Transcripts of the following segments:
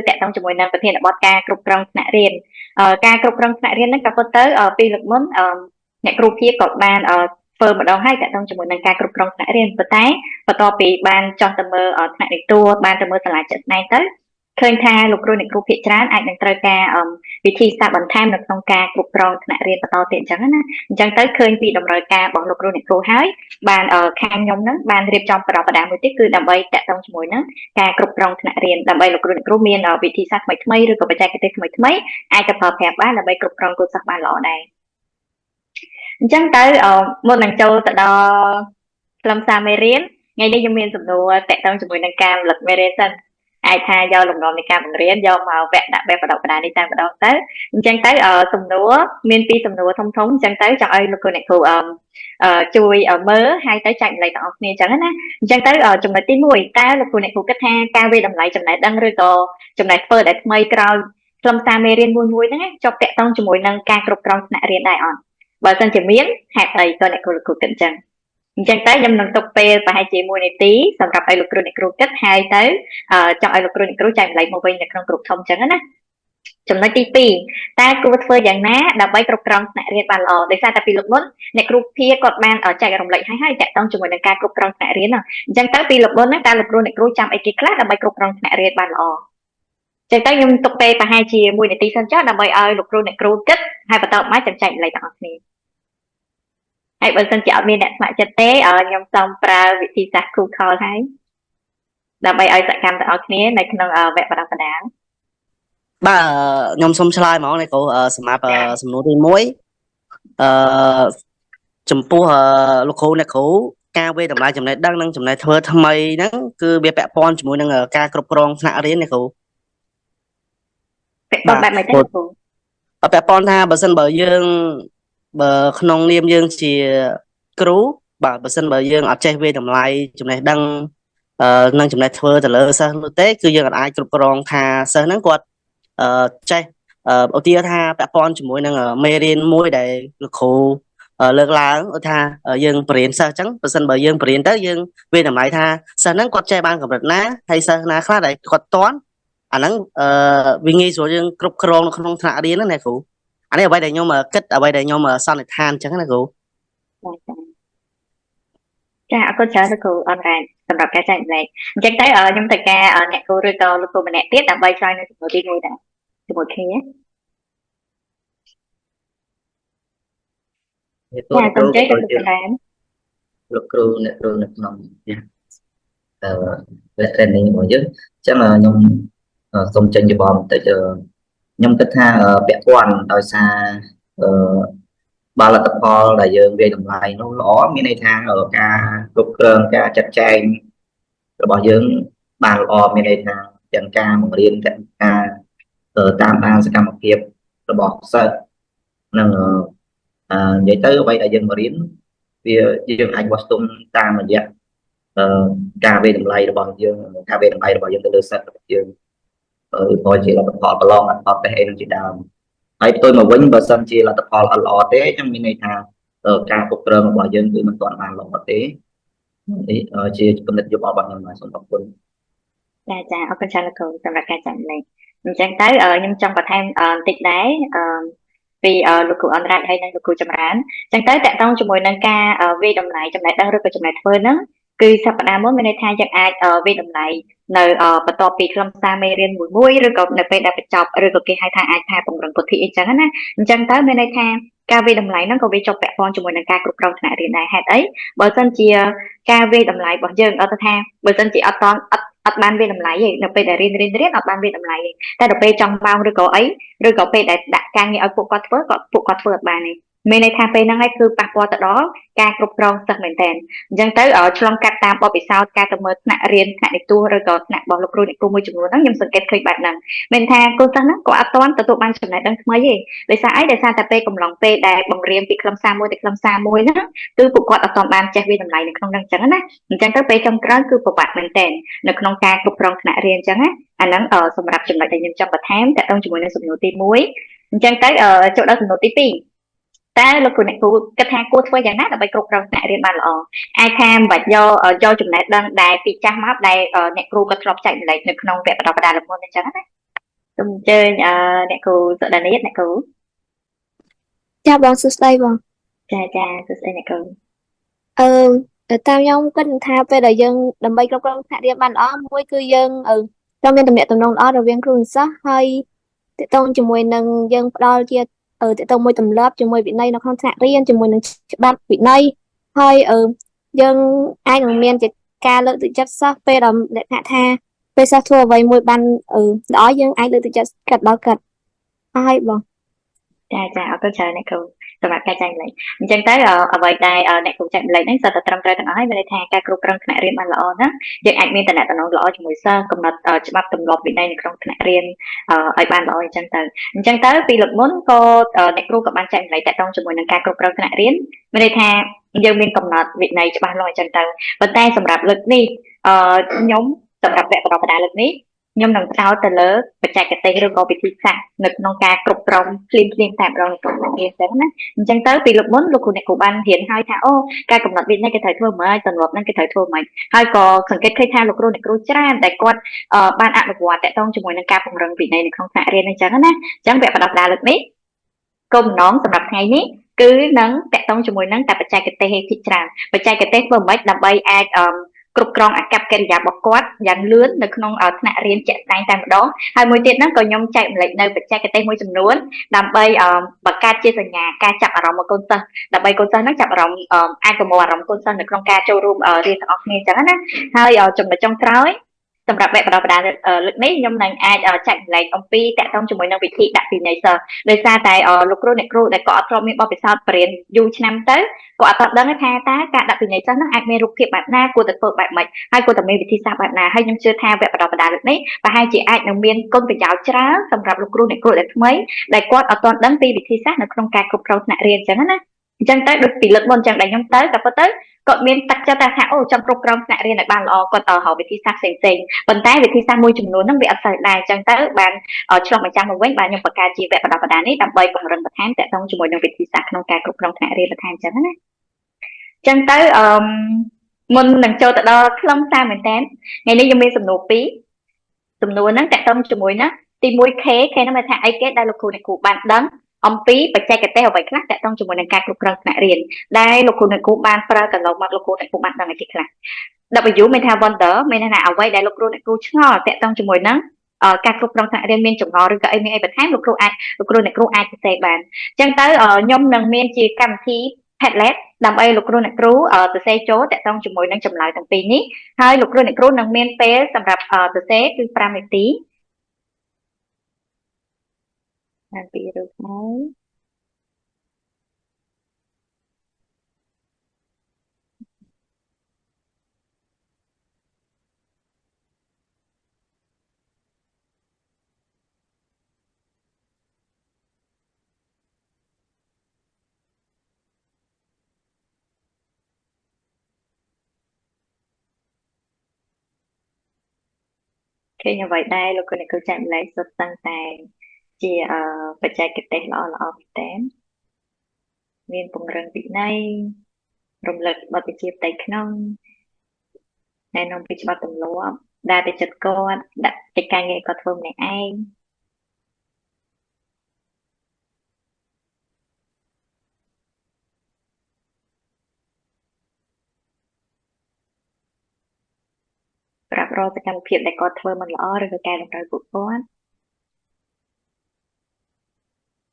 តកតងជាមួយនឹងប្រធានបទការគ្រប់គ្រងថ្នាក់រៀនការគ្រប់គ្រងថ្នាក់រៀនហ្នឹងក៏ពិតទៅពីលើកមុនអ្នកគ្រូភាក៏បានធ្វើម្ដងហើយតកតងជាមួយនឹងការគ្រប់គ្រងថ្នាក់រៀនប៉ុន្តែបន្ទាប់ពីបានចោះទៅមើលថ្នាក់និទាបានទៅមើលសាលាជាក់ស្ដែងទៅឃើញថាលោកគ្រូអ្នកគ្រូភាគច្រើនអាចនឹងត្រូវការវិធីសាស្ត្របន្ថែមនៅក្នុងការគ្រប់គ្រងថ្នាក់រៀនបន្តទៀតអញ្ចឹងណាអញ្ចឹងទៅឃើញពីតម្រូវការរបស់លោកគ្រូអ្នកគ្រូហើយបានខាងខ្ញុំហ្នឹងបានរៀបចំប្រដាប់ប្រដាមួយទៀតគឺដើម្បីតាក់ទងជាមួយនឹងការគ្រប់គ្រងថ្នាក់រៀនដើម្បីលោកគ្រូអ្នកគ្រូមានវិធីសាស្ត្រថ្មីៗឬក៏បច្ចេកទេសថ្មីៗអាចទៅប្រើប្រាស់បានដើម្បីគ្រប់គ្រងកូនសិស្សបានល្អដែរអញ្ចឹងទៅមុននឹងចូលទៅដល់ខ្លឹមសារមេរៀនថ្ងៃនេះខ្ញុំមានសំណួរតាក់ទងជាមួយនឹងការផលិតមេរៀនសិនអាចថាយកលំនាំនៃការបង្រៀនយកមកវគ្គដាក់បែបបដិបដានេះតែម្ដងទៅអញ្ចឹងទៅសំណួរមានពីរសំណួរធំធំអញ្ចឹងទៅចង់ឲ្យលោកគ្រូអ្នកគ្រូជួយមើលហើយទៅចែកម្លែកទាំងអស់គ្នាអញ្ចឹងណាអញ្ចឹងទៅចំណុចទី1តើលោកគ្រូអ្នកគ្រូគិតថាការវាយតម្លៃចំណេះដឹងឬក៏ចំណេះធ្វើដែលថ្មីក្រោយខ្លឹមសារមេរៀនមួយមួយហ្នឹងជាប់តាក់ទងជាមួយនឹងការគ្រប់គ្រងថ្នាក់រៀនដែរអត់បើសិនជាមានហេតុអីក៏អ្នកគ្រូលោកគ្រូគិតអញ្ចឹងអញ្ចឹងទៅខ្ញុំនឹងទុកពេលប្រហែលជា1នាទីសម្រាប់ឲ្យលោកគ្រូអ្នកគ្រូគិតហើយទៅចង់ឲ្យលោកគ្រូអ្នកគ្រូចែកម្លែកមកវិញនៅក្នុងក្រុមធំអញ្ចឹងណាចំណុចទី2តើគួរធ្វើយ៉ាងណាដើម្បីគ្រប់គ្រងថ្នាក់រៀនបានល្អដោយសារតែពីលោកមុនអ្នកគ្រូភាគាត់បានចែករំលែកឲ្យហើយតាក់ទងជាមួយនឹងការគ្រប់គ្រងថ្នាក់រៀនអញ្ចឹងទៅពីលោកមុនណាតើលោកគ្រូអ្នកគ្រូចាំអីគេខ្លះដើម្បីគ្រប់គ្រងថ្នាក់រៀនបានល្អចឹងទៅខ្ញុំទុកពេលប្រហែលជា1នាទីសិនចុះដើម្បីឲ្យលោកគ្រូអ្នកគ្រូគិតហើយបន្តមកចាំចែកម្លែកទាំងអស់គ្នាហើយបើសិនជាអត់មានអ្នកស្ម័គ្រចិត្តទេខ្ញុំសូមប្រើវិធីសាស្ត្រគូខលហើយដើម្បីឲ្យសកម្មទាំងអស់គ្នានៅក្នុងវគ្គបណ្ដុះបណ្ដាល បាទខ្ញុំសូមឆ្លើយហ្មងនេះគ្រូសម្រាប់សំណួរទី1អឺចំពោះលោកគ្រូអ្នកគ្រូការវាយតម្លៃចំណេះដឹងនិងចំណេះធ្វើថ្មីហ្នឹងគឺវាពាក់ព័ន្ធជាមួយនឹងការគ្រប់គ្រងថ្នាក់រៀននេះគ្រូ ពាក់ព័ន្ធបែបម៉េចទេគ្រូ ពាក់ព័ន្ធថាបើសិនបើយើងបើក្នុងនាមយើងជាគ្រូបាទបើសិនបើយើងអត់ចេះវាយតម្លៃចំណេះដឹងនិងចំណេះធ្វើទៅលើសិស្សនោះទេគឺយើងអាចគ្រប់គ្រងថាសិស្សហ្នឹងគាត់ចេះឧទាហរណ៍ថាពាក់ព័ន្ធជាមួយនឹងមេរៀនមួយដែលលោកគ្រូលើកឡើងថាយើងបរៀនសិស្សអញ្ចឹងបើសិនបើយើងបរៀនទៅយើងវាតម្លៃថាសិស្សហ្នឹងគាត់ចេះបានកម្រិតណាហើយសិស្សណាខ្លះដែលគាត់តន់អាហ្នឹងវាងាយស្រួលយើងគ្រប់គ្រងនៅក្នុងថ្នាក់រៀនហ្នឹងណាគ្រូអានេះអ្វីដែលខ្ញុំគិតអ្វីដែលខ្ញុំសន្និដ្ឋានអញ្ចឹងណាគ្រូ ចាអរគុណច្រើនលោកគ្រូអនឡាញសម្រាប់ការចែកម្លែកអញ្ចឹងទៅខ្ញុំត្រូវការអ្នកគ្រូឬក៏លោកគ្រូម្នាក់ទៀតដើម្បីឆ្លើយនៅសំណួរទី1ដែរជាមួយគ្នាចាសូមជ័យលោកគ្រូច្រើន លោកគ្រូអ្នកគ្រូនៅក្នុងអឺ web training របស់យើងអញ្ចឹងខ្ញុំសូមចេញយោបល់បន្តិចខ្ញុំគិតថាពាក់ព័ន្ធដោយសារអឺបើលទ្ធផលដែលយើងវាយតម្លៃនោះល្អមានន័យថាការគ្រប់គ្រងការចាត់ចែងរបស់យើងបានល្អមានន័យថាទាំងការបង្រៀនទាំងការតាមដានសកម្មភាពរបស់សិស្សនិងនិយាយទៅអ្វីដែលយើងបង្រៀនវាយើងអាចវាស់ស្ទង់តាមរយៈការវាយតម្លៃរបស់យើងការវាយតម្លៃរបស់យើងទៅលើសិស្សរបស់យើងឧទាហរណ៍ជាលទ្ធផលប្រឡងលទ្ធផលតេស្តអីនឹងជាដើមហើយផ្ទុយមកវិញបើសិនជាលទ្ធផលអត់ល្អទេចឹងមានន័យថាការគ្រប់គ្រងរបស់យើងគឺមិនទាន់បានល្អទេនេះជាគំនិតយោបល់របស់ខ្ញុំបាទសូមអរគុណ ចាចាអរគុណច្រើនលោកគ្រូសម្រាប់ការចែករំលែកអញ្ចឹងទៅខ្ញុំចង់បន្ថែមបន្តិចដែរអឺពីលោកគ្រូអនរាជហើយនិងលោកគ្រូចម្រើនអញ្ចឹងទៅតកតងជាមួយនឹងការវាយតម្លៃចំណេះដឹងឬក៏ចំណេះធ្វើហ្នឹងគឺសប្តាហ៍មុនមានន័យថាយើងអាចវាយតម្លៃនៅបន្ទាប់ពីខ្លឹមសារមេរៀនមួយមួយឬក៏នៅពេលដែលបញ្ចប់ឬក៏គេហៅថាអាចថាពង្រឹងពុទ្ធិអីចឹងណាអញ្ចឹងទៅមានន័យថាការវាយតម្លៃហ្នឹងក៏វាជាប់ពាក់ព័ន្ធជាមួយនឹងការគ្រប់គ្រងថ្នាក់រៀនដែរហេតុអីបើសិនជាការវាយតម្លៃរបស់យើងអត់ថាបើសិនជាអត់តអត់អត់បានវាយតម្លៃទេនៅពេលដែលរៀនរៀនរៀនអត់បានវាយតម្លៃទេតែដល់ពេលចង់ម៉ោងឬក៏អីឬក៏ពេលដែលដាក់ការងារឲ្យពួកគាត់ធ្វើក៏ពួកគាត់ធ្វើអត់បានទេមានន័យថាពេលហ្នឹងឯងគឺប៉ះពាល់ទៅដល់ការគ្រប់គ្រងសិស្សមែនតើអញ្ចឹងទៅឆ្លងកាត់តាមបទពិសោធន៍ការទៅមើលថ្នាក់រៀនថ្នាក់និទាសឬក៏ថ្នាក់របស់លោកគ្រូអ្នកគ្រូមួយចំនួនហ្នឹងខ្ញុំសង្កេតឃើញបែបហ្នឹងមានថាកូនសិស្សហ្នឹងក៏អត់ទាន់ទទួលបានចំណេះដឹងថ្មីទេដោយសារអីដោយសារតែពេលកំឡុងពេលដែលបង្រៀនពីខ្លឹមសារមួយទៅខ្លឹមសារមួយហ្នឹងគឺពួកគាត់អត់ទាន់បានចេះវាតម្លៃនៅក្នុងហ្នឹងអញ្ចឹងណាអញ្ចឹងទៅពេលចុងក្រោយគឺពិបាកមែនតើនៅក្នុងការគ្រប់គ្រងថ្នាក់រៀនអញ្ចឹងណាអាហ្នឹងសម្រាប់ចំណុចដែលខ្ញុំចង់បន្ថែមតកតងជាមួយនឹងសំណួរទី1អញ្ចឹងទៅចូលដល់សំណួរទី2តើលោកគ្រូអ្នកគ្រូគិតថាគួរធ្វើយ៉ាងណាដើម្បីគ្រប់គ្រងថ្នាក់រៀនបានល្អអាចថាមិនបាច់យកយកចំណេះដឹងដែលពីចាស់មកដែលអ្នកគ្រូក៏ធ្លាប់ចែករំលែកនៅក្នុងវគ្គបណ្ដុះបណ្ដាលមុនអញ្ចឹងណា សូមអញ្ជើញអ្នកគ្រូសុដានីតអ្នកគ្រូ ចាបងសួស្តីបង ចាចាសួស្តីអ្នកគ្រូ អឺតាមខ្ញុំគិតថាពេលដែលយើងដើម្បីគ្រប់គ្រងថ្នាក់រៀនបានល្អមួយគឺយើងត្រូវមានទំនាក់ទំនងល្អរវាងគ្រូនិងសិស្សហើយទាក់ទងជាមួយនឹងយើងផ្ដល់ជាទាក់ទងមួយទម្លាប់ជាមួយវិន័យនៅក្នុងថ្នាក់រៀនជាមួយនឹងច្បាប់វិន័យហើយយើងអាចនឹងមានជាការលើកទឹកចិត្តសិស្សពេលដែលលក្ខណៈថាពេលសិស្សធ្វើអ្វីមួយបានល្អយើងអាចលើកទឹកចិត្តកាត់ដល់កាត់ហើយបង ចាចាអរគុណច្រើនអ្នកគ្រូសម្រាប់ការចែករំលែកអញ្ចឹងទៅអ្វីដែលអ្នកគ្រូចែករំលែកហ្នឹងសុទ្ធតែត្រឹមត្រូវទាំងអស់ហើយមានន័យថាការគ្រប់គ្រងថ្នាក់រៀនបានល្អណាយើងអាចមានតំណែងល្អជាមួយសិស្សកំណត់ច្បាប់ទម្លាប់វិន័យនៅក្នុងថ្នាក់រៀនឲ្យបានល្អអញ្ចឹងទៅអញ្ចឹងទៅពីលើកមុនក៏អ្នកគ្រូក៏បានចែករំលែកតាក់ទងជាមួយនឹងការគ្រប់គ្រងថ្នាក់រៀនមានន័យថាយើងមានកំណត់វិន័យច្បាស់លាស់អញ្ចឹងទៅប៉ុន្តែសម្រាប់លើកនេះខ្ញុំសម្រាប់វគ្គបណ្ដុះបណ្ដាលលើកនេះខ្ញុំនឹងផ្ដោតទៅលើបច្ចេកទេសឬក៏វិធីសាស្ត្រនៅក្នុងការគ្រប់គ្រងភ្លាមភ្លាមតែម្ដងនៅក្នុងថ្នាក់រៀនអញ្ចឹងណាអញ្ចឹងទៅពីលើកមុនលោកគ្រូអ្នកគ្រូបានរៀនហើយថាអូការកំណត់វិន័យគេត្រូវធ្វើម៉េចទម្លាប់ហ្នឹងគេត្រូវធ្វើម៉េចហើយក៏សង្កេតឃើញថាលោកគ្រូអ្នកគ្រូច្រើនដែលគាត់បានអនុវត្តតាក់ទងជាមួយនឹងការពង្រឹងវិន័យនៅក្នុងថ្នាក់រៀនអញ្ចឹងណាអញ្ចឹងវគ្គបណ្ដុះបណ្ដាលលើកនេះគោលបំណងសម្រាប់ថ្ងៃនេះគឺនឹងតាក់ទងជាមួយនឹងតែបច្ចេកទេសភាគច្រើនបច្ចេកទេសធ្វើម៉េចដើម្បីអាចគ្រប់គ្រងអាកប្បកិរិយារបស់គាត់យ៉ាងលឿននៅក្នុងថ្នាក់រៀនជាក់ស្ដែងតែម្ដងហើយមួយទៀតហ្នឹងក៏ខ្ញុំចែករំលែកនៅបច្ចេកទេសមួយចំនួនដើម្បីបង្កើតជាសញ្ញាការចាប់អារម្មណ៍មកកូនសិស្សដើម្បីកូនសិស្សហ្នឹងចាប់អារម្មណ៍អាចប្រមូលអារម្មណ៍កូនសិស្សនៅក្នុងការចូលរួមរៀនទាំងអស់គ្នាអញ្ចឹងណាហើយចំណុចចុងក្រោយសម្រាប់វគ្គបណ្ដុះបណ្ដាលលើកនេះខ្ញុំនឹងអាចចែករំលែកអំពីតាក់ទងជាមួយនឹងវិធីដាក់ពិន័យសិស្សដោយសារតែលោកគ្រូអ្នកគ្រូដែលគាត់អត់ធ្លាប់មានបទពិសោធន៍បរៀនយូរឆ្នាំទៅគាត់អត់ដឹងថាតើការដាក់ពិន័យសិស្សហ្នឹងអាចមានរូបភាពបែបណាគួរតែធ្វើបែបម៉េចហើយគួរតែមានវិធីសាស្ត្របែបណាហើយខ្ញុំជឿថាវគ្គបណ្ដុះបណ្ដាលលើកនេះប្រហែលជាអាចនឹងមានគុណប្រយោជន៍ច្រើនសម្រាប់លោកគ្រូអ្នកគ្រូដែលថ្មីដែលគាត់អត់ទាន់ដឹងពីវិធីសាស្ត្រនៅក្នុងការគ្រប់គ្រងថ្នាក់រៀនអញ្ចឹងណាអញ្ចឹងទៅដូចពីលើកមុនអញ្ចឹងដែលខ្ញុំទៅតែប៉ុន្តែគាត់មានទឹកចិត្តថាអូចង់គ្រប់គ្រងថ្នាក់រៀនឲ្យបានល្អគាត់រកវិធីសាស្ត្រផ្សេងៗប៉ុន្តែវិធីសាស្ត្រមួយចំនួនហ្នឹងវាអត់សូវដែរអញ្ចឹងទៅបានឆ្លុះបញ្ចាំងមកវិញបាទខ្ញុំបង្កើតជាវគ្គបណ្ដុះបណ្ដាលនេះដើម្បីពង្រឹងបន្ថែមតាក់ទងជាមួយនឹងវិធីសាស្ត្រក្នុងការគ្រប់គ្រងថ្នាក់រៀនបន្ថែមអញ្ចឹងណាអញ្ចឹងទៅអឺមុននឹងចូលទៅដល់ខ្លឹមសារមែនតើថ្ងៃនេះខ្ញុំមានសំណួរពីរសំណួរហ្នឹងតាក់ទងជាមួយណាទី1 K K ហ្នឹងមានថាអីគេដែលលោកគ្រូអ្នកគ្រូបានដឹងអំពីបច្ចេកទេសអ្វីខ្លះតាក់ទងជាមួយនឹងការគ្រប់គ្រងថ្នាក់រៀនដែលលោកគ្រូអ្នកគ្រូបានប្រើកន្លងមកលោកគ្រូអ្នកគ្រូបានដឹងអីគេខ្លះ W មានថា wonder មានន័យថាអ្វីដែលលោកគ្រូអ្នកគ្រូឆ្ងល់តាក់ទងជាមួយនឹងការគ្រប់គ្រងថ្នាក់រៀនមានចម្ងល់ឬក៏អីមានអីបន្ថែមលោកគ្រូអាចលោកគ្រូអ្នកគ្រូអាចសរសេរបានអញ្ចឹងទៅខ្ញុំនឹងមានជាកម្មវិធី Padlet ដើម្បីលោកគ្រូអ្នកគ្រូសរសេរចូលតាក់ទងជាមួយនឹងចម្លើយទាំងពីរនេះហើយលោកគ្រូអ្នកគ្រូនឹងមានពេលសម្រាប់សរសេរគឺ5នាទីបានពីរូបហើយឃើញអ្វីដែរលោកគ្រូអ្នកគ្រូចែករំលែកសុទ្ធសឹងតែជាបច្ចេកទេសល្អល្អមែនតើមានពង្រឹងវិន័យរំលឹកបទវិជាផ្ទៃក្នុងណែនាំពីច្បាប់ទម្លាប់ដើរទៅចិត្តគាត់ដាក់កិច្ចការងារគាត់ធ្វើម្នាក់ឯងប្រាប់រាល់សកម្មភាពដែលគាត់ធ្វើមិនល្អឬក៏កែតម្រូវពួកគាត់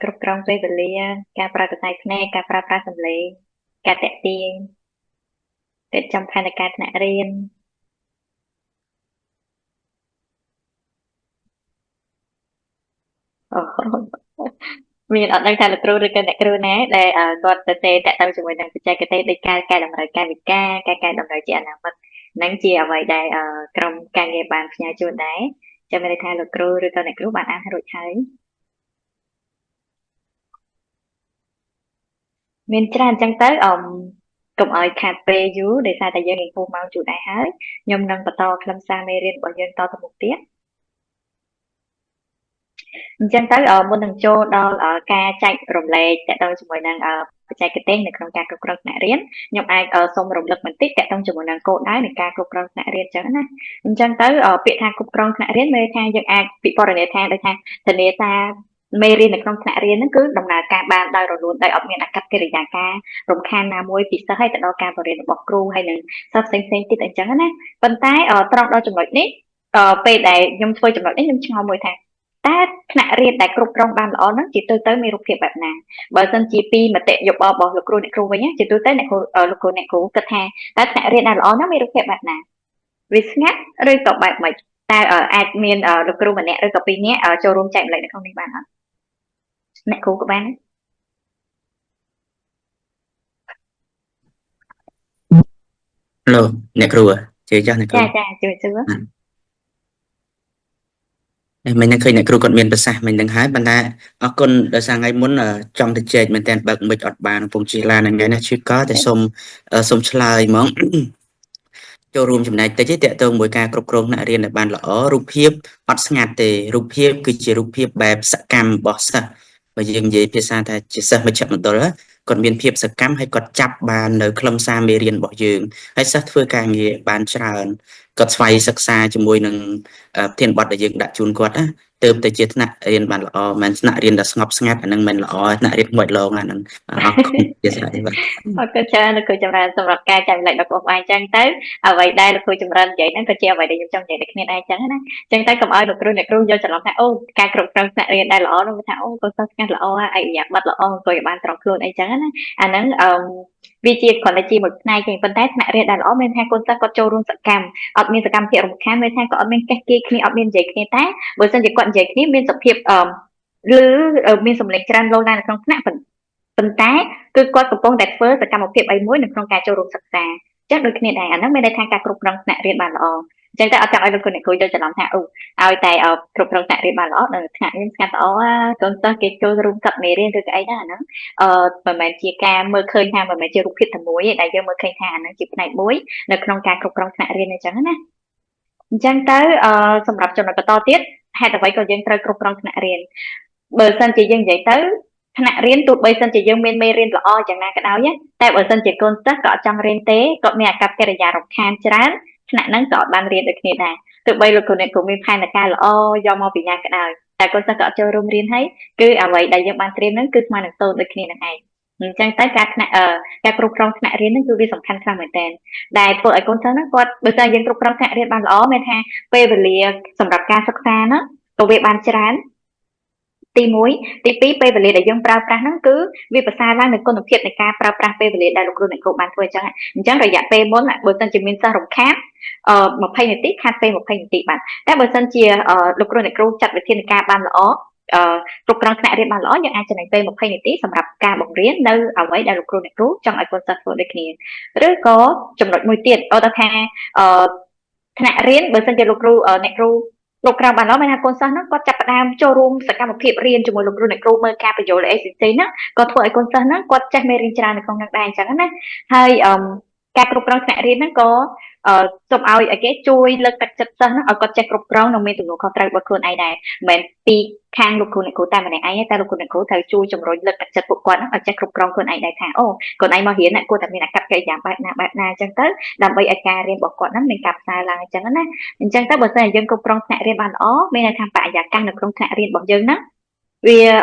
គ្រប់គ្រងពេលវេលាការប្រើកសែភ្នែកការប្រើប្រាស់សំឡេងការតាក់ទាញរៀបចំផែនការថ្នាក់រៀនអូមានអត់ដឹងថាលោកគ្រូឬក៏អ្នកគ្រូណាដែលគាត់ទៅទេតាក់ទងជាមួយនឹងបច្ចេកទេសដូចការកែតម្រូវកាយវិការការកែតម្រូវជាអនាមិកនឹងជាអ្វីដែលក្រុមការងារបានផ្ញើជូនដែរចាំមានន័យថាលោកគ្រូឬក៏អ្នកគ្រូបានអានរួចហើយមានច្រើនអញ្ចឹងទៅកុំឲ្យខាតពេលយូរដោយសារតែយើងនឹងពោះម៉ោងជូរដែរហើយខ្ញុំនឹងបន្តខ្លឹមសារមេរៀនរបស់យើងតទៅមុខទៀត អញ្ចឹងទៅមុននឹងចូលដល់ការចែករំលែកតទៅជាមួយនឹងបច្ចេកទេសនៅក្នុងការគ្រប់គ្រងថ្នាក់រៀនខ្ញុំអាចសូមរំលឹកបន្តិចតទៅជាមួយនឹងគោលដៅនៃការគ្រប់គ្រងថ្នាក់រៀនអញ្ចឹងណាអញ្ចឹងទៅពាក្យថាគ្រប់គ្រងថ្នាក់រៀនមានន័យថាយើងអាចពិពណ៌នាថាដូចថាធានាថាមេរៀននៅក្នុងថ្នាក់រៀនហ្នឹងគឺដំណើរការបានដោយរលូនដោយអត់មានអាកប្បកិរិយាការរំខានណាមួយពិសេសឲ្យទៅដល់ការបង្រៀនរបស់គ្រូហើយនឹងសិស្សផ្សេងផ្សេងទៀតអញ្ចឹងណាប៉ុន្តែត្រង់ដល់ចំណុចនេះពេលដែលខ្ញុំធ្វើចំណុចនេះខ្ញុំឆ្ងល់មួយថាតើថ្នាក់រៀនដែលគ្រប់គ្រងបានល្អហ្នឹងជាទូទៅមានរូបភាពបែបណាបើសិនជាពីមតិយោបល់របស់លោកគ្រូអ្នកគ្រូវិញជាទូទៅអ្នកគ្រូលោកគ្រូអ្នកគ្រូគិតថាតើថ្នាក់រៀនដែលល្អហ្នឹងមានរូបភាពបែបណាវាស្ងាត់ឬក៏បែបម៉េចតើអាចមានលោកគ្រូម្នាក់ឬក៏ពីរនាក់ចូលរួមចែករំលែកនៅក្នុងនេះបានអត់អ្នកគ្រូក៏បាន លោកអ្នកគ្រូជឿចាស់អ្នកគ្រូ ចាចាជឿជឿ មិញនឹងឃើញអ្នកគ្រូគាត់មានប្រសាសន៍មិញនឹងហើយប៉ុន្តែអរគុណដោយសារថ្ងៃមុនចង់ទៅជែកមែនតើបើកមិនអត់បានកំពុងជិះឡានថ្ងៃនេះឈឺកតែសូមសូមឆ្លើយហ្មងចូលរួមចំណែកតិចទេតកតងមួយការគ្រប់គ្រងថ្នាក់រៀនឲ្យបានល្អរូបភាពអត់ស្ងាត់ទេរូបភាពគឺជារូបភាពបែបសកម្មរបស់សិស្សបើយើងនិយាយភាសាថាជាសិស្សមជ្ឈមណ្ឌលគាត់មានភាពសកម្មហើយគាត់ចាប់បាននៅខ្លឹមសារមេរៀនរបស់យើងហើយសិស្សធ្វើការងារបានច្រើនគាត់ស្វ័យសិក្សាជាមួយនឹងប្រធានបទដែលយើងដាក់ជូនគាត់ណាទើបទៅជាថ្នាក់រៀនបានល្អមិនថ្នាក់រៀនដែលស្ងប់ស្ងាត់អានឹងមិនល្អថ្នាក់រៀនមួយឡងអានឹងអរគុណជាស្រេចបាទ អរគុណច្រើនលោកគ្រូចម្រើនសម្រាប់ការចែករំលែកដល់បងប្អូនអញ្ចឹងទៅអ្វីដែលលោកគ្រូចម្រើននិយាយហ្នឹងក៏ជាអ្វីដែលខ្ញុំចង់និយាយដូចគ្នាដែរអញ្ចឹងណាអញ្ចឹងទៅកុំឲ្យលោកគ្រូអ្នកគ្រូយកច្រឡំថាអូការគ្រប់គ្រងថ្នាក់រៀនដែលល្អនោះថាអូកូនសិស្សស្ងាត់ល្អអរិយាប័ត្រល្អអង្គុយឲ្យបានត្រង់ខ្លួនអីចឹងណាអាហ្នឹងអឺវាជាគ្រាន់តែជាមួយផ្នែកទេប៉ុន្តែថ្នាក់រៀនដែលល្អមានថាកូនសិស្សគាត់ចូលរួមសកម្មអត់មានសកម្មភាពរំខានមានថាគាត់អត់មានកេះគីគ្នាអត់មាននិយាយគ្នាតែបើសិនជាគាត់និយាយគ្នាមានសភាពអឺឬមានសម្លេងច្រើនលោឡាននៅក្នុងថ្នាក់ប៉ុន្តែគឺគាត់កំពុងតែធ្វើសកម្មភាពអីមួយនៅក្នុងការចូលរួមសិក្សាចឹងដូចគ្នាដែរអាហ្នឹងមានន័យថាការគ្រប់គ្រងថ្នាក់រៀនបានល្អអញ្ចឹងតែអត់ចង់ឲ្យលោកគ្រូអ្នកគ្រូយកច្រឡំថាអូឲ្យតែគ្រប់គ្រងថ្នាក់រៀនបានល្អដល់ថ្នាក់រៀនស្ងាត់ល្អកូនសិស្សគេចូលរួមកាត់មេរៀនឬក៏អីដែរអាហ្នឹងអឺមិនមែនជាការមើលឃើញថាមិនមែនជារូបភាពតែមួយទេដែលយើងមើលឃើញថាអាហ្នឹងជាផ្នែកមួយនៅក្នុងការគ្រប់គ្រងថ្នាក់រៀនអញ្ចឹងណាអញ្ចឹងទៅអឺសម្រាប់ចំណុចបន្តទៀតហេតុអ្វីក៏យើងត្រូវគ្រប់គ្រងថ្នាក់រៀនបើសិនជាយើងនិយាយទៅថ្នាក់រៀនទោះបីសិនជាយើងមានមេរៀនល្អយ៉ាងណាក៏ដោយតែបើសិនជាកូនសិស្សក៏អត់ចង់រៀនទេក៏មានអាកប្បកិរិយារំខានច្រើនថ្នាក់ហ្នឹងក៏អត់បានរៀនដូចគ្នាដែរទោះបីលោកគ្រូអ្នកគ្រូមានផែនការល្អយកមកពីណាក៏ដោយតែកូនសិស្សក៏អត់ចូលរួមរៀនហើយគឺអ្វីដែលយើងបានត្រៀមហ្នឹងគឺស្មើនឹងសូន្យដូចគ្នានឹងឯងអញ្ចឹងទៅការថ្នាក់ការគ្រប់គ្រងថ្នាក់រៀនហ្នឹងគឺវាសំខាន់ខ្លាំងមែនទែនដែលធ្វើឲ្យកូនសិស្សហ្នឹងគាត់បើសិនយើងគ្រប់គ្រងថ្នាក់រៀនបានល្អមានថាពេលវេលាសម្រាប់ការសិក្សាហ្នឹងក៏វាបានច្រើនទី1ទី2ពេលវេលាដែលយើងប្រើប្រាស់ហ្នឹងគឺវាប្រសើរឡើងនៅគុណភាពនៃការប្រើប្រាស់ពេលវេលាដែលលោកគ្រូអ្នកគ្រូបានធ្វើអញ្ចឹងអញ្ចឹងរយៈពេលមុនបើសិនជាមានសិស្សរំខានអឺ20នាទីខាតពេល20នាទីបានតែបើសិនជាលោកគ្រូអ្នកគ្រូចាត់វិធានការបានល្អអឺគ្រប់គ្រងថ្នាក់រៀនបានល្អយើងអាចចំណេញពេល20នាទីសម្រាប់ការបង្រៀននៅអ្វីដែលលោកគ្រូអ្នកគ្រូចង់ឲ្យកូនសិស្សធ្វើដូចគ្នាឬក៏ចំណុចមួយទៀតឧទាហរណ៍ថាអឺថ្នាក់រៀនបើសិនជាលោកគ្រូអ្នកគ្រូលោកក្រៅបានល្អមានថាកូនសិស្សហ្នឹងគាត់ចាប់ផ្ដើមចូលរួមសកម្មភាពរៀនជាមួយលោកគ្រូអ្នកគ្រូមើលការបញ្យល់អីផ្សេងៗហ្នឹងក៏ធ្វើឲ្យកូនសិស្សហ្នឹងគាត់ចេះមេរៀនច្រើននៅក្នុងហ្នឹងដែរអញ្ចឹងណាហើយអឺការគ្រប់គ្រងថ្នាក់រៀនហ្នឹងក៏អឺសូមឲ្យគេជួយលើកទឹកចិត្តសិស្សហ្នឹងឲ្យគាត់ចេះគ្រប់គ្រងនិងមានទំនួលខុសត្រូវរបស់ខ្លួនឯងដែរមិនមែនពីខាងលោកគ្រូអ្នកគ្រូតែម្នាក់ឯងទេតែលោកគ្រូអ្នកគ្រូត្រូវជួយជំរុញលើកទឹកចិត្តពួកគាត់ហ្នឹងឲ្យចេះគ្រប់គ្រងខ្លួនឯងដែរថាអូខ្លួនឯងមករៀនគួរតែមានអាកប្បកិរិយាបែបណាបែបណាអញ្ចឹងទៅដើម្បីឲ្យការរៀនរបស់គាត់ហ្នឹងមានការផ្សើឡើងអញ្ចឹងណាអញ្ចឹងទៅបើសិនជាយើងគ្រប់គ្រងថ្នាក់រៀនបានល្អមានន័យថាបរិយាកាសនៅក្នុងថ្នាក់រៀនរបស់យើងហ្នឹងវ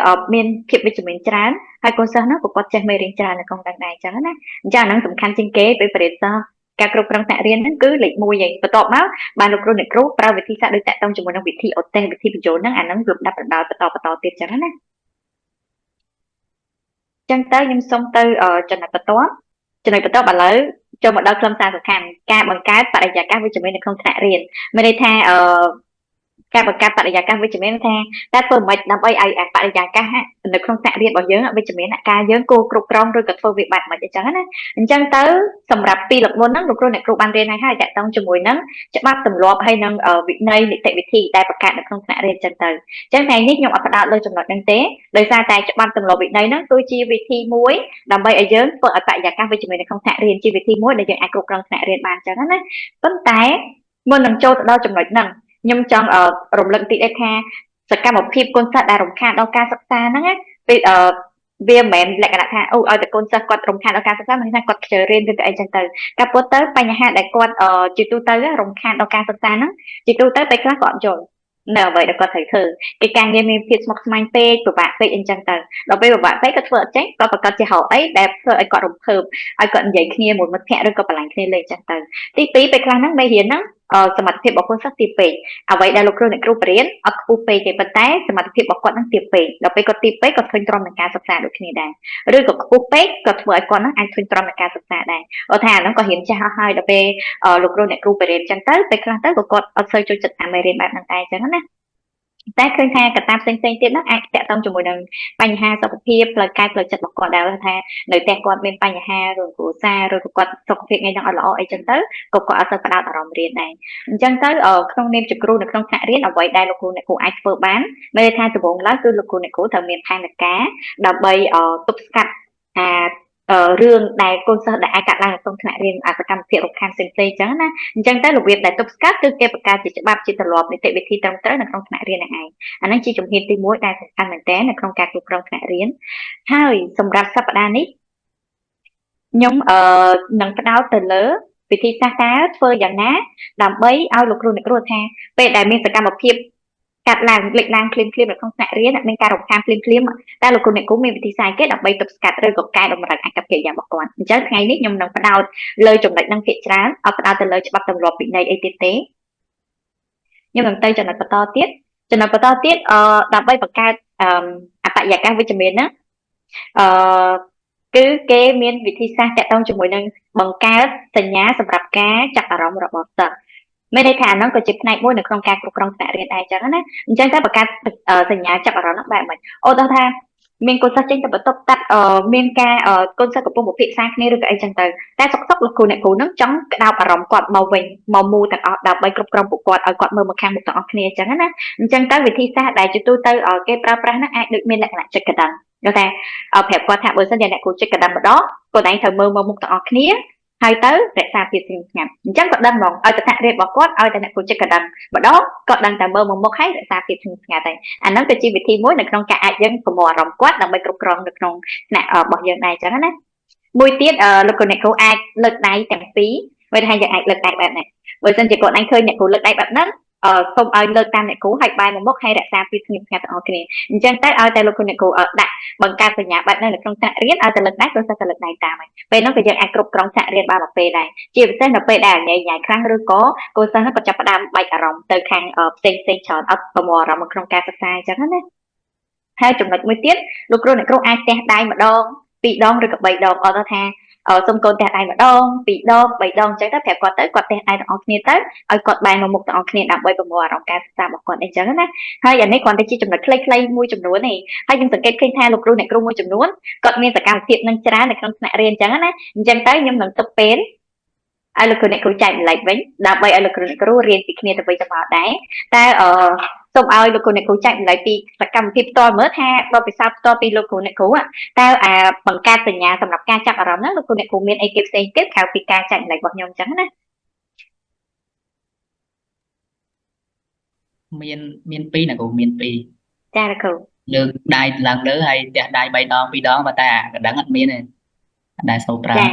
ាមានភាពវិជ្ជមានច្រើនហើយកូនសិស្សហ្នឹងក៏គាត់ចេះមេរៀនច្រើននៅក្នុងហ្នឹងដែរអញ្ចឹងណាអញ្ចឹងអាហ្នឹងសំខាន់ជាងគេពេលបរិយាសិស្សការគ្រប់គ្រងថ្នាក់រៀនហ្នឹងគឺលេខ1ឯងបន្ទាប់មកបានលោកគ្រូអ្នកគ្រូប្រើវិធីសាស្ត្រដូចតាក់ទងជាមួយនឹងវិធីអូតេសវិធីបញ្ចូលហ្នឹងអាហ្នឹងលំដាប់លំដោយបន្តបន្តទៀតចឹងណាចឹងទៅខ្ញុំសូមទៅចំណុចបន្ទាប់ចំណុចបន្ទាប់ឥឡូវចូលមកដល់ខ្លឹមសារសំខាន់ការបង្កើតបរិយាកាសវិជ្ជមាននៅក្នុងថ្នាក់រៀនមានន័យថាអឺការបង្កើតបរិយាកាសវិជ្ជមានថាតែធ្វើមិនដើម្បីឲ្យបរិយាកាសនៅក្នុងថ្នាក់រៀនរបស់យើងវិជ្ជមានការយើងគួរគ្រប់គ្រងឬក៏ធ្វើវាបែបមិនអញ្ចឹងណាអញ្ចឹងទៅសម្រាប់ពីលើកមុនហ្នឹងលោកគ្រូអ្នកគ្រូបានរៀនហើយហើយតាក់ទងជាមួយនឹងច្បាប់ទម្លាប់ហើយនឹងវិន័យនីតិវិធីដែលបង្កើតនៅក្នុងថ្នាក់រៀនអញ្ចឹងទៅអញ្ចឹងថ្ងៃនេះខ្ញុំអត់ផ្ដោតលើចំណុចហ្នឹងទេដោយសារតែច្បាប់ទម្លាប់វិន័យហ្នឹងគឺជាវិធីមួយដើម្បីឲ្យយើងធ្វើឲ្យបរិយាកាសវិជ្ជមាននៅក្នុងថ្នាក់រៀនជាវិធីមួយដែលយើងអាចគ្រប់គ្រងថ្នាក់រៀនបានអញ្ចឹងណាប៉ុន្តែមុននឹងចូលទៅដល់ចំណុចហ្នឹងខ្ញុំចង់រំលឹកតិចដែរថា សកម្មភាពកូនសិស្សដែលរំខានដល់ការសិក្សាហ្នឹងណាពេលអឺវាមិនមែនលក្ខណៈថាអូឲ្យតែកូនសិស្សគាត់រំខានដល់ការសិក្សាមានន័យថាគាត់ខ្ជិលរៀនឬក៏អីចឹងទៅការពិតទៅបញ្ហាដែលគាត់ជាទូទៅរំខានដល់ការសិក្សាហ្នឹងជាទូទៅពេលខ្លះគាត់អត់យល់នៅអ្វីដែលគាត់ត្រូវធ្វើគេការងារមានភាពស្មុគស្មាញពេកពិបាកពេកអីចឹងទៅដល់ពេលពិបាកពេកគាត់ធ្វើអត់ចេញគាត់ប្រកាសជាហៅអីដែលធ្វើឲ្យគាត់រំភើបឲ្យគាត់និយាយគ្នាមួយមិត្តភ័ក្តិឬក៏បន្លាញ់គ្នាលេងចឹងទៅទី2ពេលខ្លះហ្នឹងមេរៀនហ្នឹងសមត្ថភាពរបស់កូនសិស្សទាបពេកអ្វីដែលលោកគ្រូអ្នកគ្រូបរៀនអត់ខ្ពស់ពេកទេប៉ុន្តែសមត្ថភាពរបស់គាត់ហ្នឹងទាបពេកដល់ពេលគាត់ទាបពេកគាត់ធុញទ្រាន់នឹងការសិក្សាដូចគ្នាដែរឬក៏ខ្ពស់ពេកក៏ធ្វើឲ្យគាត់ហ្នឹងអាចធុញទ្រាន់នឹងការសិក្សាដែរបើថាអាហ្នឹងក៏រៀនចាស់អស់ហើយដល់ពេលលោកគ្រូអ្នកគ្រូបរៀនចឹងទៅពេលខ្លះទៅក៏គាត់អត់សូវចូលចិត្តអាមេរៀនបែបហ្នឹងដែរចឹងណាតែឃើញថាកត្តាផ្សេងៗទៀតហ្នឹងអាចតាក់ទងជាមួយនឹងបញ្ហាសុខភាពផ្លូវកាយផ្លូវចិត្តរបស់គាត់ដែរថានៅផ្ទះគាត់មានបញ្ហារឿងគ្រួសារឬក៏គាត់សុខភាពថ្ងៃហ្នឹងអត់ល្អអីចឹងទៅក៏គាត់អត់សូវផ្ដោតអារម្មណ៍រៀនដែរអញ្ចឹងទៅក្នុងនាមជាគ្រូនៅក្នុងថ្នាក់រៀនអ្វីដែលលោកគ្រូអ្នកគ្រូអាចធ្វើបានមានន័យថាដំបូងឡើយគឺលោកគ្រូអ្នកគ្រូត្រូវមានផែនការដើម្បីទប់ស្កាត់អារឿងដែលកូនសិស្សដែលអាចកាត់ឡើងនៅក្នុងថ្នាក់រៀនអសកម្មភាពរំខានផ្សេងៗអញ្ចឹងណាអញ្ចឹងទៅរបៀបដែលទប់ស្កាត់គឺគេបង្កើតជាច្បាប់ជាទម្លាប់នីតិវិធីត្រឹមត្រូវនៅក្នុងថ្នាក់រៀនហ្នឹងឯងអាហ្នឹងជាជំហានទី1ដែលសំខាន់មែនទែននៅក្នុងការគ្រប់គ្រងថ្នាក់រៀនហើយសម្រាប់សប្តាហ៍នេះខ្ញុំនឹងផ្ដោតទៅលើវិធីសាស្ត្រតើធ្វើយ៉ាងណាដើម្បីឲ្យលោកគ្រូអ្នកគ្រូថាពេលដែលមានសកម្មភាពកាត់ឡើងលេចឡើងភ្លាមភ្លាមនៅក្នុងថ្នាក់រៀនមានការរំខានភ្លាមភ្លាមតែលោកគ្រូអ្នកគ្រូមានវិធីសាស្ត្រគេដើម្បីទប់ស្កាត់ឬក៏កែតម្រូវអាកប្បកិរិយារបស់គាត់អញ្ចឹងថ្ងៃនេះខ្ញុំនឹងផ្ដោតលើចំណុចហ្នឹងភាគច្រើនអត់ផ្ដោតទៅលើច្បាប់ទម្លាប់វិន័យអីទៀតទេខ្ញុំនឹងទៅចំណុចបន្តទៀតចំណុចបន្តទៀតដើម្បីបង្កើតអបរិយាកាសវិជ្ជមានហ្នឹងគឺគេមានវិធីសាស្ត្រតាក់ទងជាមួយនឹងបង្កើតសញ្ញាសម្រាប់ការចាប់អារម្មណ៍របស់សិស្សមានន័យថាអាហ្នឹងក៏ជាផ្នែកមួយនៅក្នុងការគ្រប់គ្រងថ្នាក់រៀនដែរអញ្ចឹងណាអញ្ចឹងតែបង្កើតសញ្ញាចាប់អារម្មណ៍ហ្នឹងបែបម៉េចអូដល់ថាមានកូនសិស្សចេញទៅបន្ទប់តាត់មានការកូនសិស្សកំពុងពិភាក្សាគ្នាឬក៏អីចឹងទៅតែសុកសុកលោកគ្រូអ្នកគ្រូហ្នឹងចង់ក្តោបអារម្មណ៍គាត់មកវិញមកមូលទាំងអស់ដើម្បីគ្រប់គ្រងពួកគាត់ឲ្យគាត់មើលមកខាងមុខទាំងអស់គ្នាអញ្ចឹងណាអញ្ចឹងទៅវិធីសាស្ត្រដែលជាទូទៅគេប្រើប្រាស់ហ្នឹងអាចដូចមានលក្ខណៈចុចកណ្ដឹងគាត់ថាប្រាប់គាត់ថាបើសិនជាអ្នកគ្រូចុចកណ្ដឹងម្ដងគាត់ឯងត្រូវមើលមកមុខទាំងអស់គ្នាហើយទៅរក្សាភាពស្ងៀមស្ងាត់អញ្ចឹងគាត់ដឹងហ្មងឲ្យតែថ្នាក់រៀនរបស់គាត់ឲ្យតែអ្នកគ្រូចុចកណ្ដឹងម្ដងគាត់ដឹងតែមើលមកមុខហើយរក្សាភាពស្ងៀមស្ងាត់ហើយអាហ្នឹងគឺជាវិធីមួយនៅក្នុងការអាចយើងប្រមូលអារម្មណ៍គាត់ដើម្បីគ្រប់គ្រងនៅក្នុងថ្នាក់របស់យើងដែរអញ្ចឹងណាមួយទៀតលោកគ្រូអ្នកគ្រូអាចលើកដៃទាំងពីរបើថាយើងអាចលើកដៃបែបនេះបើសិនជាគាត់ឯងឃើញអ្នកគ្រូលើកដៃបែបហ្នឹងសូមឲ្យលើកតាមអ្នកគ្រូហើយបែរមកមុខហើយរក្សាភាពស្ងៀមស្ងាត់ទាំងអស់គ្នាអញ្ចឹងទៅឲ្យតែលោកគ្រូអ្នកគ្រូដាក់បង្កើតសញ្ញាបែបហ្នឹងនៅក្នុងថ្នាក់រៀនឲ្យតែលើកដៃគឺសិស្សតែលើកដៃតាមហើយពេលហ្នឹងក៏យើងអាចគ្រប់គ្រងថ្នាក់រៀនបានមួយពេលដែរជាពិសេសនៅពេលដែលញ៉ៃញ៉ៃខ្លាំងឬក៏កូនសិស្សហ្នឹងក៏ចាប់ផ្ដើមបែកអារម្មណ៍ទៅខាងផ្សេងផ្សេងច្រើនអត់ប្រមូលអារម្មណ៍ក្នុងការសិក្សាអញ្ចឹងណាហើយចំណុចមួយទៀតលោកគ្រូអ្នកគ្រូអាចទះដៃម្ដងពីរដងឬក៏3ដងអត់ថាសុំកូនទះដៃម្ដងពីរដងបីដងអញ្ចឹងទៅប្រាប់គាត់ទៅគាត់ទះដៃទាំងអស់គ្នាទៅឲ្យគាត់បែរមកមុខទាំងអស់គ្នាដើម្បីប្រមូលអារម្មណ៍ការសិក្សារបស់គាត់អីចឹងណាហើយអានេះគ្រាន់តែជាចំណុចខ្លីៗមួយចំនួនទេហើយខ្ញុំសង្កេតឃើញថាលោកគ្រូអ្នកគ្រូមួយចំនួនគាត់មានសកម្មភាពនឹងច្រើននៅក្នុងថ្នាក់រៀនអញ្ចឹងណាអញ្ចឹងទៅខ្ញុំនឹងទុកពេលឲ្យលោកគ្រូអ្នកគ្រូចែករំលែកវិញដើម្បីឲ្យលោកគ្រូអ្នកគ្រូរៀនពីគ្នាទៅវិញទៅមកដែរតែសូមឲ្យលោកគ្រូអ្នកគ្រូចែករំលែកពីសកម្មភាពផ្ទាល់មើលថាបទពិសោធន៍ផ្ទាល់ពីលោកគ្រូអ្នកគ្រូតើអាបង្កើតសញ្ញាសម្រាប់ការចាប់អារម្មណ៍ហ្នឹងលោកគ្រូអ្នកគ្រូមានអីគេផ្សេងទៀតក្រៅពីការចែករំលែករបស់ខ្ញុំអញ្ចឹងណា មានមានពីរណាគ្រូមានពីរ ចាលោកគ្រូ លើកដៃឡើងលើហើយទះដៃ3ដង2ដងប៉ុន្តែអាកណ្ដឹងអត់មានទេអត់ដែលសូវប្រើ ចា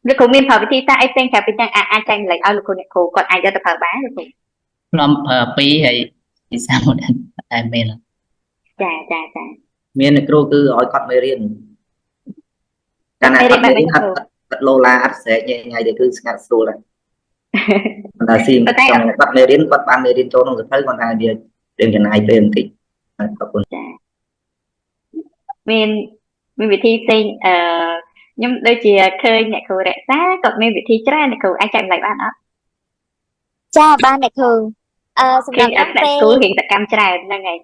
លោកគ្រូមានប្រើវិធីសាស្ត្រអីផ្សេងក្រៅពីហ្នឹងអាចចែករំលែកឲ្យលោកគ្រូអ្នកគ្រូគាត់អាចយកទៅប្រើបានលោកគ្រូ ធ្លាប់ប្រើពីរហើយពិសាមួយអត់តែមាន ចាចាចា មានអ្នកគ្រូគឺឲ្យគាត់មេរៀនកាលណាគាត់មេរៀនអត់អត់ឡូឡាអត់ស្រែកញ៉ៃញ៉ៃទេគឺស្ងាត់ស្រួលដែរប៉ុន្តែស៊ីចង់គាត់មេរៀនគាត់បានមេរៀនចូលក្នុងសៀវភៅគាត់ថាវារៀងចំណាយពេលបន្តិចអរគុណ ចាមានមានវិធីផ្សេងខ្ញុំដូចជាឃើញអ្នកគ្រូរក្សាគាត់មានវិធីច្រើនអ្នកគ្រូអាចចែករំលែកបានអត់ ចាបានអ្នកគ្រូសម្ ឃើ រាប់ ញអត់អ្នក ខ្ញុំពេល គ្រូរៀងសកម្មច្រើនហ្នឹងហើយ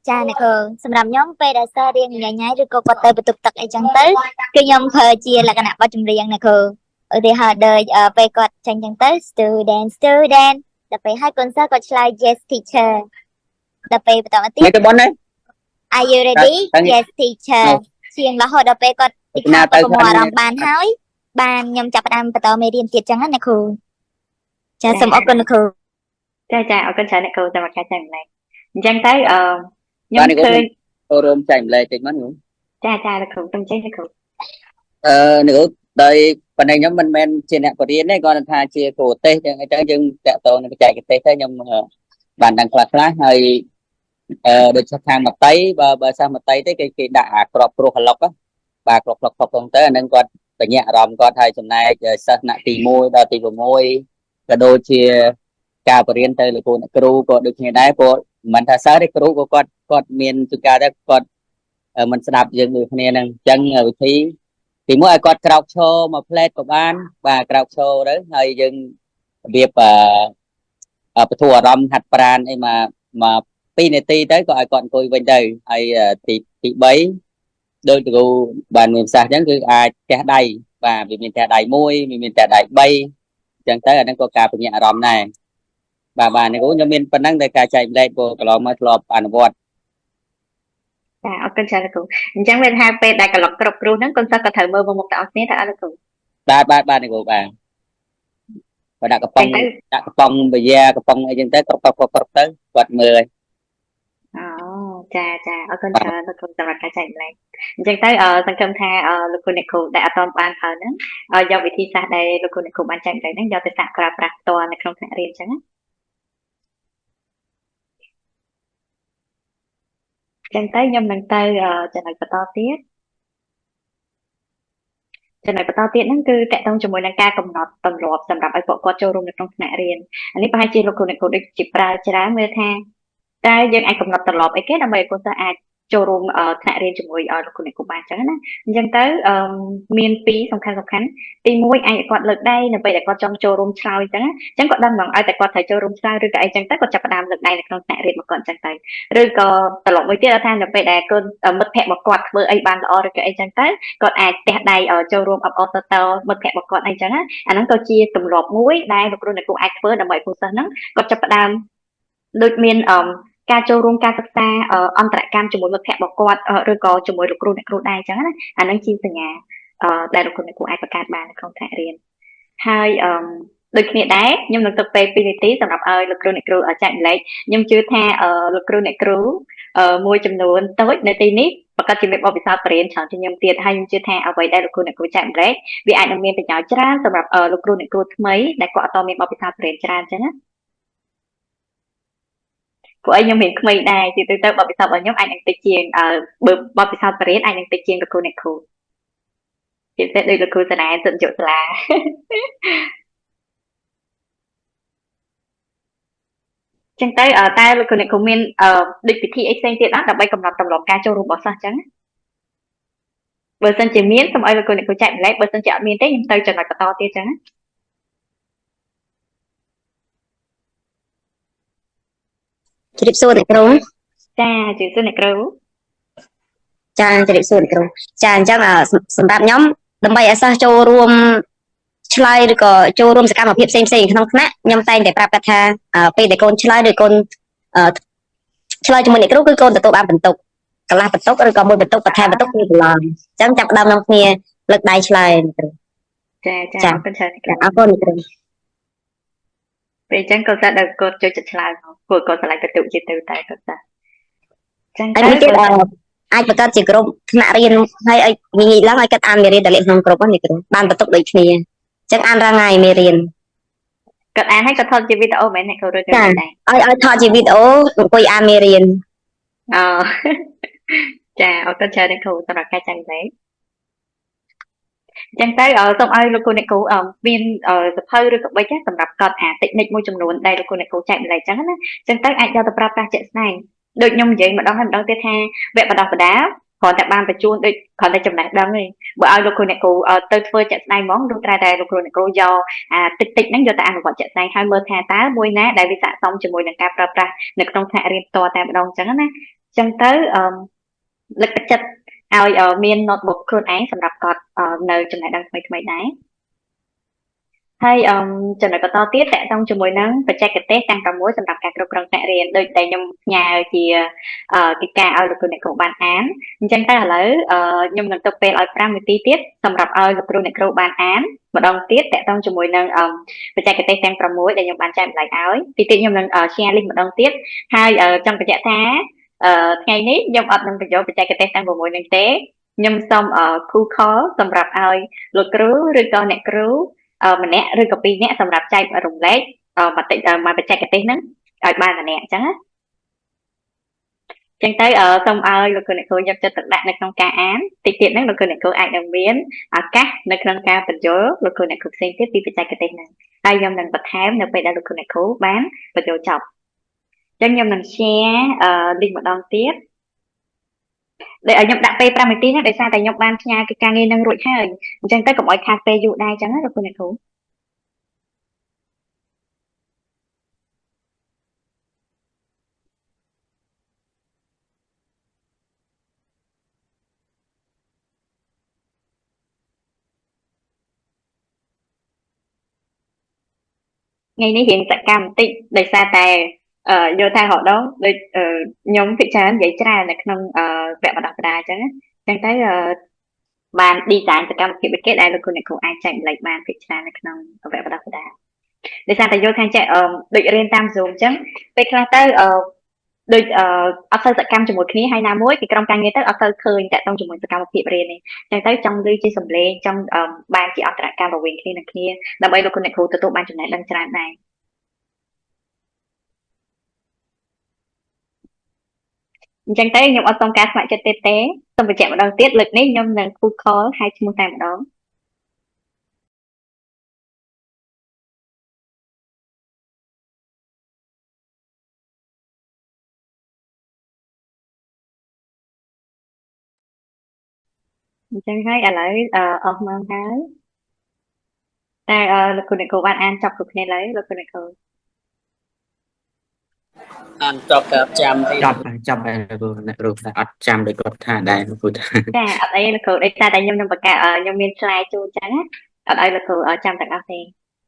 ចាអ្នកគ្រូសម្រាប់ខ្ញុំពេលដែលសិស្សរៀងញ៉ៃញ៉ៃឬក៏គាត់ទៅបន្ទប់ទឹកអីចឹងទៅគឺខ្ញុំប្រើជាលក្ខណៈបទចម្រៀងអ្នកគ្រូឧទាហរណ៍ដូចពេលគាត់ចេញចឹងទៅ student student ដល់ពេលហើយកូនសិស្សគាត់ឆ្លើយ yes teacher ដល់ពេលបន្តមកទៀត ទៅប៉ុនណា Are you ready? តែ Yes teacher ជាងរហូតដល់ពេលគាត់ ពីណាទៅ ប្រមូលអារម្មណ៍បានហើយបានខ្ញុំចាប់ផ្ដើមបន្តមេរៀនទៀតចឹងណាអ្នកគ្រូចាសូមអរគុណអ្នកគ្រូ ចាចាអរគុណច្រើនអ្នកគ្រូសម្រាប់ការចែករំលែក អញ្ចឹងទៅអឺខ្ញុំ បាទនេះ ឃើញ ចូលរួមចែកម្លែកតិចមកនោះ ចាចាលោកគ្រូខ្ញុំចេញលោកគ្រូ អឺនេះដោយប៉ុន្តែខ្ញុំមិនមែនជាអ្នកបរៀនទេគ្រាន់តែថាជាគ្រូទេសចឹងអីទៅយើងតាក់ទងនឹងបច្ចេកទេសទៅខ្ញុំបានដឹងខ្លះខ្លះហើយអឺដូចថាខាងមតីបើបើសិស្សមតីទេគេគេដាក់អាក្របគ្រោះក្លុកបាទក្របក្លុកក្លុកទៅអានឹងគាត់បញ្ញាអារម្មណ៍គាត់ហើយចំណែកសិស្សថ្នាក់ទី1ដល់ទី6ក៏ដូចជាការបរៀនទៅលោកគ្រូអ្នកគ្រូក៏ដូចគ្នាដែរព្រោះមិនថាសិស្សទេគ្រូក៏គាត់គាត់មានជួនកាលដែរគាត់មិនស្ដាប់យើងដូចគ្នានឹងអញ្ចឹងវិធីទីមួយឲ្យគាត់ក្រោកឈរមកផ្លែតក៏បានបាទក្រោកឈរទៅហើយយើងរបៀបអឺបធូរអារម្មណ៍ហាត់ប្រានអីមកមក2នាទីទៅក៏ឲ្យគាត់អង្គុយវិញទៅហើយទីទី3ដោយគ្រូបានមានប្រសាសន៍អញ្ចឹងគឺអាចផ្ទះដៃបាទវាមានផ្ទះដៃ1វាមានផ្ទះដៃ3អញ្ចឹងទៅអាហ្នឹងក៏ការបញ្ញាអារម្មណ៍ដែរបាទបាទនេះគ្រូខ្ញុំមានប៉ុណ្ណឹងតែការចែកម្លែកព្រោះកន្លងមកធ្លាប់អនុវត្ត ចាអរគុណច្រើនលោកគ្រូអញ្ចឹងវាថាពេលដែលក្លុកគ្រប់គ្រូហ្នឹងកូនសិស្សក៏ត្រូវមើលមុខទាំងអស់គ្នាតើអត់លោកគ្រូ បាទបាទបាទនេះគ្រូបាទបើដាក់កំប៉ុងដាក់កំប៉ុងបយាកំប៉ុងអីចឹងទៅគ្រប់គ្រប់គ្រប់ទៅគាត់មើលហើយ អូចាចាអរគុណច្រើនលោកគ្រូសម្រាប់ការចែកម្លែកអញ្ចឹងទៅសង្ឃឹមថាលោកគ្រូអ្នកគ្រូដែលអត់ទាន់បានប្រើហ្នឹងយកវិធីសាស្ត្រដែលលោកគ្រូអ្នកគ្រូបានចែកម្លែកហ្នឹងយកទៅសាកប្រើប្រាស់ផ្ទាល់នៅក្នុងថ្នាក់រៀនអញ្ចឹងណាចឹងទៅខ្ញុំនឹងទៅចំណុចបន្តទៀតចំណុចបន្តទៀតហ្នឹងគឺតកតងជាមួយនឹងការកំណត់ទម្លាប់សម្រាប់ឲ្យពួកគាត់ចូលរួមនៅក្នុងថ្នាក់រៀនអានេះប្រហែលជាលោកគ្រូអ្នកគ្រូដូចជាប្រើច្រើនមើលថាតើយើងអាចកំណត់ទម្លាប់អីគេដើម្បីឲ្យកូនសិស្សអាចចូលរួមថ្នាក់រៀនជាមួយលោកគ្រូអ្នកគ្រូបានអញ្ចឹងណាអញ្ចឹងទៅមានពីរសំខាន់សំខាន់ទី1អាចឲ្យគាត់លើកដៃនៅពេលដែលគាត់ចង់ចូលរួមឆ្លើយអញ្ចឹងអញ្ចឹងគាត់ដឹងហ្មងឲ្យតែគាត់ត្រូវចូលរួមឆ្លើយឬក៏អីចឹងទៅគាត់ចាប់ផ្ដើមលើកដៃនៅក្នុងថ្នាក់រៀនរបស់គាត់អញ្ចឹងទៅឬក៏ត្រឡប់មួយទៀតថានៅពេលដែលកូនមិត្តភ័ក្តិរបស់គាត់ធ្វើអីបានល្អឬក៏អីចឹងទៅគាត់អាចទះដៃចូលរួមអបអរសាទរមិត្តភ័ក្តិរបស់គាត់អីចឹងណាអាហ្នឹងក៏ជាទម្លាប់មួយដែលលោកគ្រូអ្នកគ្រូអាចធ្វើដើម្បីឲ្យសិស្សហ្នឹងគាត់ចាប់ផ្ដើមដូចមានការចូលរួមការសិក្សាអន្តរកម្មជាមួយមិត្តភ័ក្តិរបស់គាត់ឬក៏ជាមួយលោកគ្រូអ្នកគ្រូដែរអញ្ចឹងណាអាហ្នឹងជាសញ្ញាដែលលោកគ្រូអ្នកគ្រូអាចបង្កើតបាននៅក្នុងថ្នាក់រៀនហើយអឺដូចគ្នាដែរខ្ញុំនឹងទុកពេល2នាទីសម្រាប់ឲ្យលោកគ្រូអ្នកគ្រូចែកម្លែកខ្ញុំជឿថាលោកគ្រូអ្នកគ្រូមួយចំនួនតូចនៅទីនេះប្រកាសជាមានបទពិសោធន៍បរៀនច្រើនជាងខ្ញុំទៀតហើយខ្ញុំជឿថាអ្វីដែលលោកគ្រូអ្នកគ្រូចែកម្លែកវាអាចនឹងមានប្រយោជន៍ច្រើនសម្រាប់លោកគ្រូអ្នកគ្រូថ្មីដែលគាត់អត់មានបទពិសោធន៍បរៀនច្រើនអញ្ចឹងណាព្រោះអីខ្ញុំមានក្មេងដែរជាទូទៅបទពិសោធន៍របស់ខ្ញុំអាចនឹងតិចជាងបើបទពិសោធន៍បរៀនអាចនឹងតិចជាងលោកគ្រូអ្នកគ្រូជាពិសេសដូចលោកគ្រូសាលាសិទ្ធិយុសាលាចឹងទៅតើលោកគ្រូអ្នកគ្រូមានដូចពិធីអីផ្សេងទៀតអត់ដើម្បីកំណត់ទម្លាប់ការចូលរួមរបស់សិស្សចឹងបើសិនជាមានសូមឲ្យលោកគ្រូអ្នកគ្រូចែកម្លែកបើសិនជាអត់មានទេខ្ញុំទៅចំណុចបន្តទៀតចឹង ជម្រាបសួរអ្នកគ្រូ ចាជម្រាបសួរអ្នកគ្រូ ចាជម្រាបសួរអ្នកគ្រូចាអញ្ចឹងសម្រាប់ខ្ញុំដើម្បីឲ្យសិស្សចូលរួមឆ្លើយឬក៏ចូលរួមសកម្មភាពផ្សេងៗក្នុងថ្នាក់ខ្ញុំតែងតែប្រាប់គាត់ថាពេលដែលកូនឆ្លើយឬកូនឆ្លើយជាមួយអ្នកគ្រូគឺកូនទទួលបានបន្ទុកកន្លះបន្ទុកឬក៏មួយបន្ទុកបន្ថែមបន្ទុកពីប្រឡងអញ្ចឹងចាប់ផ្ដើមក្នុងគ្នាលើកដៃឆ្លើយអ្នកគ្រូ ចាចាអរគុណច្រើន អរគុណអ្នកគ្រូ ពេលអញ្ចឹងកូនសិស្សដល់គាត់ចូលចិត្តឆ្លើយមកព្រោះគាត់ឆ្លើយបន្ទុកជាទៅតែកូនសិស្ស ចឹងហើយទៀតអាចបង្កើតជាក្រុមថ្នាក់រៀនហើយឲ្យងាយឡើងឲ្យគាត់អានមេរៀនតែលេខក្នុងក្រុមហ្នឹងគ្រូបានបន្ទុកដូចគ្នាអញ្ចឹងអានរាល់ថ្ងៃមេរៀន គាត់អានហើយគាត់ថតជាវីដេអូមែនអ្នកគ្រូឬក៏ ដែរឲ្យថតជាវីដេអូអង្គុយអានមេរៀន អូចាអរគុណច្រើនអ្នកគ្រូសម្រាប់ការចែកម្លែកចឹងទៅសូមឲ្យលោកគ្រូអ្នកគ្រូមានសភៅឬក៏ប៊ិចសម្រាប់កត់អាតិចនិចមួយចំនួនដែលលោកគ្រូអ្នកគ្រូចែកម្លែកចឹងណាចឹងទៅអាចយកទៅប្រើប្រាស់ជាក់ស្ដែងដូចខ្ញុំនិយាយម្ដងហើយម្ដងទៀតថាវគ្គបណ្ដោះបណ្ដាលគ្រាន់តែបានបញ្ជូនដូចគ្រាន់តែចំណេះដឹងទេបើឲ្យលោកគ្រូអ្នកគ្រូទៅធ្វើជាក់ស្ដែងហ្មងលុះត្រាតែលោកគ្រូអ្នកគ្រូយកអាតិចតិចហ្នឹងយកទៅអនុវត្តជាក់ស្ដែងហើយមើលថាតើមួយណាដែលវាស័ក្តិសមជាមួយនឹងការប្រើប្រាស់នៅក្នុងថ្នាក់រៀនផ្ទាល់តែម្ដងចឹងណាចឹងទៅលើកទឹកចិត្តឲ្យមាន notebook ខ្លួនឯងសម្រាប់កត់នៅចំណេះដឹងថ្មីៗដែរ ហើយអឺចំណុចបន្តទៀតតកតងជាមួយនឹងបច្ចេកទេសទាំង6សម្រាប់ការគ្រប់គ្រងថ្នាក់រៀនដូចដែលខ្ញុំផ្ញើជាកិច្ចការឲ្យលោកគ្រូអ្នកគ្រូបានអានអញ្ចឹងទៅឥឡូវខ្ញុំនឹងទុកពេលឲ្យ5នាទីទៀតសម្រាប់ឲ្យលោកគ្រូអ្នកគ្រូបានអានម្ដងទៀតតកតងជាមួយនឹងបច្ចេកទេសទាំង6ដែលខ្ញុំបានចែកម្លែកឲ្យទីទៀតខ្ញុំនឹង share link ម្ដងទៀតហើយចង់បញ្ជាក់ថាថ្ងៃនេះខ្ញុំអត់នឹងបញ្ចូលបច្ចេកទេសទាំង6នឹងទេខ្ញុំសូម គូ call សម្រាប់ឲ្យលោកគ្រូឬក៏អ្នកគ្រូម្នាក់ឬក៏ពីរនាក់សម្រាប់ចែករំលែកមតិមកបច្ចេកទេសហ្នឹងឲ្យបានម្នាក់អញ្ចឹងណាចឹងទៅសូមឲ្យលោកគ្រូអ្នកគ្រូយកចិត្តទុកដាក់នៅក្នុងការអានតិចទៀតហ្នឹងលោកគ្រូអ្នកគ្រូអាចនឹងមានឱកាសនៅក្នុងការបញ្យល់លោកគ្រូអ្នកគ្រូផ្សេងទៀតពីបច្ចេកទេសហ្នឹងហើយខ្ញុំនឹងបន្ថែមនៅពេលដែលលោកគ្រូអ្នកគ្រូបានបញ្យល់ចប់ចឹងខ្ញុំនឹង share link ម្ដងទៀតដែលឲ្យខ្ញុំដាក់ពេល5នាទីណាដោយសារតែខ្ញុំបានផ្ញើកិច្ចការងារនឹងរួចហើយអញ្ចឹងទៅកុំឲ្យខាតពេលយូរដែរអញ្ចឹងណាលោកគ្រូអ្នកគ្រូថ្ងៃនេះរៀងសកម្មបន្តិចដោយសារតែយល់ថារដងដូចខ្ញុំពិចារនិយាយច្រើននៅក្នុងវគ្គបណ្ដុះបណ្ដាលអញ្ចឹងអញ្ចឹងទៅបាន design សកម្មភាពគេដែលលោកគ្រូអ្នកគ្រូអាចចែកម្លែកបានពិចារនៅក្នុងវគ្គបណ្ដុះបណ្ដាលដោយសារតែយល់ថាចេះដូចរៀនតាម Zoom អញ្ចឹងពេលខ្លះទៅដូចអត់សូវសកម្មជាមួយគ្នាហើយណាមួយពីក្រុមការងារទៅអត់សូវឃើញតាក់ទងជាមួយសកម្មភាពរៀននេះអញ្ចឹងទៅចង់ឮជាសម្លេងចង់បានជាអន្តរកម្មរវាងគ្នានឹងគ្នាដើម្បីលោកគ្រូអ្នកគ្រូទទួលបានចំណេះដឹងច្រើនដែរអញ្ចឹងទៅខ្ញុំអត់សុំការស្ម័គ្រចិត្តទេទេសូមបញ្ជាក់ម្ដងទៀតលើកនេះខ្ញុំនឹងគូ call ហៅឈ្មោះតែម្ដងអញ្ចឹងហើយឥឡូវអស់ម៉ោងហើយតែលោកគ្រូអ្នកគ្រូបានអានចប់គ្រប់គ្នាឡើយលោកគ្រូអ្នកគ្រូ អានចប់តែចាំទេ ចប់ចប់ហើយលោកគ្រូអ្នកគ្រូតែអត់ចាំដោយគាត់ថាដែរលោកគ្រូថា ចាអត់អីលោកគ្រូដោយសារតែខ្ញុំនឹងបង្កើតខ្ញុំមាន slide ជូនអញ្ចឹងណាអត់ឲ្យលោកគ្រូចាំទាំងអស់ទេ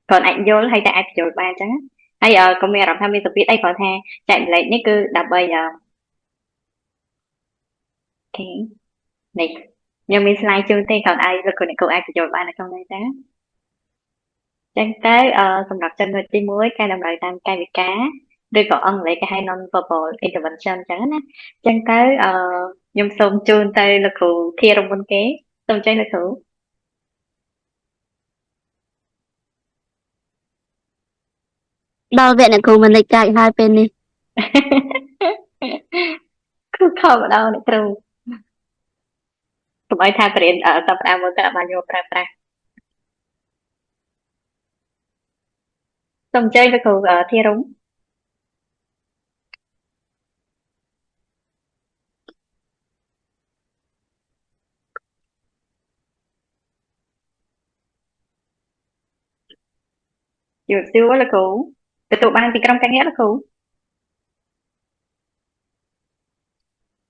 គ្រាន់អាចយល់ហើយតែអាចបញ្យល់បានអញ្ចឹងហើយក៏មានអារម្មណ៍ថាមានសម្ពាធអីគ្រាន់ថាចែកម្លែកនេះគឺដើម្បីOK នេះខ្ញុំមាន slide ជូនទេគ្រាន់ឲ្យលោកគ្រូអ្នកគ្រូអាចបញ្យល់បាននៅក្នុងនេះចាចឹងទៅសម្រាប់ចំណុចទី1ការតម្រូវតាមកាយវិការឬក៏អង់គ្លេសគេហៅ non verbal intervention អញ្ចឹងណាចឹងទៅខ្ញុំសូមជូនទៅលោកគ្រូធារមុនគេសូមអញ្ជើញលោកគ្រូ ដល់វគ្គអ្នកគ្រូមិនលេចកាចហើយពេលនេះ គ្រូខំម្ដងអ្នកគ្រូកុំឲ្យថាបរៀនសប្តាហ៍មុនទៅអត់បានយកប្រើប្រាស់សូមអញ្ជើញលោកគ្រូធារំជម្រាបសួរលោកគ្រូទទួលបានពីក្រុមការងារលោកគ្រូ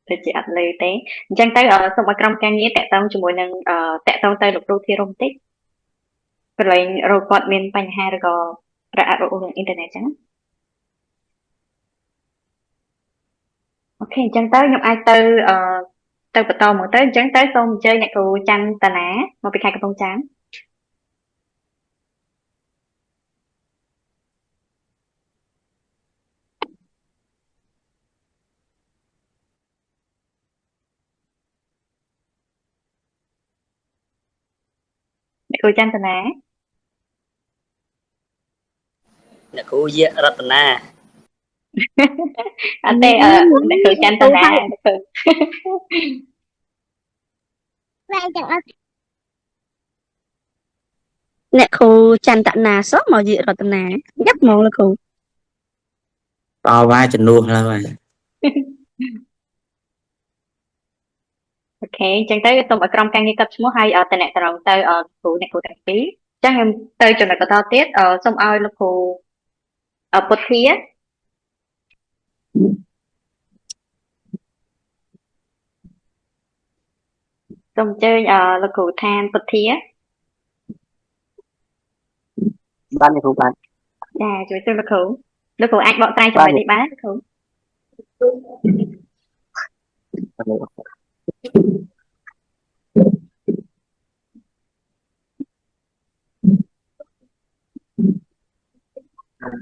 ទៅជាអត់លើទេអញ្ចឹងទៅសូមឲ្យក្រុមការងារតាក់ទងជាមួយនឹងតាក់ទងទៅលោកគ្រូធារំតិចកន្លែងរកគាត់មានបញ្ហាឬក៏រអាក់រអួលនឹងអ៊ីនធឺណិតអញ្ចឹង OK អញ្ចឹងទៅខ្ញុំអាចទៅទៅបន្តមកទៅអញ្ចឹងទៅសូមអញ្ជើញអ្នកគ្រូច័ន្ទតាមកពីខេត្តកំពង់ចាមអ្នកគ្រូចន្ទនា អ្នកគ្រូយៈរតនា អត់ទេអ្នកគ្រូចន្ទនាអ្នកគ្រូ ទាំងអស់ អ្នកគ្រូចន្ទនាសោះមកយករតនាញាប់ហ្មងលោកគ្រូ តវ៉ាជំនួសឡើយ OK អញ្ចឹងទៅសូមឲ្យក្រុមការងារកត់ឈ្មោះហើយតំណតំណងទៅគ្រូអ្នកគ្រូទាំងពីរអញ្ចឹងខ្ញុំទៅចំណុចបន្តទៀតសូមឲ្យលោកគ្រូពុទ្ធាសូមអញ្ជើញលោកគ្រូឋានពុទ្ធា បាទអ្នកគ្រូបាទ។ ចាជួយសួរលោកគ្រូលោកគ្រូអាចបកស្រាយចំណុចនេះបានលោកគ្រូ?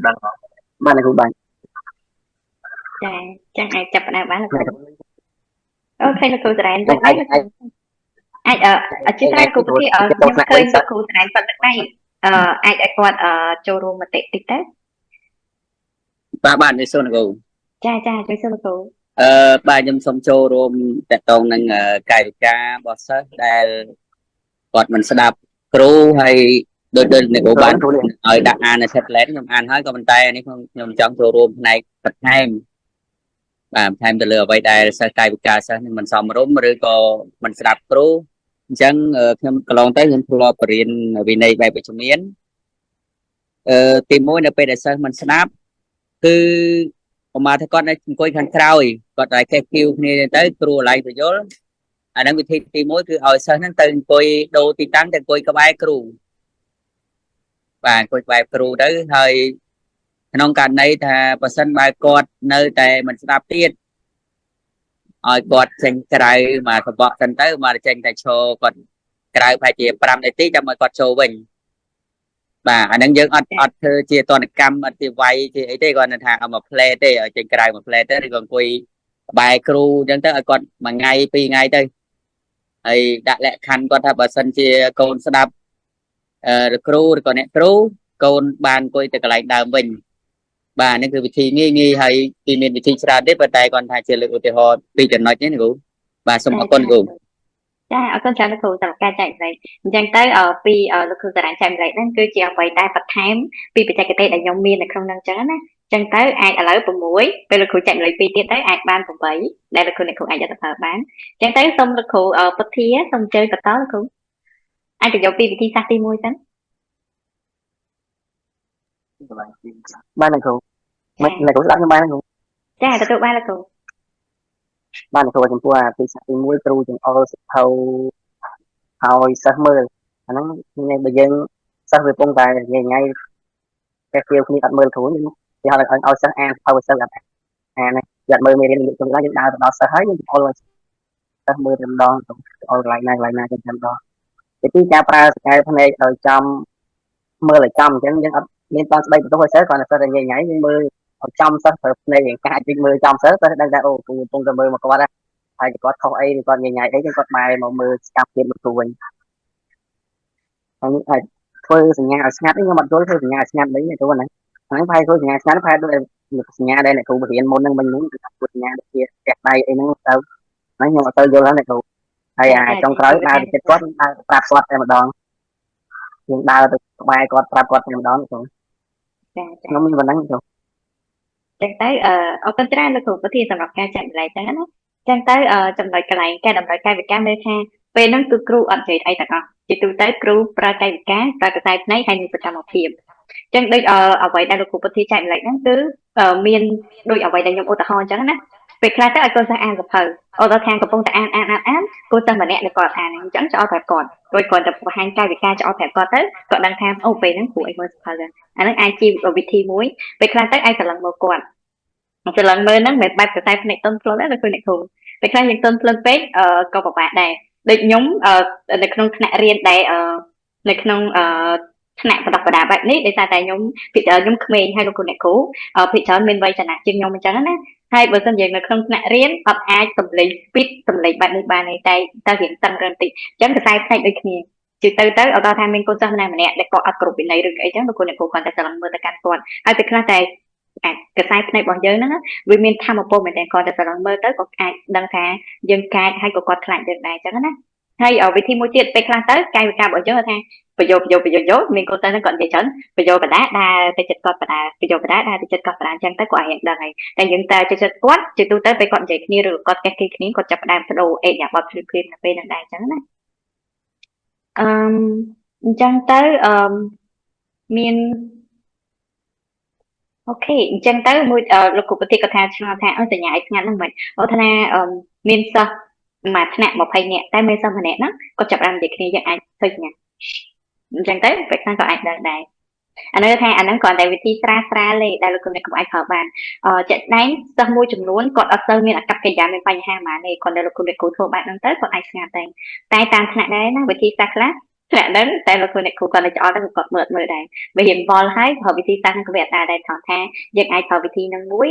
ដឹង បាទអ្នកគ្រូបាទ។ ចាចឹងអាចចាប់ផ្ដើមបានលោកគ្រូOK លោកគ្រូសរ៉ែនលោកអាចអាចអធិស្ឋានគ្រូពធាខ្ញុំឃើញលោកគ្រូសរ៉ែនគាត់ទឹកដៃអឺអាចឲ្យគាត់ចូលរួមមតិតិចទៅ។ បាទបាទនេះសូនលោកគ្រូ។ ចាចាជួយសួរលោកគ្រូ។ បាទខ្ញុំសូមចូលរួមតកតងនឹងកាយវិការរបស់សិស្សដែលគាត់មិនស្ដាប់គ្រូហើយដូចដូចអ្នកគ្រូបានឲ្យដាក់អាននៅ tablet ខ្ញុំអានហើយក៏ប៉ុន្តែនេះខ្ញុំចង់ចូលរួមផ្នែកបន្ថែមបាទបន្ថែមទៅលើអ្វីដែលសិស្សកាយវិការសិស្សនឹងមិនសមរម្យឬក៏មិនស្ដាប់គ្រូអញ្ចឹងខ្ញុំកន្លងទៅខ្ញុំធ្លាប់បរៀនវិន័យបែបវិជ្ជមានទី1នៅពេលដែលសិស្សមិនស្ដាប់គឺប្រមាថថាគាត់នៅអង្គុយខាងក្រោយគាត់តែកេះគៀវគ្នាទៅគ្រូឡៃបញ្យលអាហ្នឹងវិធីទី1គឺឲ្យសិស្សហ្នឹងទៅអង្គុយដូរទីតាំងទៅអង្គុយក្បែរគ្រូបាទអង្គុយក្បែរគ្រូទៅហើយក្នុងករណីថាបើសិនបើគាត់នៅតែមិនស្ដាប់ទៀតឲ្យគាត់ចេញក្រៅមកសបកសិនទៅមកចេញតែឈរគាត់ក្រៅប្រហែលជា5នាទីចាំឲ្យគាត់ចូលវិញបាទអាហ្នឹងយើងអត់អត់ធ្វើជាតនកម្មអត់ជាវាយជាអីទេគាត់ថាឲ្យមកផ្លែទេឲ្យចេញក្រៅមកផ្លែទៅឬក៏អង្គុយក្បែរគ្រូអញ្ចឹងទៅឲ្យគាត់មួយថ្ងៃពីរថ្ងៃទៅហើយដាក់លក្ខខណ្ឌគាត់ថាបើសិនជាកូនស្ដាប់អឺគ្រូឬក៏អ្នកគ្រូកូនបានអង្គុយទៅកន្លែងដើមវិញបាទនេះគឺវិធីងាយងាយហើយពីមានវិធីច្រើនទេប៉ុន្តែគាត់ថាជាលើកឧទាហរណ៍ពីរចំណុចនេះគ្រូបាទសូមអរគុណគ្រូ។ ចាអរគុណច្រើនលោកគ្រូសម្រាប់ការចែករំលែកអញ្ចឹងទៅពីលោកគ្រូតារាចែករំលែកហ្នឹងគឺជាអ្វីដែលបន្ថែមពីបច្ចេកទេសដែលខ្ញុំមាននៅក្នុងហ្នឹងអញ្ចឹងណាអញ្ចឹងទៅអាចឥឡូវ6ពេលលោកគ្រូចែករំលែក2ទៀតទៅអាចបាន8ដែលលោកគ្រូអ្នកគ្រូអាចយកទៅប្រើបានអញ្ចឹងទៅសូមលោកគ្រូពុទ្ធាសូមអញ្ជើញបន្តលោកគ្រូអាចបញ្យល់ពីវិធីសាស្ត្រទី1សិន។ បាទអ្នកគ្រូមិនអ្នកគ្រូស្ដាប់ខ្ញុំបានគ្រូ? ចាទទួលបានលោកគ្រូ។ បាទអ្នកគ្រូចំពោះអាពិសាទី1គ្រូចង្អុលសៀវភៅឲ្យសិស្សមើលអាហ្នឹងបើយើងសិស្សវាពងតែថ្ងៃថ្ងៃកែគៀវគ្នាអត់មើលគ្រូយើងគេហៅឲ្យសិស្សអានសៀវភៅសិស្សអត់អានទេអត់មើលមេរៀនយើងទៅយើងដើរទៅដល់សិស្សហើយយើងចង្អុលឲ្យសិស្សមើលតែម្ដងចង្អុលកន្លែងណាកន្លែងណាចឹងតែម្ដងទីពីរការប្រើសកែភ្នែកឲ្យចំមើលឲ្យចំអញ្ចឹងយើងអត់មានតស្ដីបន្ទោសឲ្យសិស្សគ្រាន់តែសិស្សតែញ៉ៃញ៉ៃយើងមើលឲ្យចំសិស្សប្រើភ្នែកយ៉ាងកាចវិញមើលចំសិស្សសិស្សដឹងថាអូគ្រូកំពុងតែមើលមកគាត់ហើយគាត់ខុសអីឬគាត់ញ៉ៃញ៉ៃអីចឹងគាត់បែរមកមើលស្កាប់ទៀតមកគ្រូវិញហើយអាចធ្វើសញ្ញាឲ្យស្ងាត់ខ្ញុំអត់យល់ធ្វើសញ្ញាឲ្យស្ងាត់វិញគ្រូហ្នឹងហ្នឹងប្រហែលធ្វើសញ្ញាស្ងាត់ប្រហែលដូចសញ្ញាដែលអ្នកគ្រូបង្រៀនមុនហ្នឹងមិញហ្នឹងគឺធ្វើសញ្ញាដូចជាផ្ទះដៃអីហ្នឹងទៅហ្នឹងខ្ញុំអត់ទៅយល់ហ្នឹងអ្នកគ្រូហើយអាចុងក្រោយដើរទៅចិត្តគាត់ដើរប្រាប់គាត់តែម្ដងយើងដើរទៅក្បែរគាត់ប្រាប់គាត់តែម្ដងគ្រូ។ ចាចា។ ខ្ញុំមានប៉ុណ្ណឹងគ្រូ។ ចឹងទៅអរគុណច្រើនលោកគ្រូប្រធានសម្រាប់ការចែករំលែកចឹងណាចឹងទៅចំណុចកន្លែងកែតម្រូវកាយវិការមានថាពេលហ្នឹងគឺគ្រូអត់និយាយអីទាំងអស់ជាទូទៅគ្រូប្រើកាយវិការប្រើកសែភ្នែកហើយនឹងសកម្មភាពចឹងដូចអ្វីដែលលោកគ្រូប្រធានចែករំលែកហ្នឹងគឺមានដូចអ្វីដែលខ្ញុំឧទាហរណ៍អញ្ចឹងណាពេលខ្លះទៅឲ្យកូនសិស្សអានសៀវភៅអូដល់ខាងកំពុងតែអានអានអានអានកូនសិស្សម្នាក់ដែលគាត់អានអញ្ចឹងចោលប្រាប់គាត់រួចគ្រាន់តែបង្ហាញកាយវិការចោលប្រាប់គាត់ទៅគាត់ដឹងថាអូពេលហ្នឹងគ្រូអីមើលសៀវភៅហ្នឹងអាហ្នឹងអាចជាវិធីមួយពេលខ្លះទៅអាចស្រឡឹងមកគាត់ស្រឡឹងមើលហ្នឹងមិនបែបសរសៃភ្នែកតុនភ្លុនទេដូចអ្នកគ្រូពេលខ្លះយើងតុនភ្លុនពេកក៏ពិបាកដែរដូចខ្ញុំនៅក្នុងថ្នាក់រៀនដែលនៅក្នុងថ្នាក់បណ្ដុះបណ្ដាលបែបនេះដោយសារតែខ្ញុំភាគច្រើនខ្ញុំក្មេងហើយលោកគ្រូអ្នកគ្រូភាគច្រើនមានវ័យចំណាស់ជាងខ្ញុំអញ្ចឹងណាហើយបើសិនយើងនៅក្នុងថ្នាក់រៀនអត់អាចសម្លេង speed សម្លេងបែបនេះបានទេតែតែរៀងតឹងរឹងតិចអញ្ចឹងខ្សែភ្នែកដូចគ្នាជឿទៅទៅអត់ដល់ថាមានកូនសិស្សម្នាក់ម្នាក់ដែលគាត់អត់គ្រប់វិន័យឬអីចឹងលោកគ្រូអ្នកគ្រូគាត់តែស្រឡឹងមើលទៅកាន់គាត់ហើយពេលខ្លះតែអាខ្សែភ្នែករបស់យើងហ្នឹងវាមានធម៌ពលមែនតើគាត់តែស្រឡឹងមើលទៅក៏អាចដឹងថាយើងកាចហើយក៏គាត់ខ្លាចយើងដែរចឹងណាហើយវិធីមួយទៀតពេលខ្លះទៅកាយវិការរបស់យើងថាប្រយោប្រយោប្រយោយោមានកូនទៅហ្នឹងគាត់និយាយច្រើនប្រយោបដាដើរទៅចិត្តគាត់បដាប្រយោបដាដើរទៅចិត្តគាត់បដាអញ្ចឹងទៅគាត់អាចដឹងហើយតែយើងតែចិត្តគាត់ជាទូទៅពេលគាត់និយាយគ្នាឬគាត់កេះគេគ្នាគាត់ចាប់ផ្ដើមបដូរអេយ៉ាបត់ភ្លាមភ្លាមនៅពេលហ្នឹងដែរអញ្ចឹងណាអឺអញ្ចឹងទៅអឺមាន OK អញ្ចឹងទៅមួយលោកគ្រូប្រតិគាត់ថាឆ្ងល់ថាអឺសញ្ញាឲ្យស្ងាត់ហ្នឹងមិនអូថាមានសិស្សមួយថ្នាក់20នាក់តែមានសិស្សម្នាក់ហ្នឹងគាត់ចាប់ផ្ដើមនិយាយគ្នាយើងអាចធ្វើសញ្ញាអញ្ចឹងទៅពេលខ្លះក៏អាចដឹងដែរ អានេះថាអាហ្នឹងគ្រាន់តែវិធីស្រាលស្រាលទេដែលលោកគ្រូអ្នកគ្រូអាចប្រើបាន។ជាក់ស្ដែងសិស្សមួយចំនួនគាត់អត់សូវមានអាកប្បកិរិយាមានបញ្ហាហ្មងទេគ្រាន់តែលោកគ្រូអ្នកគ្រូធ្វើបែបហ្នឹងទៅគាត់អាចស្ងាត់ដែរតែតាមថ្នាក់ដែរណាវិធីសាស្ត្រខ្លះថ្នាក់ហ្នឹងតែលោកគ្រូអ្នកគ្រូគាត់តែច្អល់ទៅគាត់មើលមើលដែរវារៀនវល់ហើយប្រើវិធីសាស្ត្រហ្នឹងក៏វាអត់ដែរដែរថងថាយើងអាចប្រើវិធីហ្នឹងមួយ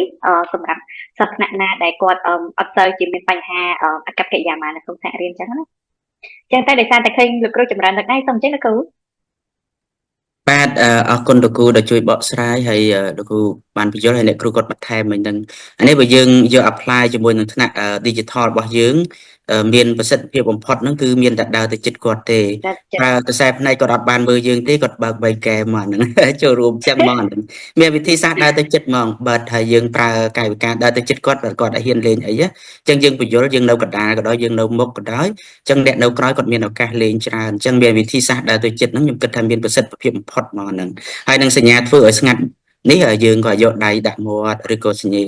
សម្រាប់សិស្សថ្នាក់ណាដែលគាត់អត់សូវជាមានបញ្ហាអាកប្បកិរិយាមកនៅក្នុងថ្នាក់រៀនចឹងណាចឹងតែដោយសារតែឃើញលោកគ្រូចម្រើនទឹកដែរសូមអញ្ចឹងលោកគ្រូ។ បាទអរគុណលោកគ្រូដែលជួយបកស្រាយហើយលោកគ្រូបានបញ្យល់ហើយអ្នកគ្រូគាត់បន្ថែមមិញហ្នឹងអានេះបើយើងយក apply ជាមួយនឹងថ្នាក់ digital របស់យើងមានប្រសិទ្ធភាពបំផុតហ្នឹងគឺមានតែដើរទៅចិត្តគាត់ទេប្រើខ្សែភ្នែកគាត់អត់បានមើលយើងទេគាត់បើកបីកែមកហ្នឹងចូលរួមចឹងហ្មងអាហ្នឹងមានវិធីសាស្ត្រដើរទៅចិត្តហ្មងបើថាយើងប្រើកាយវិការដើរទៅចិត្តគាត់បើគាត់អត់ហ៊ានលេងអីចឹងយើងបញ្យល់យើងនៅកណ្ដាលក៏ដោយយើងនៅមុខក៏ដោយចឹងអ្នកនៅក្រោយគាត់មានឱកាសលេងច្រើនចឹងមានវិធីសាស្ត្រដើរទៅចិត្តហ្នឹងខ្ញុំគិតថាមានប្រសិទ្ធភាពបំផុតហ្មងហ្នឹងហើយនឹងសញ្ញាធ្វើឲ្យស្ងាត់នេះយើងក៏យកដៃដាក់មាត់ឬក៏សញ្ញា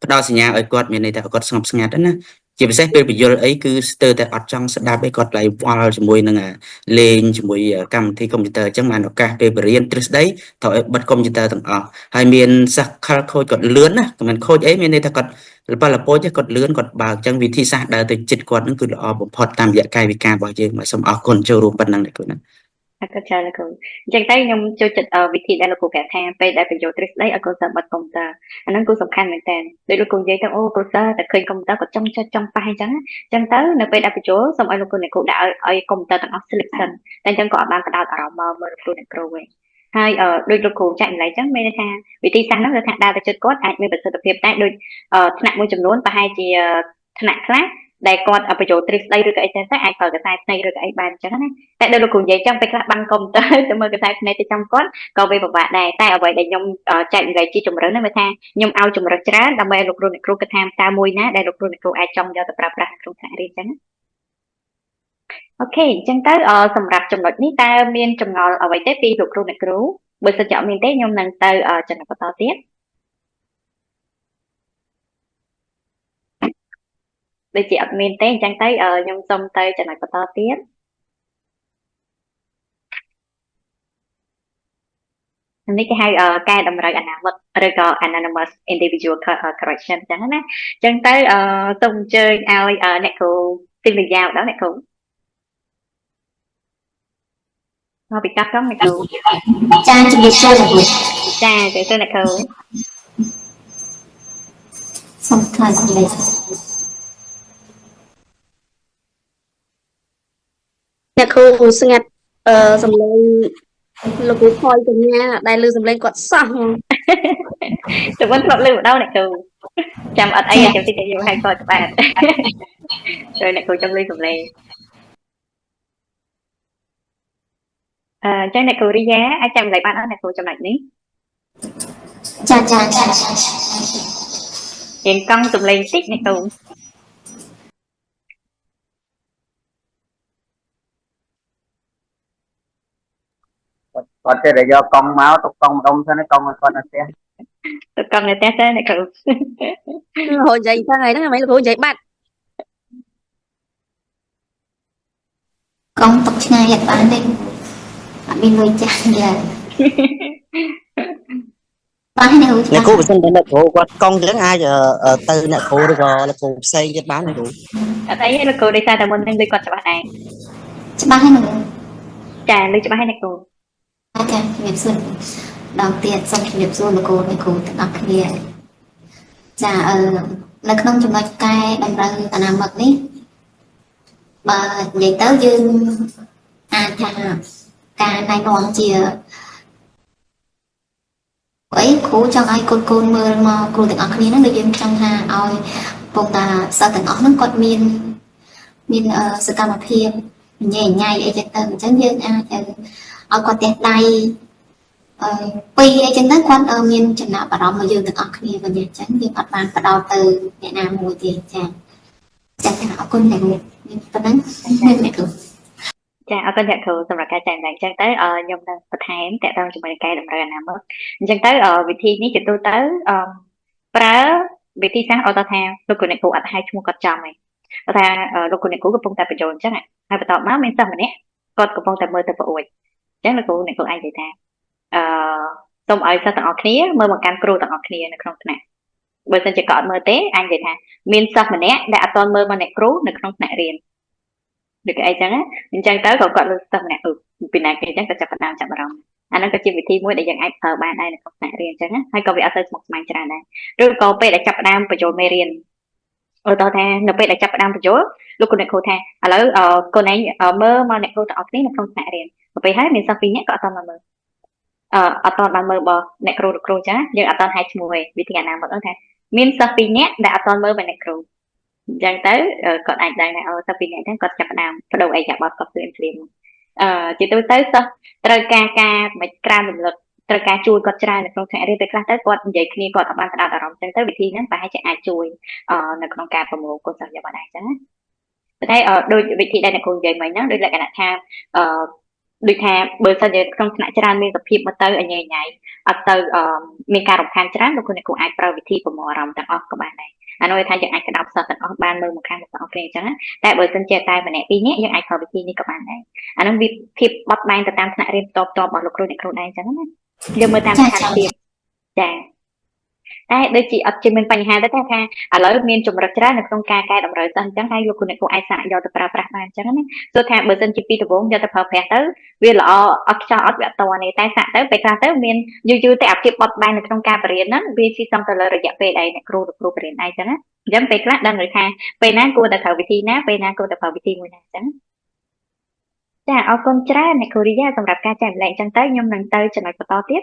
ផ្ដល់សញ្ញាឲ្យគាត់មានន័យថាគាត់ស្ងប់ស្ងាត់ណាជាពិសេសពេលបញ្យល់អីគឺស្ទើរតែអត់ចង់ស្ដាប់ឯគាត់ឡៃវល់ជាមួយនឹងលេងជាមួយកម្មវិធីកុំព្យូទ័រអញ្ចឹងបានឱកាសពេលបរៀនទ្រឹស្ដីត្រូវឲ្យបិទកុំព្យូទ័រទាំងអស់ហើយមានសិស្សខលខូចគាត់លឿនណាមិនខូចអីមានន័យថាគាត់លបលពោចគាត់លឿនគាត់បើកអញ្ចឹងវិធីសាស្ត្រដើរទៅចិត្តគាត់នឹងគឺល្អបំផុតតាមរយៈកាយវិការរបស់យើងបាទសូមអរគុណចូលរួមប៉ុណ្ណឹងដែរគ្រូណា។ អរគុណច្រើនលោកគ្រូអញ្ចឹងទៅខ្ញុំចូលចិត្តវិធីដែលលោកគ្រូប្រាប់ថាពេលដែលបញ្ចូលទ្រឹស្ដីឲ្យកូនសិស្សបិទកុំព្យូទ័រអាហ្នឹងគឺសំខាន់មែនតើដូចលោកគ្រូនិយាយទៅអូកូនសិស្សតែឃើញកុំព្យូទ័រគាត់ចង់ចុចចង់ប៉ះអញ្ចឹងអញ្ចឹងទៅនៅពេលដែលបញ្ចូលសូមឲ្យលោកគ្រូអ្នកគ្រូដាក់ឲ្យកុំព្យូទ័រទាំងអស់ sleep សិនតែអញ្ចឹងក៏អត់បានផ្ដោតអារម្មណ៍មកមើលលោកគ្រូអ្នកគ្រូវិញហើយដូចលោកគ្រូចាក់ម្លេះអញ្ចឹងមានន័យថាវិធីសាស្ត្រហ្នឹងគឺថាដើរទៅចិត្តគាត់អាចមានប្រសិទ្ធភាពតែដូចថ្នាក់មួយចំនួនប្រហែលជាថ្នាក់ខ្លះដែលគាត់បញ្ចូលទ្រឹស្ដីឬក៏អីចឹងទៅអាចប្រើកសែភ្នែកឬក៏អីបានអញ្ចឹងណាតែដូចលោកគ្រូនិយាយចឹងពេលខ្លះបាំងកុំព្យូទ័រទៅមើលកសែភ្នែកទៅចំគាត់ក៏វាពិបាកដែរតែអ្វីដែលខ្ញុំចែករំលែកជាជំរឿនហ្នឹងគឺថាខ្ញុំឲ្យជំរឿនច្រើនដើម្បីឲ្យលោកគ្រូអ្នកគ្រូគិតថាតើមួយណាដែលលោកគ្រូអ្នកគ្រូអាចចង់យកទៅប្រើប្រាស់ក្នុងថ្នាក់រៀនចឹងណាOK អញ្ចឹងទៅសម្រាប់ចំណុចនេះតើមានចម្ងល់អ្វីទេពីលោកគ្រូអ្នកគ្រូបើសិនជាអត់មានទេខ្ញុំនឹងទៅចំណុចបន្តទៀតដូចជាអត់មានទេអញ្ចឹងទៅខ្ញុំសូមទៅចំណុចបន្តទៀតនេះគេហៅកែតម្រូវអនាមិកឬក៏ anonymous individual correction អញ្ចឹងណាអញ្ចឹងទៅសូមអញ្ជើញឲ្យអ្នកគ្រូទីលយាម្ដងអ្នកគ្រូមកពីកាប់កង់អ្នកគ្រូ។ ចាជំរាបសួរលោកគ្រូ។ ចាជំរាបសួរអ្នកគ្រូ។ សូមថ្លែងសម្លេង អ្នកគ្រូស្ងាត់អឺសំឡេងលោកគ្រូខយកញ្ញាដែលឮសំឡេងគាត់សោះហ្មង តែមិនធ្លាប់ឮម្ដងអ្នកគ្រូចាំអត់អីចាំតិចខ្ញុំឲ្យគាត់បាទចូលអ្នកគ្រូចង់ឮសំឡេងអឺអញ្ចឹងអ្នកគ្រូរីយ៉ាអាចចាំលេខបានអត់អ្នកគ្រូចំណុចនេះ? ចាចាចា រៀងកង់សំឡេងតិចអ្នកគ្រូ។ គាត់ចេះតែយកកង់មកទុកកង់ម្ដុំសិនកង់ឲ្យគាត់នៅផ្ទះ។ ទុកកង់នៅផ្ទះទៅអ្នកគ្រូ។ រហូតនិយាយហ្នឹងហើយហ្នឹងមិនលោកគ្រូនិយាយបាត់ កង់ទុកឆ្ងាយអត់បានទេអត់មានលុយចាស់ឡើយបានទេគ្រូ? អ្នកគ្រូបើសិនតែអ្នកគ្រូគាត់កង់ចឹងអាចទៅអ្នកគ្រូឬក៏អ្នកគ្រូផ្សេងទៀតបានអ្នកគ្រូ? អត់អីទេលោកគ្រូដោយសារតែមុននឹងឮគាត់ច្បាស់ដែរ។ ច្បាស់ហើយលោក? ចាឮច្បាស់ហើយអ្នកគ្រូ។ ចាជំរាបសួរដល់ទៀតសូមជំរាបសួរលោកគ្រូអ្នកគ្រូទាំងអស់គ្នាចាអឺនៅក្នុងចំណុចកែតម្រូវអនាមិកនេះបើនិយាយទៅយើងអាចថាការណែនាំជាអីគ្រូចង់ឲ្យកូនកូនមើលមកគ្រូទាំងអស់គ្នាហ្នឹងដូចយើងចង់ថាឲ្យពងតាសិស្សទាំងអស់ហ្នឹងគាត់មានមានសកម្មភាពញ៉ៃញ៉ៃអីចឹងទៅអញ្ចឹងយើងអាចទៅឲ្យគាត់ទះដៃអឺពីរអីចឹងទៅគាត់មានចំណាប់អារម្មណ៍មកយើងទាំងអស់គ្នាវិញអញ្ចឹងយើងអត់បានផ្ដោតទៅអ្នកណាមួយទេចាចាចាអរគុណអ្នកគ្រូមានប៉ុណ្ណឹងអ្នកគ្រូ។ ចាអរគុណអ្នកគ្រូសម្រាប់ការចែករំលែកអញ្ចឹងទៅខ្ញុំនឹងបន្ថែមតកតងជាមួយនឹងកែតម្រូវអនាមិកអញ្ចឹងទៅវិធីនេះជាទូទៅប្រើវិធីសាស្ត្រអត់ថាលោកគ្រូអ្នកគ្រូអត់ហៅឈ្មោះគាត់ចំទេគាត់ថាលោកគ្រូអ្នកគ្រូកំពុងតែបញ្ចូលអញ្ចឹងហើយបន្ទាប់មកមានសិស្សម្នាក់គាត់កំពុងតែមើលទៅប្អូនអញ្ចឹងលោកគ្រូអ្នកគ្រូអាចនិយាយថា អឺសូមឲ្យសិស្សទាំងអស់គ្នាមើលមកកាន់គ្រូទាំងអស់គ្នានៅក្នុងថ្នាក់បើសិនជាគាត់អត់មើលទេអាចនិយាយថាមានសិស្សម្នាក់ដែលអត់ទាន់មើលមកអ្នកគ្រូនៅក្នុងថ្នាក់រៀនឬក៏អីចឹងណាអញ្ចឹងទៅក៏គាត់លើសិស្សម្នាក់ពីណាគេអញ្ចឹងក៏ចាប់ផ្ដើមចាប់អារម្មណ៍អាហ្នឹងក៏ជាវិធីមួយដែលយើងអាចប្រើបានដែរនៅក្នុងថ្នាក់រៀនអញ្ចឹងណាហើយក៏វាអត់សូវស្មុគស្មាញច្រើនដែរឬក៏ពេលដែលចាប់ផ្ដើមបញ្ចូលមេរៀនឧទាហរណ៍ថានៅពេលដែលចាប់ផ្ដើមបញ្ចូលលោកគ្រូអ្នកគ្រូថាឥឡូវកូនឯងមើលមកអ្នកគ្រូទាំងអស់គ្នានៅក្នុងថ្នាក់រៀនទៅពេលហើយមានសិស្សពីរនាក់ក៏អត់ទាន់មកមើលអត់ទាន់បានមើលរបស់អ្នកគ្រូលោកគ្រូចាយើងអត់ទាន់ហៅឈ្មោះទេវិធីអាណាមកថាមានសិស្សពីរនាក់ដែលអត់ទាន់មើលមកអ្នកគ្រូអញ្ចឹងទៅគាត់អាចដឹងថាអូសិស្សពីរនាក់ហ្នឹងគាត់ចាប់ផ្ដើមបដូរអីយ៉ាបត់គាត់ភ្លាមភ្លាមជាទូទៅសិស្សត្រូវការការមិនក្រានរំលឹកត្រូវការជួយគាត់ច្រើននៅក្នុងថ្នាក់រៀនពេលខ្លះទៅគាត់និយាយគ្នាគាត់អត់បានផ្ដោតអារម្មណ៍អញ្ចឹងទៅវិធីហ្នឹងប្រហែលជាអាចជួយនៅក្នុងការប្រមូលកូនសិស្សយកបានដែរអញ្ចឹងណាប៉ុន្តែដូចវិធីដែលអ្នកគ្រូនិយាយមិញហ្នឹងដូចលក្ខណៈថាដូចថាបើសិនជាក្នុងថ្នាក់ច្រើនមានសភាពមកទៅអញញ៉ៃអត់ទៅមានការរំខានច្រើនលោកគ្រូអ្នកគ្រូអាចប្រើវិធីប្រមូលអារម្មណ៍ទាំងអស់ក៏បានដែរអានោះថាយើងអាចក្តោបសិស្សទាំងអស់បានមើលមកខាងទាំងអស់គ្នាអញ្ចឹងតែបើសិនជាតែម្នាក់ពីរនាក់យើងអាចប្រើវិធីនេះក៏បានដែរអានោះវាភាពបត់បែនទៅតាមថ្នាក់រៀនតបតរបស់លោកគ្រូអ្នកគ្រូដែរអញ្ចឹងណាយើងមើលតាមស្ថានភាពចាតែដូចជាអត់ជាមានបញ្ហាទេតែថាឥឡូវមានជំរិតច្រើននៅក្នុងការកែតម្រូវសិស្សអញ្ចឹងហើយលោកគ្រូអ្នកគ្រូអាចសាកយកទៅប្រើប្រាស់បានអញ្ចឹងណាទោះថាបើសិនជាពីដំបូងយកទៅប្រើប្រាស់ទៅវាល្អអត់ខ្ចោះអត់វាអត់តនេះតែសាកទៅពេលខ្លះទៅមានយូរយូរទៅអាភាពបត់បែននៅក្នុងការបរៀនហ្នឹងវាស៊ីសំទៅលើរយៈពេលដែលអ្នកគ្រូលោកគ្រូបរៀនដែរអញ្ចឹងណាអញ្ចឹងពេលខ្លះដឹងថាពេលណាគួរតែត្រូវវិធីណាពេលណាគួរតែប្រើវិធីមួយណាអញ្ចឹងចាអរគុណច្រើនអ្នកគ្រូរីយ៉ាសម្រាប់ការចែកម្លែកអញ្ចឹងទៅខ្ញុំនឹងទៅចំណុចបន្តទៀត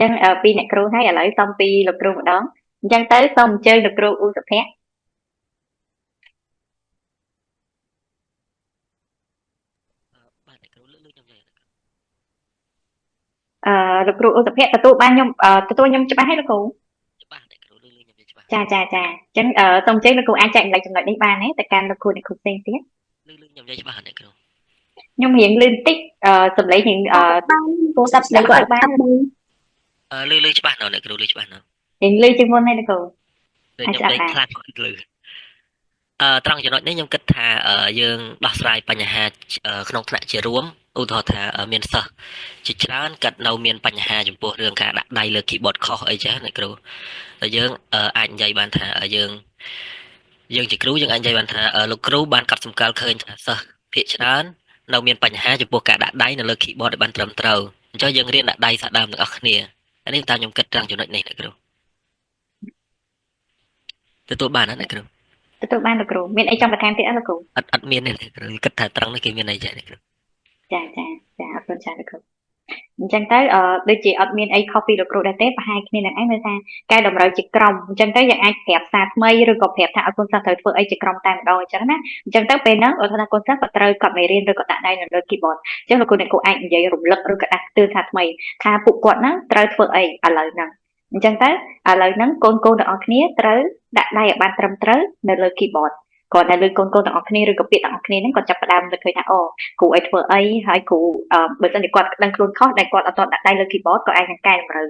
ចឹងពីអ្នកគ្រូហើយឥឡូវសូមពីលោកគ្រូម្ដងអញ្ចឹងទៅសូមអញ្ជើញលោកគ្រូឧសភៈ បាទអ្នកគ្រូលើកខ្ញុំយាយ លោកគ្រូឧសភៈទទួលបានខ្ញុំទទួលខ្ញុំច្បាស់ហើយលោកគ្រូ ច្បាស់អ្នកគ្រូលើខ្ញុំច្បាស់ ចាចាចាអញ្ចឹងសូមអញ្ជើញលោកគ្រូអាចចែកម្លែកចំណុចនេះបានទេទៅកាន់លោកគ្រូអ្នកគ្រូផ្សេងទៀត លើខ្ញុំនិយាយច្បាស់អ្នកគ្រូ ខ្ញុំរៀងលឿនតិចសំឡេងរៀង ទូរស័ព្ទស្ដីគាត់ បាន លឺលឺច្បាស់នៅអ្នកគ្រូលឺច្បាស់នៅ រៀងលឺជាងមុនហើយលោកគ្រូ ខ្ញុំដេកខ្លាំងគាត់លឺត្រង់ចំណុចនេះខ្ញុំគិតថាយើងដោះស្រាយបញ្ហាក្នុងថ្នាក់ជារួមឧទាហរណ៍ថាមានសិស្សជាច្រើនគាត់នៅមានបញ្ហាចំពោះរឿងការដាក់ដៃលើ keyboard ខុសអីចាអ្នកគ្រូតែយើងអាចនិយាយបានថាយើងយើងជាគ្រូយើងអាចនិយាយបានថាលោកគ្រូបានកត់សម្គាល់ឃើញថាសិស្សភាគច្រើននៅមានបញ្ហាចំពោះការដាក់ដៃនៅលើ keyboard ឲ្យបានត្រឹមត្រូវអញ្ចឹងយើងរៀនដាក់ដៃសាដើមទាំងអស់គ្នាអានេះតាមខ្ញុំគិតត្រង់ចំណុចនេះអ្នកគ្រូទទួលបានណាអ្នកគ្រូ ទទួលបានលោកគ្រូមានអីចង់បន្ថែមទៀតអត់លោកគ្រូ អត់អត់មានទេអ្នកគ្រូគិតថាត្រង់នេះគេមានអីចាអ្នកគ្រូ ចាចាចាអរគុណចាលោកគ្រូអញ្ចឹងទៅដូចជាអត់មានអីខុសពីលោកគ្រូដែរទេប្រហែលគ្នានឹងឯងមើលថាកែតម្រូវជាក្រុមអញ្ចឹងទៅយើងអាចប្រាប់សារថ្មីឬក៏ប្រាប់ថាឲ្យកូនសិស្សត្រូវធ្វើអីជាក្រុមតែម្ដងអញ្ចឹងណាអញ្ចឹងទៅពេលហ្នឹងឧទាហរណ៍ថាកូនសិស្សក៏ត្រូវកត់មេរៀនឬក៏ដាក់ដៃនៅលើ keyboard អញ្ចឹងលោកគ្រូអ្នកគ្រូអាចនិយាយរំលឹកឬក៏ដាស់តឿនថាថ្មីថាពួកគាត់ហ្នឹងត្រូវធ្វើអីឥឡូវហ្នឹងអញ្ចឹងទៅឥឡូវហ្នឹងកូនកូនទាំងអស់គ្នាត្រូវដាក់ដៃឲ្យបានត្រឹមត្រូវនៅលើ keyboard គាត់នៅលើកូនកូនទាំងអស់គ្នាឬក៏ពាក្យទាំងអស់គ្នាហ្នឹងគាត់ចាប់ផ្ដើមទៅឃើញថាអូគ្រូឲ្យធ្វើអីហើយគ្រូបើសិនជាគាត់ដឹងខ្លួនខុសដែលគាត់អត់ទាន់ដាក់ដៃលើ keyboard ក៏អាចនឹងកែតម្រូវ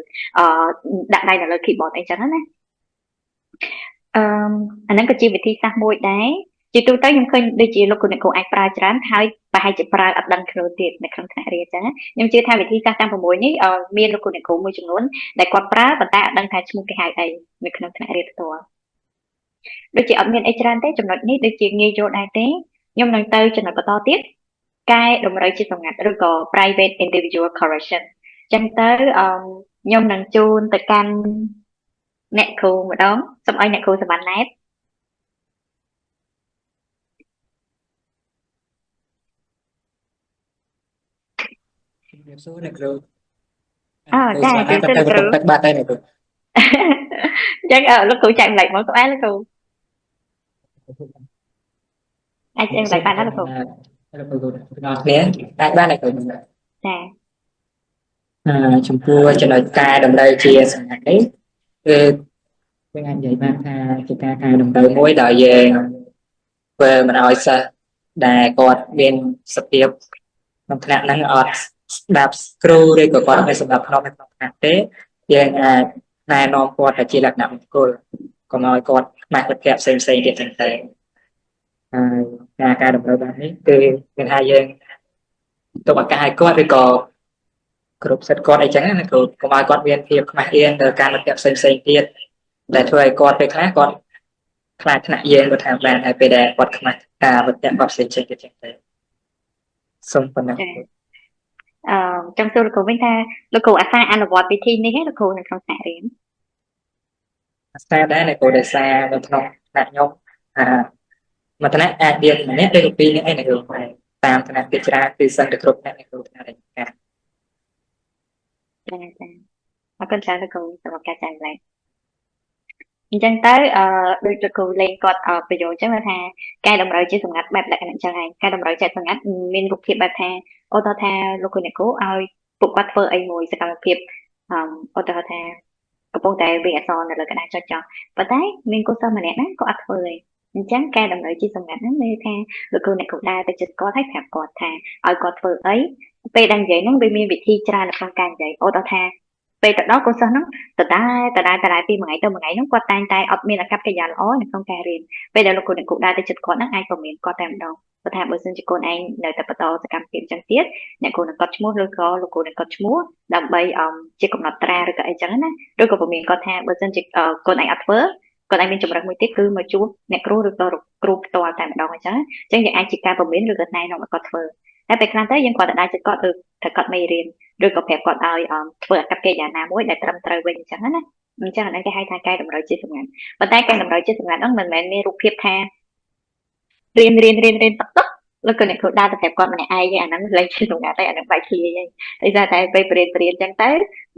ដាក់ដៃនៅលើ keyboard អីចឹងណាអាហ្នឹងក៏ជាវិធីសាស្ត្រមួយដែរជាទូទៅខ្ញុំឃើញដូចជាលោកគ្រូអ្នកគ្រូអាចប្រើច្រើនហើយប្រហែលជាប្រើអត់ដឹងខ្លួនទៀតនៅក្នុងថ្នាក់រៀនចឹងខ្ញុំជឿថាវិធីសាស្ត្រទាំង6នេះមានលោកគ្រូអ្នកគ្រូមួយចំនួនដែលគាត់ប្រើប៉ុន្តែអត់ដឹងថាឈ្មោះគេហៅអីនៅក្នុងថ្នាក់រៀនផ្ទាល់ដូចជាអត់មានអីច្រើនទេចំណុចនេះដូចជាងាយយល់ដែរទេខ្ញុំនឹងទៅចំណុចបន្តទៀតកែតម្រូវជាសម្ងាត់ឬក៏ private individual correction ចឹងទៅខ្ញុំនឹងជូនទៅកាន់អ្នកគ្រូម្ដងសូមឲ្យអ្នកគ្រូសវណ្ណណែត ជំរាបសួរអ្នកគ្រូ អើចា ជម្រាបសួរគ្រូទឹកបាត់ហើយអ្នកគ្រូ អញ្ចឹងលោកគ្រូចែកម្លែកមកក្បែរលោកគ្រូអាចចែកម្លែកបានណាលោកគ្រូ លោកគ្រូទាំងអស់គ្នាអាចបានអ្នកគ្រូ ចា ចំពោះចំណុចកែតម្រូវជាសម្ងាត់នេះគឺយើងអាចនិយាយបានថាជាការកែតម្រូវមួយដោយយើងធ្វើមិនឲ្យសិស្សដែលគាត់មានសភាពក្នុងថ្នាក់ហ្នឹងអត់ស្ដាប់គ្រូឬក៏គាត់មិនសម្ដាប់ធ្នាប់នៅក្នុងថ្នាក់ទេយើងអាចណែនាំគាត់ទៅជាលក្ខណៈបុគ្គលកុំឲ្យគាត់ខ្មាស់មិត្តភក្តិផ្សេងផ្សេងទៀតចឹងទៅហើយការកែតម្រូវបែបនេះគឺមានថាយើងទុកឱកាសឲ្យគាត់ឬក៏ គ្រប់សិទ្ធិគាត់អីចឹងណាគ្រូកុំឲ្យគាត់មានភាពខ្មាស់អៀនទៅការមិត្តភក្តិផ្សេងផ្សេងទៀតដែលធ្វើឲ្យគាត់ពេលខ្លះគាត់ខ្លាចថ្នាក់យើងក៏ថាបានហើយពេលដែលគាត់ខ្មាស់ការមិត្តភក្តិគាត់ផ្សេងផ្សេងទៀតចឹងទៅសូមប៉ុណ្ណឹង ចាអឺចង់សួរលោកគ្រូវិញថាលោកគ្រូអាសាអនុវត្តវិធីនេះទេលោកគ្រូនៅក្នុងថ្នាក់រៀន អាសាដែរអ្នកគ្រូដោយសារនៅក្នុងថ្នាក់ខ្ញុំអាមួយថ្នាក់អាចរៀនម្នាក់ឬក៏ពីរនាក់ឯងអ្នកគ្រូតែតាមថ្នាក់គេច្រើនគឺសឹងតែគ្រប់ថ្នាក់អ្នកគ្រូថ្នាក់ឯងចា ចាចាអរគុណច្រើនលោកគ្រូសម្រាប់ការចែករំលែកអញ្ចឹងទៅអឺដូចលោកគ្រូលេងគាត់ប្រយោជន៍អញ្ចឹងថាកែតម្រូវជាសម្ងាត់បែបលក្ខណៈអញ្ចឹងឯងកែតម្រូវជាសម្ងាត់មានរូបភាពបែបថាឧទាហរណ៍ថាលោកគ្រូអ្នកគ្រូឲ្យពួកគាត់ធ្វើអីមួយសកម្មភាពអឺឧទាហរណ៍ថាកំពុងតែវាយអក្សរនៅលើក្រដាសចុចចោះប៉ុន្តែមានកូនសិស្សម្នាក់ហ្នឹងក៏អត់ធ្វើទេអញ្ចឹងកែតម្រូវជាសម្ងាត់ហ្នឹងមានថាលោកគ្រូអ្នកគ្រូដើរទៅជិតគាត់ហើយប្រាប់គាត់ថាឲ្យគាត់ធ្វើអីពេលដែលនិយាយហ្នឹងវាមានវិធីច្រើននៅក្នុងការនិយាយឧទាហរណ៍ថាពេលទៅដល់កូនសិស្សហ្នឹងដដែលដដែលដដែលពីមួយថ្ងៃទៅមួយថ្ងៃហ្នឹងគាត់តែងតែអត់មានអាកប្បកិរិយាល្អនៅក្នុងការរៀនពេលដែលលោកគ្រូអ្នកគ្រូដើរទៅជិតគាត់ហ្នឹងអាចក៏មានគាត់តែម្ដងគាត់ថាបើសិនជាកូនឯងនៅតែបន្តសកម្មភាពអញ្ចឹងទៀតអ្នកគ្រូនឹងកត់ឈ្មោះឬក៏លោកគ្រូនឹងកត់ឈ្មោះដើម្បីជាកំណត់ត្រាឬក៏អីចឹងណាឬក៏ព្រមានគាត់ថាបើសិនជាកូនឯងអត់ធ្វើកូនឯងមានជំរើសមួយទៀតគឺមកជួបអ្នកគ្រូឬក៏គ្រូផ្ទាល់តែម្ដងអញ្ចឹងអញ្ចឹងយើងអាចជាការព្រមានឬក៏ណែនាំឲ្យគាត់ធ្វើតែពេលខ្លះទៅយើងគាត់តែដើរជិតគាត់គឺត្រូវគាត់មេរៀនឬក៏ប្រាប់គាត់ឲ្យធ្វើអាកប្បកិរិយាណាមួយដែលត្រឹមត្រូវវិញអញ្ចឹងណាអញ្ចឹងអានេះគេហៅថាកែតម្រូវជាសម្ងាត់ប៉ុន្តែកែតម្រូវជាសម្ងាត់ហ្នឹងមិនមែនមានរូបភាពថារៀនរៀនរៀនរៀនតុកតុកលោកអ្នកគ្រូដើរទៅប្រាប់គាត់ម្នាក់ឯងអាហ្នឹងលែងជាសម្ងាត់ហើយអាហ្នឹងបែកធ្លាយហើយដោយសារតែពេលរៀនរៀនអញ្ចឹងទៅ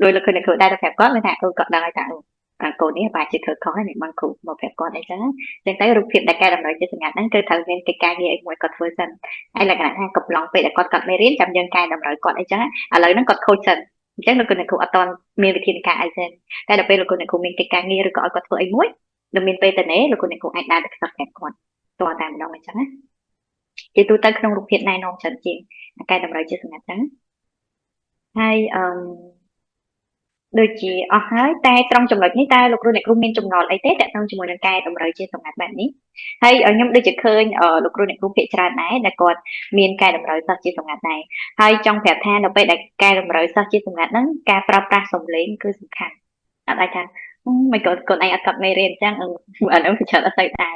ដោយលោកអ្នកគ្រូដើរទៅប្រាប់គាត់មានថាអូគាត់ដឹងហើយថាអូកូននេះបាច់ជាធ្វើខុសហើយមិនបានគ្រូមកប្រាប់គាត់អីចឹងអញ្ចឹងទៅរូបភាពដែលកែតម្រូវជាសម្ងាត់ហ្នឹងគឺត្រូវមានកិច្ចការងារអីមួយគាត់ធ្វើសិនហើយលក្ខណៈថាកំឡុងពេលដែលគាត់គាត់មេរៀនចាំយើងកែតម្រូវគាត់អីចឹងឥឡូវហ្នឹងគាត់ខូចសិនអញ្ចឹងលោកអ្នកគ្រូអត់ទាន់មានវិធានការអីសិនតែដល់ពេលលោកអ្នកគ្រូមានកិច្ចការងារឬក៏ឲ្យគាត់ធ្វើអីមួយនឹងមានពេលទៅនេះលោកអ្នកគ្រូអាចដើរទៅខ្សឹបប្រាប់គាត់តតែម្ដងអញ្ចឹងណាជាទូទៅក្នុងរូបភាពណែនាំច្រើនជាងកែតម្រូវជាសម្ងាត់ចឹងហើយអឺដូចជាអស់ហើយតែត្រង់ចំណុចនេះតើលោកគ្រូអ្នកគ្រូមានចំណល់អីទេតាក់ទងជាមួយនឹងកែតម្រូវជាសម្ងាត់បែបនេះហើយខ្ញុំដូចជាឃើញលោកគ្រូអ្នកគ្រូភាគច្រើនដែរដែលគាត់មានកែតម្រូវសិស្សជាសម្ងាត់ដែរហើយចង់ប្រាប់ថានៅពេលដែលកែតម្រូវសិស្សជាសម្ងាត់ហ្នឹងការប្រើប្រាស់សំឡេងគឺសំខាន់អត់អាចថាមិនក៏កូនឯងអត់កត់មេរៀនអញ្ចឹងអានោះវាច្រើនអត់សូវដែរ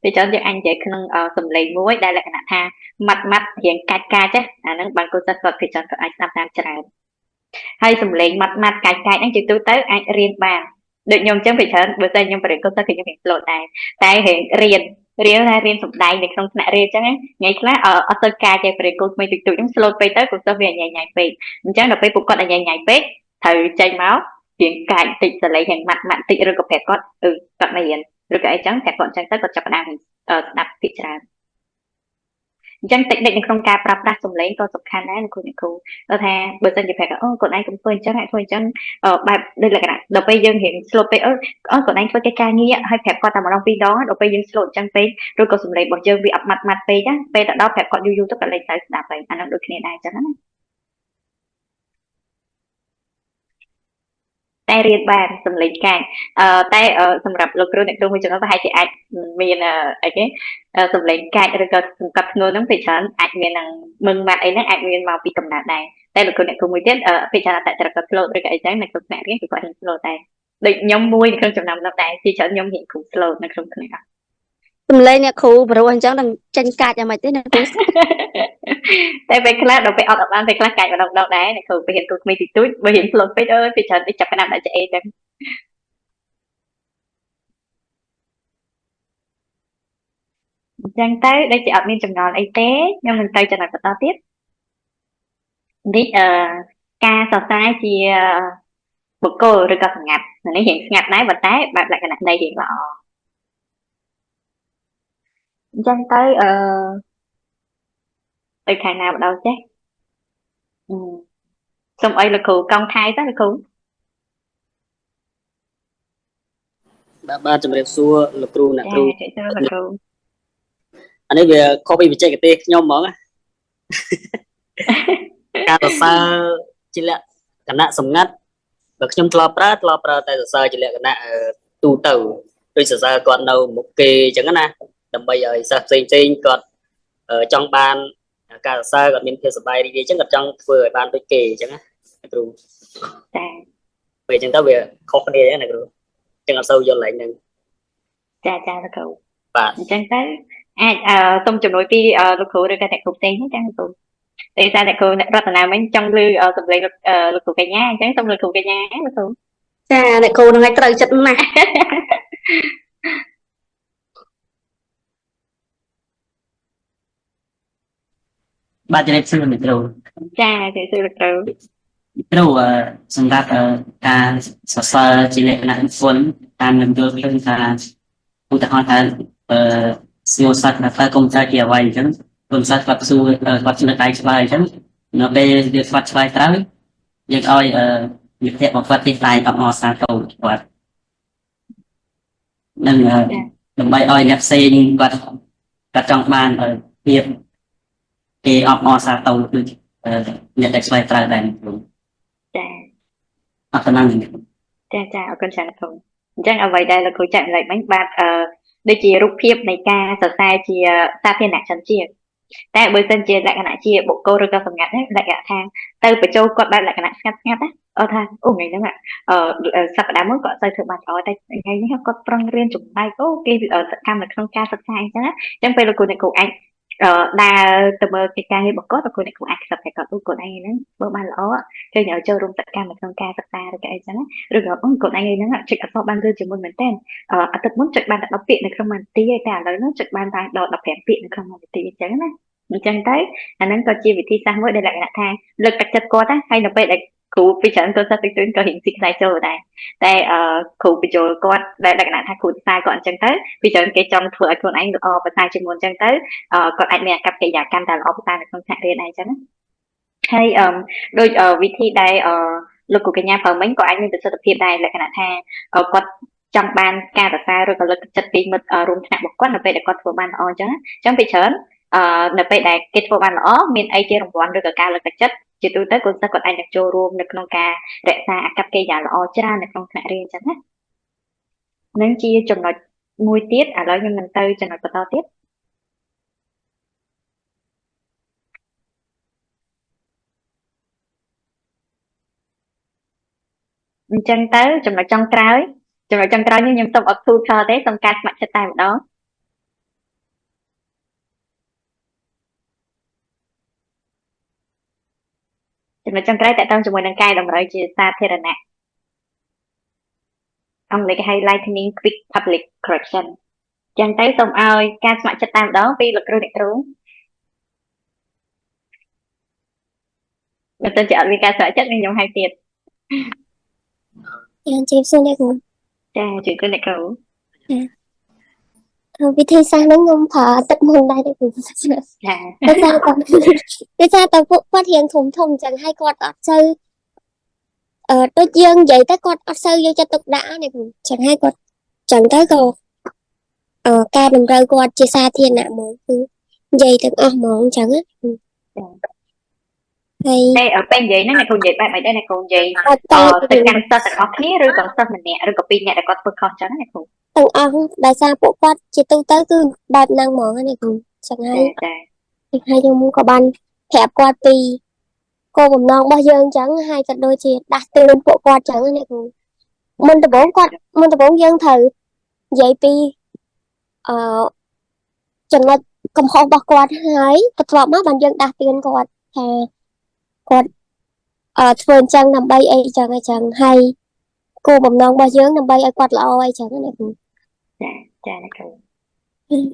ពេលច្រើនយើងអាចនិយាយក្នុងសំឡេងមួយដែលលក្ខណៈថាម៉ាត់ម៉ាត់រៀងកាច់កាច់អាហ្នឹងបានកូនសិស្សគាត់ភាគច្រើនគាត់អាចស្ដាប់តាមច្រើនហើយសំឡេងម៉ាត់ម៉ាត់កាច់កាច់ហ្នឹងជាទូទៅអាចរៀនបានដូចខ្ញុំអញ្ចឹងពេលច្រើនបើតែខ្ញុំបរិយាកូនសិស្សគឺខ្ញុំរៀនស្លូតដែរតែរៀនរៀនរៀនថារៀនសំដែងនៅក្នុងថ្នាក់រៀនអញ្ចឹងថ្ងៃខ្លះអត់សូវកាចទេបរិយាកូនក្មេងតិចតួចហ្នឹងស្លូតពេកទៅកូនសិស្សវាញ៉ៃញ៉ៃពេកអញ្ចឹងដល់ពេលពួកគាត់ញ៉ៃញ៉ៃពេកត្រូវចេញមករៀងកាច់តិចសលេងរៀងម៉ាត់ម៉ាត់តិចឬក៏ប្រាប់គាត់អឺគាត់មិនរៀនឬក៏អីចឹងប្រាប់គាត់អញ្ចឹងទៅគាត់ចាប់ផ្ដើមស្ដាប់ភាគច្រើនអញ្ចឹងតិចតិចនៅក្នុងការប្រើប្រាស់សំឡេងក៏សំខាន់ដែរលោកគ្រូអ្នកគ្រូគាត់ថាបើសិនជាប្រាប់អូកូនឯងកុំធ្វើអញ្ចឹងធ្វើអញ្ចឹងបែបដូចលក្ខណៈដល់ពេលយើងរៀងស្លូតពេកអូកូនឯងធ្វើកិច្ចការងារហើយប្រាប់គាត់តែម្ដងពីរដងដល់ពេលយើងស្លូតអញ្ចឹងពេកឬក៏សំឡេងរបស់យើងវាអត់ម៉ាត់ម៉ាត់ពេកណាពេលទៅដល់ប្រាប់គាត់យូរយូរទៅគាត់លែងទៅស្ដាប់ហើយអានោះដូចគ្នាដែរអញ្ចឹងណាតែរៀនបានសំឡេងកាចអឺតែសម្រាប់លោកគ្រូអ្នកគ្រូមួយចំនួនប្រហែលជាអាចមានអីគេសំឡេងកាចឬក៏សង្កត់ធ្ងន់ហ្នឹងពេលច្រើនអាចមាននឹងមឹងម៉ាត់អីហ្នឹងអាចមានមកពីកំណត់ដែរតែលោកគ្រូអ្នកគ្រូមួយទៀតពេលច្រើនអត្តចរិតគាត់ slow ឬក៏អីចឹងនៅក្នុងថ្នាក់រៀនគឺគាត់រៀន slow ដែរដូចខ្ញុំមួយនៅក្នុងចំណោមនោះដែរទីច្រើនខ្ញុំរៀនគ្រូ slow នៅក្នុងថ្នាក់ សំឡេងអ្នកគ្រូព្រោះអញ្ចឹងនឹងចេញកាចយ៉ាងម៉េចទេអ្នកគ្រូ តែពេលខ្លះដល់ពេលអត់បានពេលខ្លះកាចម្ដងដងដែរអ្នកគ្រូពេលរៀនគ្រូក្មេងតិចតួចបើរៀន slow ពេកអើយពេលច្រើនតិចចាប់ផ្ដើមដាក់ច្អេចឹងអញ្ចឹងទៅដូចជាអត់មានចំណល់អីទេខ្ញុំនឹងទៅចំណុចបន្តទៀតនេះអឺការសរសើរជាបុគ្គលឬក៏សម្ងាត់នេះរៀងស្ងាត់ដែរប៉ុន្តែបែបលក្ខណៈនៃរៀងល្អអញ្ចឹងទៅអឺទៅខាងណាម្ដងចេះសូមអីលោកគ្រូកង់ថៃទៅលោកគ្រូ បាទបាទជំរាបសួរលោកគ្រូអ្នកគ្រូ ចាលោកគ្រូ អានេះវាខុសពីបច្ចេកទេសខ្ញុំហ្មងការសរសើរជាលក្ខណៈសម្ងាត់បើខ្ញុំធ្លាប់ប្រើធ្លាប់ប្រើតែសរសើរជាលក្ខណៈទូទៅដូចសរសើរគាត់នៅមុខគេអញ្ចឹងណាដើម្បីឲ្យសិស្សផ្សេងផ្សេងគាត់ចង់បានការសរសើរគាត់មានភាពសប្បាយរីករាយអញ្ចឹងគាត់ចង់ធ្វើឲ្យបានដូចគេអញ្ចឹងណា គ្រូ ចា ពេលអញ្ចឹងទៅវាខុសគ្នាណាគ្រូអញ្ចឹងអត់សូវយល់ឡើងហ្នឹង ចាចាលោកគ្រូ បាទ អញ្ចឹងទៅអាចអឺសូមជំនួយពីលោកគ្រូឬក៏អ្នកគ្រូផ្សេងហ្នឹងចាលោកគ្រូតែសារអ្នកគ្រូអ្នករតនាមិញចង់ឮសំឡេងលោកលោកគ្រូកញ្ញាអញ្ចឹងសូមលោកគ្រូកញ្ញាលោកគ្រូ ចាអ្នកគ្រូហ្នឹងឯងត្រូវចិត្តណាស់ បាទជម្រាបសួរអ្នកគ្រូ ចាជម្រាបសួរលោកគ្រូ គ្រូសម្រាប់ការសរសើរជាលក្ខណៈគុណតាមនឹងយល់ឃើញថាឧទាហរណ៍ថាអឺសួរសត្វថាតើកុំព្យូទ័រជាអ្វីអញ្ចឹងកុំព្យូទ័រគាត់សួរគាត់ឆ្លើយដៃឆ្លើយអញ្ចឹងនៅពេលយើងស្វាត់ឆ្លើយត្រូវយើងឲ្យអឺមិត្តភក្តិរបស់គាត់ទីដៃអបអរសាទរគាត់នឹងដើម្បីឲ្យអ្នកផ្សេងគាត់គាត់ចង់បានភាពគេអបអរសាទរដូចអ្នកដែលឆ្លើយត្រូវដែរគ្រូ ចា អត់ប៉ុណ្ណឹង ចាចាអរគុណច្រើនលោកគ្រូអញ្ចឹងអ្វីដែលលោកគ្រូចែករំលែកមិញបាទអឺដូចជារូបភាពនៃការសរសើរជាសាធារណជនជាតែបើសិនជាលក្ខណៈជាបុគ្គលឬក៏សម្ងាត់នេះលក្ខណៈថាទៅបញ្ចូលគាត់បែបលក្ខណៈស្ងាត់ស្ងាត់ណាអត់ថាអូថ្ងៃហ្នឹងអឺសប្តាហ៍មុនគាត់អត់សូវធ្វើបានល្អតែថ្ងៃនេះគាត់ប្រឹងរៀនចំណែកអូគេសកម្មនៅក្នុងការសិក្សាអញ្ចឹងណាអញ្ចឹងពេលលោកគ្រូអ្នកគ្រូអាចដើរទៅមើលកិច្ចការងាររបស់គាត់លោកគ្រូអ្នកគ្រូអាចខ្សឹបតែគាត់អូគាត់ឯងហ្នឹងធ្វើបានល្អឃើញឲ្យចូលរួមសកម្មនៅក្នុងការសិក្សាឬក៏អីចឹងណាឬក៏អូគាត់ឯងហ្នឹងចុចអក្សរបានលឿនជាងមុនមែនតើអាទិត្យមុនចុចបានតែ10ពាក្យនៅក្នុងមួយនាទីឯតែឥឡូវហ្នឹងចុចបានតែដល់15ពាក្យនៅក្នុងមួយនាទីអញ្ចឹងណាអញ្ចឹងទៅអាហ្នឹងក៏ជាវិធីសាស្ត្រមួយដែលលក្ខណៈថាលើកទឹកចិត្តគាត់ណាហើយនៅពេលដែលគ្រូពីច្រើនគាត់សិស្សតិចតួចក៏រៀងស៊ីខ្សែចូលដែរតែអឺគ្រូបញ្ចូលគាត់ដែលលក្ខណៈថាគ្រូសរសើរគាត់អញ្ចឹងទៅពីច្រើនគេចង់ធ្វើឲ្យខ្លួនឯងល្អប្រសើរជាងមុនអញ្ចឹងទៅគាត់អាចមានអាកប្បកិរិយាកាន់តែល្អប្រសើរនៅក្នុងថ្នាក់រៀនដែរអញ្ចឹងណាហើយអឺដូចវិធីដែលអឺលោកគ្រូកញ្ញាប្រើមិញក៏អាចមានប្រសិទ្ធភាពដែរលក្ខណៈថាគាត់ចង់បានការសរសើរឬក៏លើកទឹកចិត្តពីមិត្តរួមថ្នាក់របស់គាត់នៅពេលដែលគាត់ធ្វើបានល្អអញ្ចឹងអញ្ចឹងពីច្រើនអឺនៅពេលដែលគេធ្វើបានល្អមានអីជារង្វាន់ឬក៏ការលើកទឹកចិត្តជាទូទៅកូនសិស្សគាត់អាចនឹងចូលរួមនៅក្នុងការរក្សាអាកប្បកិរិយាល្អច្រើននៅក្នុងថ្នាក់រៀនអញ្ចឹងណានឹងជាចំណុចមួយទៀតឥឡូវខ្ញុំនឹងទៅចំណុចបន្តទៀតអញ្ចឹងទៅចំណុចចុងក្រោយចំណុចចុងក្រោយនេះខ្ញុំសូមអត់ធូរខទេសូមការស្ម័គ្រចិត្តតែម្ដងចំណុចចុងក្រោយតកតងជាមួយនឹងកែតម្រូវជាសាធារណៈអង់គ្លេសគេហៅ lightning quick public correction ចឹងទៅសូមឲ្យការស្ម័គ្រចិត្តតាមម្ដងពីលោកគ្រូអ្នកគ្រូបើទោះជាអត់មានការស្ម័គ្រចិត្តនឹងខ្ញុំហៅទៀត ចាជម្រាបសួរអ្នកគ្រូ ចាជម្រាបសួរអ្នកគ្រូ ចាវិធីសាស្ត្រហ្នឹងខ្ញុំប្រើទឹកមុនដែរអ្នកគ្រូ ចា ដោយសារតែដោយសារតែពួកគាត់រៀងធំធំអញ្ចឹងហើយគាត់អត់សូវអឺដូចយើងនិយាយទៅគាត់អត់សូវយកចិត្តទុកដាក់ណាគ្រូចឹងហើយគាត់ចឹងទៅក៏អឺកែតម្រូវគាត់ជាសាធារណៈហ្មងគឺនិយាយទាំងអស់ហ្មងអញ្ចឹងណាហើយ តែពេលនិយាយហ្នឹងអ្នកគ្រូនិយាយបែបម៉េចដែរអ្នកគ្រូនិយាយទៅកាន់សិស្សទាំងអស់គ្នាឬក៏សិស្សម្នាក់ឬក៏ពីរនាក់ដែលគាត់ធ្វើខុសចឹងណាអ្នកគ្រូ ទាំងអស់ដោយសារពួកគាត់ជាទូទៅគឺបែបហ្នឹងហ្មងណាគ្រូចឹងហើយ ចា ហើយខ្ញុំក៏បានប្រាប់គាត់ពីគោលបំណងរបស់យើងអញ្ចឹងហើយក៏ដូចជាដាស់តឿនពួកគាត់អញ្ចឹងណាគ្រូមុនដំបូងគាត់មុនដំបូងយើងត្រូវនិយាយពីអឺចំណុចកំហុសរបស់គាត់ហើយបន្ទាប់មកបានយើងដាស់តឿនគាត់ថាគាត់អឺធ្វើអញ្ចឹងដើម្បីអីអញ្ចឹងអញ្ចឹងហើយគោលបំណងរបស់យើងដើម្បីឲ្យគាត់ល្អអីចឹងណាគ្រូ ចាចាអ្នកគ្រូ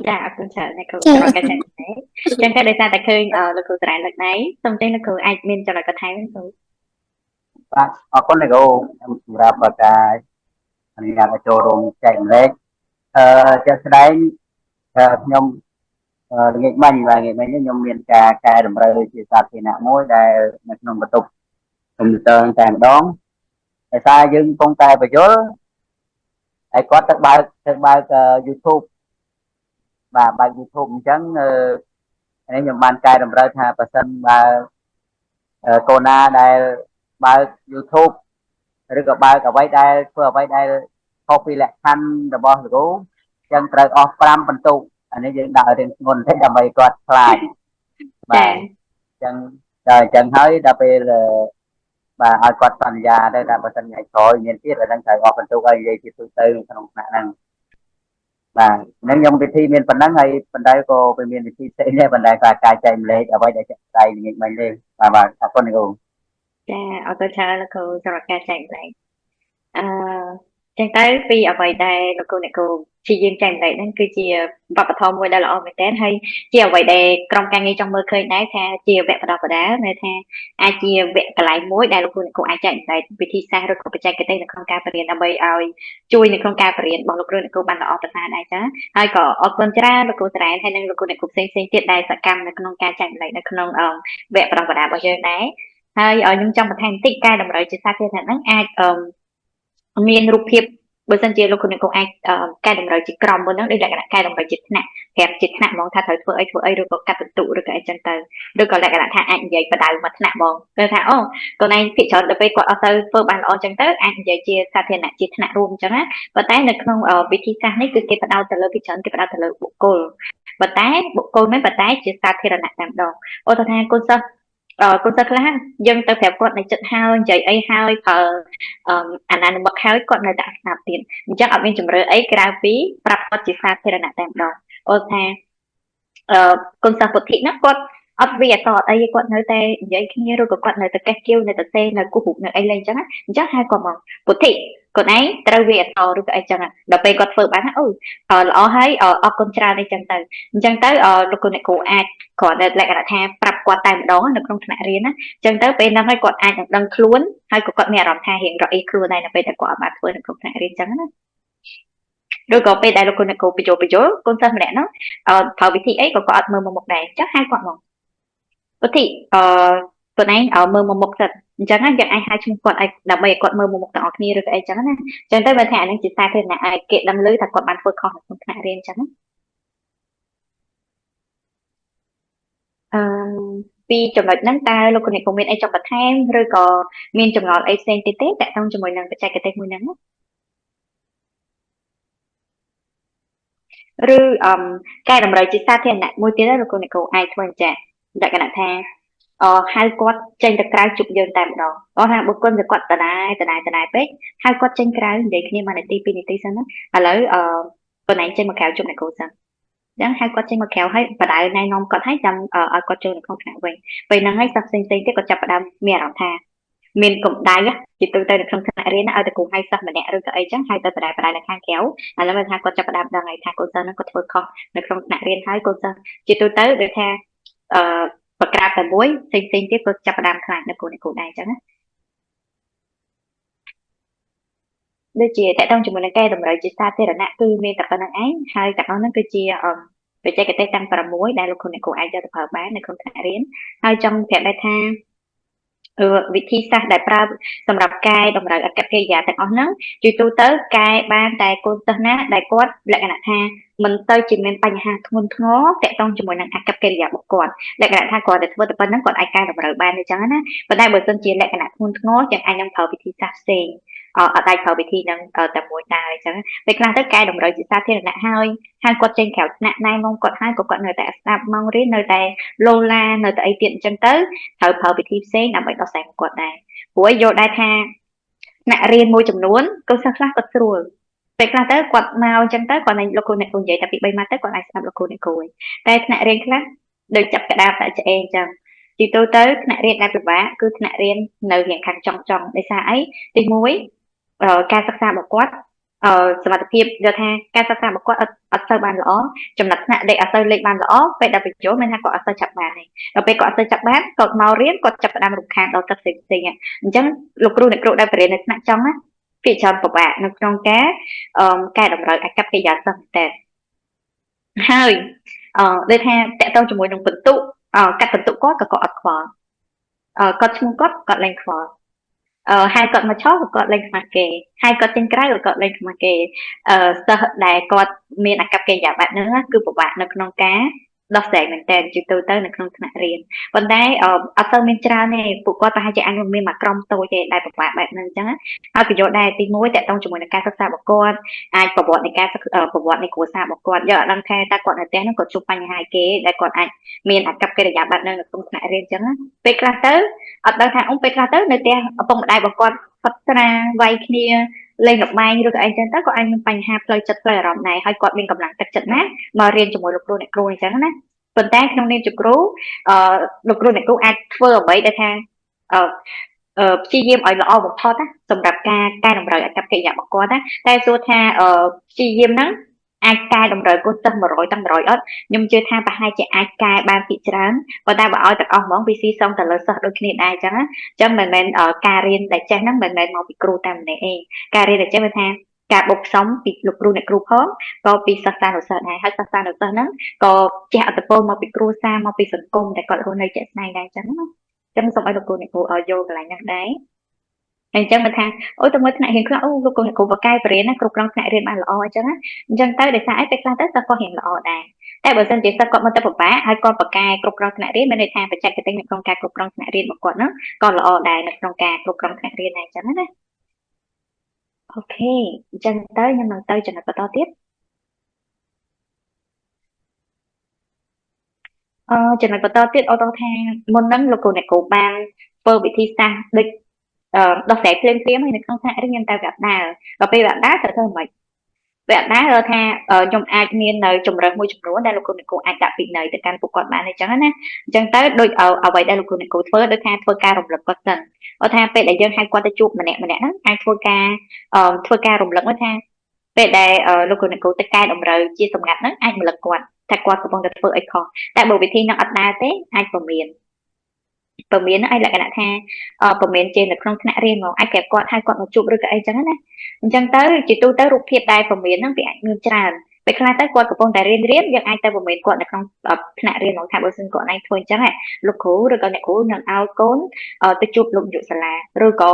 ចាអរគុណច្រើនអ្នកគ្រូសម្រាប់ការចែករំលែកចឹងតែដោយសារតែឃើញលោកគ្រូសរ៉ែនលើកដៃសូមចេញលោកគ្រូអាចមានចំណុចបន្ថែមគ្រូ បាទអរគុណអ្នកគ្រូសម្រាប់ការអនុញ្ញាតឲ្យចូលរួមចែករំលែកអឺជាក់ស្ដែងខ្ញុំល្ងាចមិញបាទល្ងាចមិញខ្ញុំមានការកែតម្រូវជាសាធារណៈមួយដែលនៅក្នុងបន្ទប់កុំព្យូទ័រតែម្ដងដោយសារយើងកំពុងតែបញ្យល់ហើយគាត់ទៅបើកទៅបើក YouTube បាទបើក YouTube អញ្ចឹងនេះខ្ញុំបានកែតម្រូវថាបើសិនបើកូនណាដែលបើក YouTube ឬក៏បើកអ្វីដែលធ្វើអ្វីដែលខុសពីលក្ខខណ្ឌរបស់លោកគ្រូអញ្ចឹងត្រូវអស់5បន្ទុកអានេះយើងដាក់រៀងធ្ងន់តិចដើម្បីគាត់ខ្លាចបាទអញ្ចឹងដល់អញ្ចឹងហើយដល់ពេល បាទឲ្យគាត់សន្យាទៅថាបើសិនថ្ងៃក្រោយមានទៀតអាហ្នឹងត្រូវអស់បន្ទុកឲ្យនិយាយជាទូទៅក្នុងថ្នាក់ហ្នឹងបាទហ្នឹងខ្ញុំវិធីមានប៉ុណ្ណឹងហើយប៉ុន្តែក៏វាមានវិធីផ្សេងដែរប៉ុន្តែការការចែកម្លែកអ្វីដែលជាក់ស្ដែងល្ងាចមិញទេបាទបាទអរគុណលោកគ្រូ ចាអរគុណច្រើនលោកគ្រូសម្រាប់ការចែកម្លែកអឺចឹងទៅពីអ្វីដែលលោកគ្រូអ្នកគ្រូព្យាយាមចែកម្លែកហ្នឹងគឺជាវប្បធម៌មួយដែលល្អមែនទែនហើយជាអ្វីដែលក្រុមការងារចង់មើលឃើញដែរថាជាវគ្គបណ្ដុះបណ្ដាលន័យថាអាចជាវគ្គកន្លែងមួយដែលលោកគ្រូអ្នកគ្រូអាចចែកម្លែកវិធីសាស្ត្រឬក៏បច្ចេកទេសនៅក្នុងការបរៀនដើម្បីឲ្យជួយនៅក្នុងការបរៀនរបស់លោកគ្រូអ្នកគ្រូបានល្អប្រសើរដែរចាហើយក៏អរគុណច្រើនលោកគ្រូសរ៉ែនហើយនិងលោកគ្រូអ្នកគ្រូផ្សេងៗទៀតដែលសកម្មនៅក្នុងការចែកម្លែកនៅក្នុងវគ្គបណ្ដុះបណ្ដាលរបស់យើងដែរហើយខ្ញុំចង់បន្ថែមបន្តិចកែតម្រូវជាសាធារណៈហ្នឹងអាចមានរូបភាពបើសិនជាលោកគ្រូអ្នកគ្រូអាចកែតម្រូវជាក្រុមមុនហ្នឹងដូចលក្ខណៈកែតម្រូវជាថ្នាក់ប្រាប់ជាថ្នាក់ហ្មងថាត្រូវធ្វើអីធ្វើអីឬក៏កាត់បន្ទុកឬក៏អីចឹងទៅឬក៏លក្ខណៈថាអាចនិយាយបដៅមួយថ្នាក់ហ្មងគឺថាអូកូនឯងភាគច្រើនដល់ពេលគាត់អត់ទៅធ្វើបានល្អចឹងទៅអាចនិយាយជាសាធារណៈជាថ្នាក់រួមចឹងណាប៉ុន្តែនៅក្នុងវិធីសាស្ត្រនេះគឺគេផ្ដោតទៅលើភាគច្រើនគេផ្ដោតទៅលើបុគ្គលប៉ុន្តែបុគ្គលមិនប៉ុន្តែជាសាធារណៈតែម្ដងឧទាហរណ៍ថាកូនសិស្សកូនសិស្សខ្លះយើងទៅប្រាប់គាត់នៅចិត្តហើយនិយាយអីហើយប្រើអាណានិមិត្តហើយគាត់នៅតែស្ដាប់ទៀតអញ្ចឹងអត់មានជំរឿអីក្រៅពីប្រាប់គាត់ជាសាធារណៈតែម្ដងអូថាអឺកូនសិស្សពុទ្ធិហ្នឹងគាត់អត់វាអក្សរអីគាត់នៅតែនិយាយគ្នាឬក៏គាត់នៅតែកេះគៀវនៅតែសេនៅគូសរូបនៅអីលេងអញ្ចឹងអញ្ចឹងហៅគាត់មកពុទ្ធិគាត់ឯងត្រូវវាអក្សរឬក៏អីចឹងដល់ពេលគាត់ធ្វើបានអូល្អហើយអរគុណច្រើនអីចឹងទៅអញ្ចឹងទៅលោកគ្រូអ្នកគ្រូអាចគ្រាន់តែលក្ខណៈថាប្រាប់គាត់តែម្ដងនៅក្នុងថ្នាក់រៀនណាអញ្ចឹងទៅពេលហ្នឹងហើយគាត់អាចនឹងដឹងខ្លួនហើយក៏គាត់មានអារម្មណ៍ថារៀងរអ៊ីខ្លួនដែរនៅពេលដែលគាត់អត់បានធ្វើនៅក្នុងថ្នាក់រៀនអញ្ចឹងណាឬក៏ពេលដែលលោកគ្រូអ្នកគ្រូបញ្ចូលបញ្ចូលកូនសិស្សម្នាក់ហ្នឹងប្រើវិធីអីក៏គាត់អត់មើលមកមុខដែរអញ្ចឹងហៅគាត់មកពុទ្ធិអឺខ្លួនឯងមើលមកមុខសិនអញ្ចឹងយើងអាចហៅឈ្មោះគាត់ឲ្យដើម្បីឲ្យគាត់មើលមកមុខទាំងអស់គ្នាឬក៏អីចឹងណាអញ្ចឹងទៅបើថាអានឹងជាសាធារណៈឲ្យគេដឹងឮថាគាត់បានធ្វើខុសនៅក្នុងថ្នាក់រៀនអញ្ចឹងណាអឺពីចំណុចហ្នឹងតើលោកគ្រូអ្នកគ្រូមានអីចង់បន្ថែមឬក៏មានចម្ងល់អីផ្សេងទៀតទេតាក់ទងជាមួយនឹងបច្ចេកទេសមួយហ្នឹងឬអឺកែតម្រូវជាសាធារណៈមួយទៀតលោកគ្រូអ្នកគ្រូអាចធ្វើអញ្ចឹងលក្ខណៈថាអហៅគាត់ចេញទៅក្រៅជប់យើងតែម្ដងគាត់ថាបុគ្គលគាត់ដដែលដដែលដដែលពេកហៅគាត់ចេញក្រៅនិយាយគ្នា1នាទី2នាទីសិនណាឥឡូវអឺខ្លួនឯងចេញមកក្រៅជប់អ្នកគ្រូសិនអញ្ចឹងហៅគាត់ចេញមកក្រៅហើយបដៅណែនាំគាត់ហើយចាំឲ្យគាត់ចូលនៅក្នុងថ្នាក់វិញពេលហ្នឹងហើយសិស្សផ្សេងៗទៀតគាត់ចាប់ផ្ដើមមានអារម្មណ៍ថាមានកម្ដៅជាទូទៅនៅក្នុងថ្នាក់រៀនឲ្យតែគ្រូហៅសិស្សម្នាក់ឬក៏អីចឹងហៅទៅបដៅបដៅនៅខាងក្រៅឥឡូវថាគាត់ចាប់ផ្ដើមដឹងហើយថាកូនសិស្សហ្នឹងគាត់ធ្វើខុសនៅក្នុងថ្នាក់រៀនហើយកូនសិស្សជាទូទៅដូចថាអឺបក្រាបតែមួយផ្សេងផ្សេងទៀតក៏ចាប់ផ្ដើមខ្លាចនៅគ្រូអ្នកគ្រូដែរអញ្ចឹងណាដូចជាតកតងជាមួយនឹងកែតម្រូវជាសាធារណៈគឺមានតែប៉ុណ្្នឹងឯងហើយទាំងអស់ហ្នឹងគឺជាបច្ចេកទេសទាំង6ដែលលោកគ្រូអ្នកគ្រូអាចយកទៅប្រើបាននៅក្នុងថ្នាក់រៀនហើយចង់ប្រាប់ដែរថាវិធីសាស្ត្រដែលប្រើសម្រាប់កែតម្រូវអកប្បកិរិយាទាំងអស់ហ្នឹងជាទូទៅកែបានតែកូនសិស្សណាដែលគាត់លក្ខណៈថាមិនទៅជាមានបញ្ហាធ្ងន់ធ្ងរតាក់ទងជាមួយនឹងអកប្បកិរិយារបស់គាត់លក្ខណៈថាគាត់តែធ្វើតែប៉ុណ្្នឹងគាត់អាចកែតម្រូវបានអញ្ចឹងណាប៉ុន្តែបើសិនជាលក្ខណៈធ្ងន់ធ្ងរចឹងអាចនឹងប្រើវិធីសាស្ត្រផ្សេងអត់អាចប្រើវិធីហ្នឹងតែមួយដែរអញ្ចឹងពេលខ្លះទៅកែតម្រូវជាសាធារណៈហើយហើយគាត់ចេញក្រៅថ្នាក់ណែនាំគាត់ហើយក៏គាត់នៅតែស្ដាប់ម៉ោងរៀននៅតែឡូឡានៅតែអីទៀតអញ្ចឹងទៅត្រូវប្រើវិធីផ្សេងដើម្បីដោះស្រាយគាត់ដែរព្រោះយល់ដែរថាអ្នករៀនមួយចំនួនកូនសិស្សខ្លះគាត់ស្រួលពេលខ្លះទៅគាត់មកអញ្ចឹងទៅគាត់នឹងលោកគ្រូអ្នកគ្រូនិយាយតែពី3ម៉ាត់ទៅគាត់អាចស្ដាប់លោកគ្រូអ្នកគ្រូឯងតែថ្នាក់រៀនខ្លះដូចចាប់ក្តារតែឆ្អេអញ្ចឹងទីទៅទៅថ្នាក់រៀនដែលពិបាកគឺថ្នាក់រៀននៅរៀងខាងចង់ចង់ដោយសារអីទី1ការសិក្សារបស់គាត់សមត្ថភាពយកថាការសិក្សារបស់គាត់អត់សូវបានល្អចំណាត់ថ្នាក់លេខអត់សូវលេខបានល្អពេលដល់បញ្ចូលមានថាគាត់អត់សូវចាប់បានទេដល់ពេលគាត់អត់សូវចាប់បានគាត់មករៀនគាត់ចាប់ផ្ដើមរំខានដល់ទឹកផ្សេងផ្សេងអញ្ចឹងលោកគ្រូអ្នកគ្រូដែលបរៀននៅថ្នាក់ចង់ណាភាគច្រើនពិបាកនៅក្នុងការកែតម្រូវអាកប្បកិរិយាសិស្សមែនតើហើយដូចថាតកតងជាមួយនឹងបន្ទុកកាត់បន្ទុកគាត់ក៏គាត់អត់ខ្វល់គាត់ឈ្មោះគាត់គាត់លែងខ្វល់ហើយគាត់មកឆោក៏គាត់លែងខ្មាស់គេហើយគាត់ចេញក្រៅក៏គាត់លែងខ្មាស់គេសិស្សដែលគាត់មានអាកប្បកិរិយាបែបហ្នឹងគឺពិបាកនៅក្នុងការ ដោះស្រាយមែនតើជាទូទៅនៅក្នុងថ្នាក់រៀនប៉ុន្តែអត់សូវមានច្រើនទេពួកគាត់ប្រហែលជាអាចមានមួយក្រុមតូចទេដែលពិបាកបែបហ្នឹងអញ្ចឹងហើយប្រយោជន៍ដែរទី1តកតងជាមួយនឹងការសិក្សារបស់គាត់អាចប្រវត្តិនៃការប្រវត្តិនៃគ្រួសាររបស់គាត់យកអត់ដឹងថាតើគាត់នៅផ្ទះហ្នឹងគាត់ជួបបញ្ហាគេដែលគាត់អាចមានអាកប្បកិរិយាបែបហ្នឹងនៅក្នុងថ្នាក់រៀនអញ្ចឹងពេលខ្លះទៅអត់ដឹងថាអ៊ំពេលខ្លះទៅនៅផ្ទះឪពុកម្ដាយរបស់គាត់ផឹកស្រាវាយគ្នាលេងល្បែងឬក៏អីចឹងទៅក៏អាចមានបញ្ហាផ្លូវចិត្តផ្លូវអារម្មណ៍ដែរហើយគាត់មានកម្លាំងទឹកចិត្តណាស់មករៀនជាមួយលោកគ្រូអ្នកគ្រូអញ្ចឹងណាប៉ុន្តែក្នុងនាមជាគ្រូអឺលោកគ្រូអ្នកគ្រូអាចធ្វើអ្វីដែលថាអឺព្យាយាមឲ្យល្អបំផុតណាសម្រាប់ការកែតម្រូវអាកប្បកិរិយារបស់គាត់ណាតែសួរថាព្យាយាមហ្នឹងអាចកែតម្រូវកូនសិស្ស100ទាំង100អត់ខ្ញុំជឿថាប្រហែលជាអាចកែបានភាគច្រើនប៉ុន្តែបើឲ្យទាំងអស់ហ្មងវាស៊ីសងទៅលើសិស្សដូចគ្នាដែរអញ្ចឹងអញ្ចឹងមិនមែនការរៀនដែលចេះហ្នឹងមិនមែនមកពីគ្រូតែម្នាក់ឯងការរៀនដែលចេះវាថាការបូកផ្សំពីលោកគ្រូអ្នកគ្រូផងក៏ពីសិស្សានុសិស្សដែរហើយសិស្សានុសិស្សហ្នឹងក៏ជះឥទ្ធិពលមកពីគ្រួសារមកពីសង្គមដែលគាត់រស់នៅជាក់ស្ដែងដែរអញ្ចឹងណាអញ្ចឹងសូមឲ្យលោកគ្រូអ្នកគ្រូឲ្យយល់កន្លែងហ្នឹងដែរហើយអញ្ចឹងមកថាអូទៅមើលថ្នាក់រៀនខ្លះអូលោកគ្រូអ្នកគ្រូបកកែបរៀនណាគ្រប់គ្រងថ្នាក់រៀនបានល្អអញ្ចឹងណាអញ្ចឹងទៅដោយសារអីពេលខ្លះទៅសិស្សគាត់រៀនល្អដែរតែបើសិនជាសិស្សគាត់មកទៅពិបាកហើយគាត់បកកែគ្រប់គ្រងថ្នាក់រៀនមានន័យថាបច្ចេកទេសនៅក្នុងការគ្រប់គ្រងថ្នាក់រៀនរបស់គាត់ហ្នឹងក៏ល្អដែរនៅក្នុងការគ្រប់គ្រងថ្នាក់រៀនដែរអញ្ចឹងណាOK អញ្ចឹងទៅខ្ញុំនឹងទៅចំណុចបន្តទៀតចំណុចបន្តទៀតអូតថាមុនហ្នឹងលោកគ្រូអ្នកគ្រូបានធ្វើវិធីសាស្ត្រដូចដោះស្រាយភ្លាមៗហើយនៅក្នុងថ្នាក់រៀនខ្ញុំទៅវាអត់ដើរដល់ពេលវាអត់ដើរត្រូវធ្វើម៉េចវាអត់ដើរថាខ្ញុំអាចមាននៅជំរើសមួយចំនួនដែលលោកគ្រូអ្នកគ្រូអាចដាក់ពិន័យទៅកាន់ពួកគាត់បានអញ្ចឹងណាអញ្ចឹងទៅដូចអ្វីដែលលោកគ្រូអ្នកគ្រូធ្វើដូចថាធ្វើការរំលឹកគាត់សិនគាត់ថាពេលដែលយើងហៅគាត់ទៅជួបម្នាក់ម្នាក់ហ្នឹងអាចធ្វើការរំលឹកថាពេលដែលលោកគ្រូអ្នកគ្រូទៅកែតម្រូវជាសម្ងាត់ហ្នឹងអាចរំលឹកគាត់ថាគាត់កំពុងតែធ្វើអីខុសតែបើវិធីហ្នឹងអត់ដើរទេអាចពមៀនហ្នឹងឲ្យលក្ខណៈថាពមៀនជានៅក្នុងថ្នាក់រៀនហ្មងអាចប្រាប់គាត់ឲ្យគាត់មកជួបឬក៏អីចឹងណាអញ្ចឹងទៅជាទូទៅរូបភាពដែលពមៀនហ្នឹងវាអាចមានច្រើនពេលខ្លះទៅគាត់កំពុងតែរៀនយើងអាចទៅពមៀនគាត់នៅក្នុងថ្នាក់រៀនហ្មងថាបើសិនគាត់ឯងធ្វើអញ្ចឹងលោកគ្រូឬក៏អ្នកគ្រូនឹងឲ្យកូនទៅជួបលោកនាយកសាលាឬក៏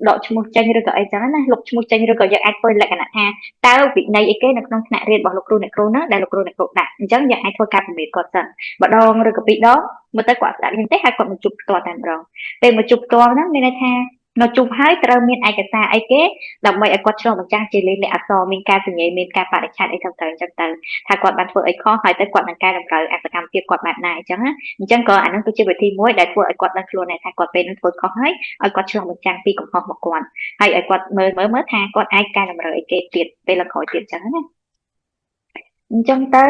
ដកឈ្មោះចេញឬក៏អីចឹងណាលុបឈ្មោះចេញឬក៏យើងអាចធ្វើលក្ខណៈថាតើវិន័យអីគេនៅក្នុងថ្នាក់រៀនរបស់លោកគ្រូអ្នកគ្រូហ្នឹងដែលលោកគ្រូអ្នកគ្រូដាក់អញ្ចឹងយើងអាចធ្វើការពមៀនគាត់សិនម្ដងឬក៏ពីរដងមើលទៅគាត់ស្ដាប់យើងទេហើយគាត់មកជួបផ្ទាល់តែម្ដងពេលមកជួបផ្ទាល់ហ្នឹងមានន័យថាមកជួបហើយត្រូវមានឯកសារអីគេដើម្បីឲ្យគាត់ឆ្លុះបញ្ចាំងជាលេខអក្សរមានការសញ្ញាមានការបរិច្ឆេទអីទៅអញ្ចឹងទៅថាគាត់បានធ្វើអីខុសហើយទៅគាត់នឹងកែតម្រូវអសកម្មភាពគាត់បែបណាអញ្ចឹងណាអញ្ចឹងក៏អាហ្នឹងគឺជាវិធីមួយដែលធ្វើឲ្យគាត់ដឹងខ្លួនដែរថាគាត់ពេលហ្នឹងធ្វើខុសហើយឲ្យគាត់ឆ្លុះបញ្ចាំងពីកំហុសរបស់គាត់ហើយឲ្យគាត់មើលថាគាត់អាចកែតម្រូវអីគេទៀតពេលក្រោយទៀតអញ្ចឹងណាអញ្ចឹងទៅ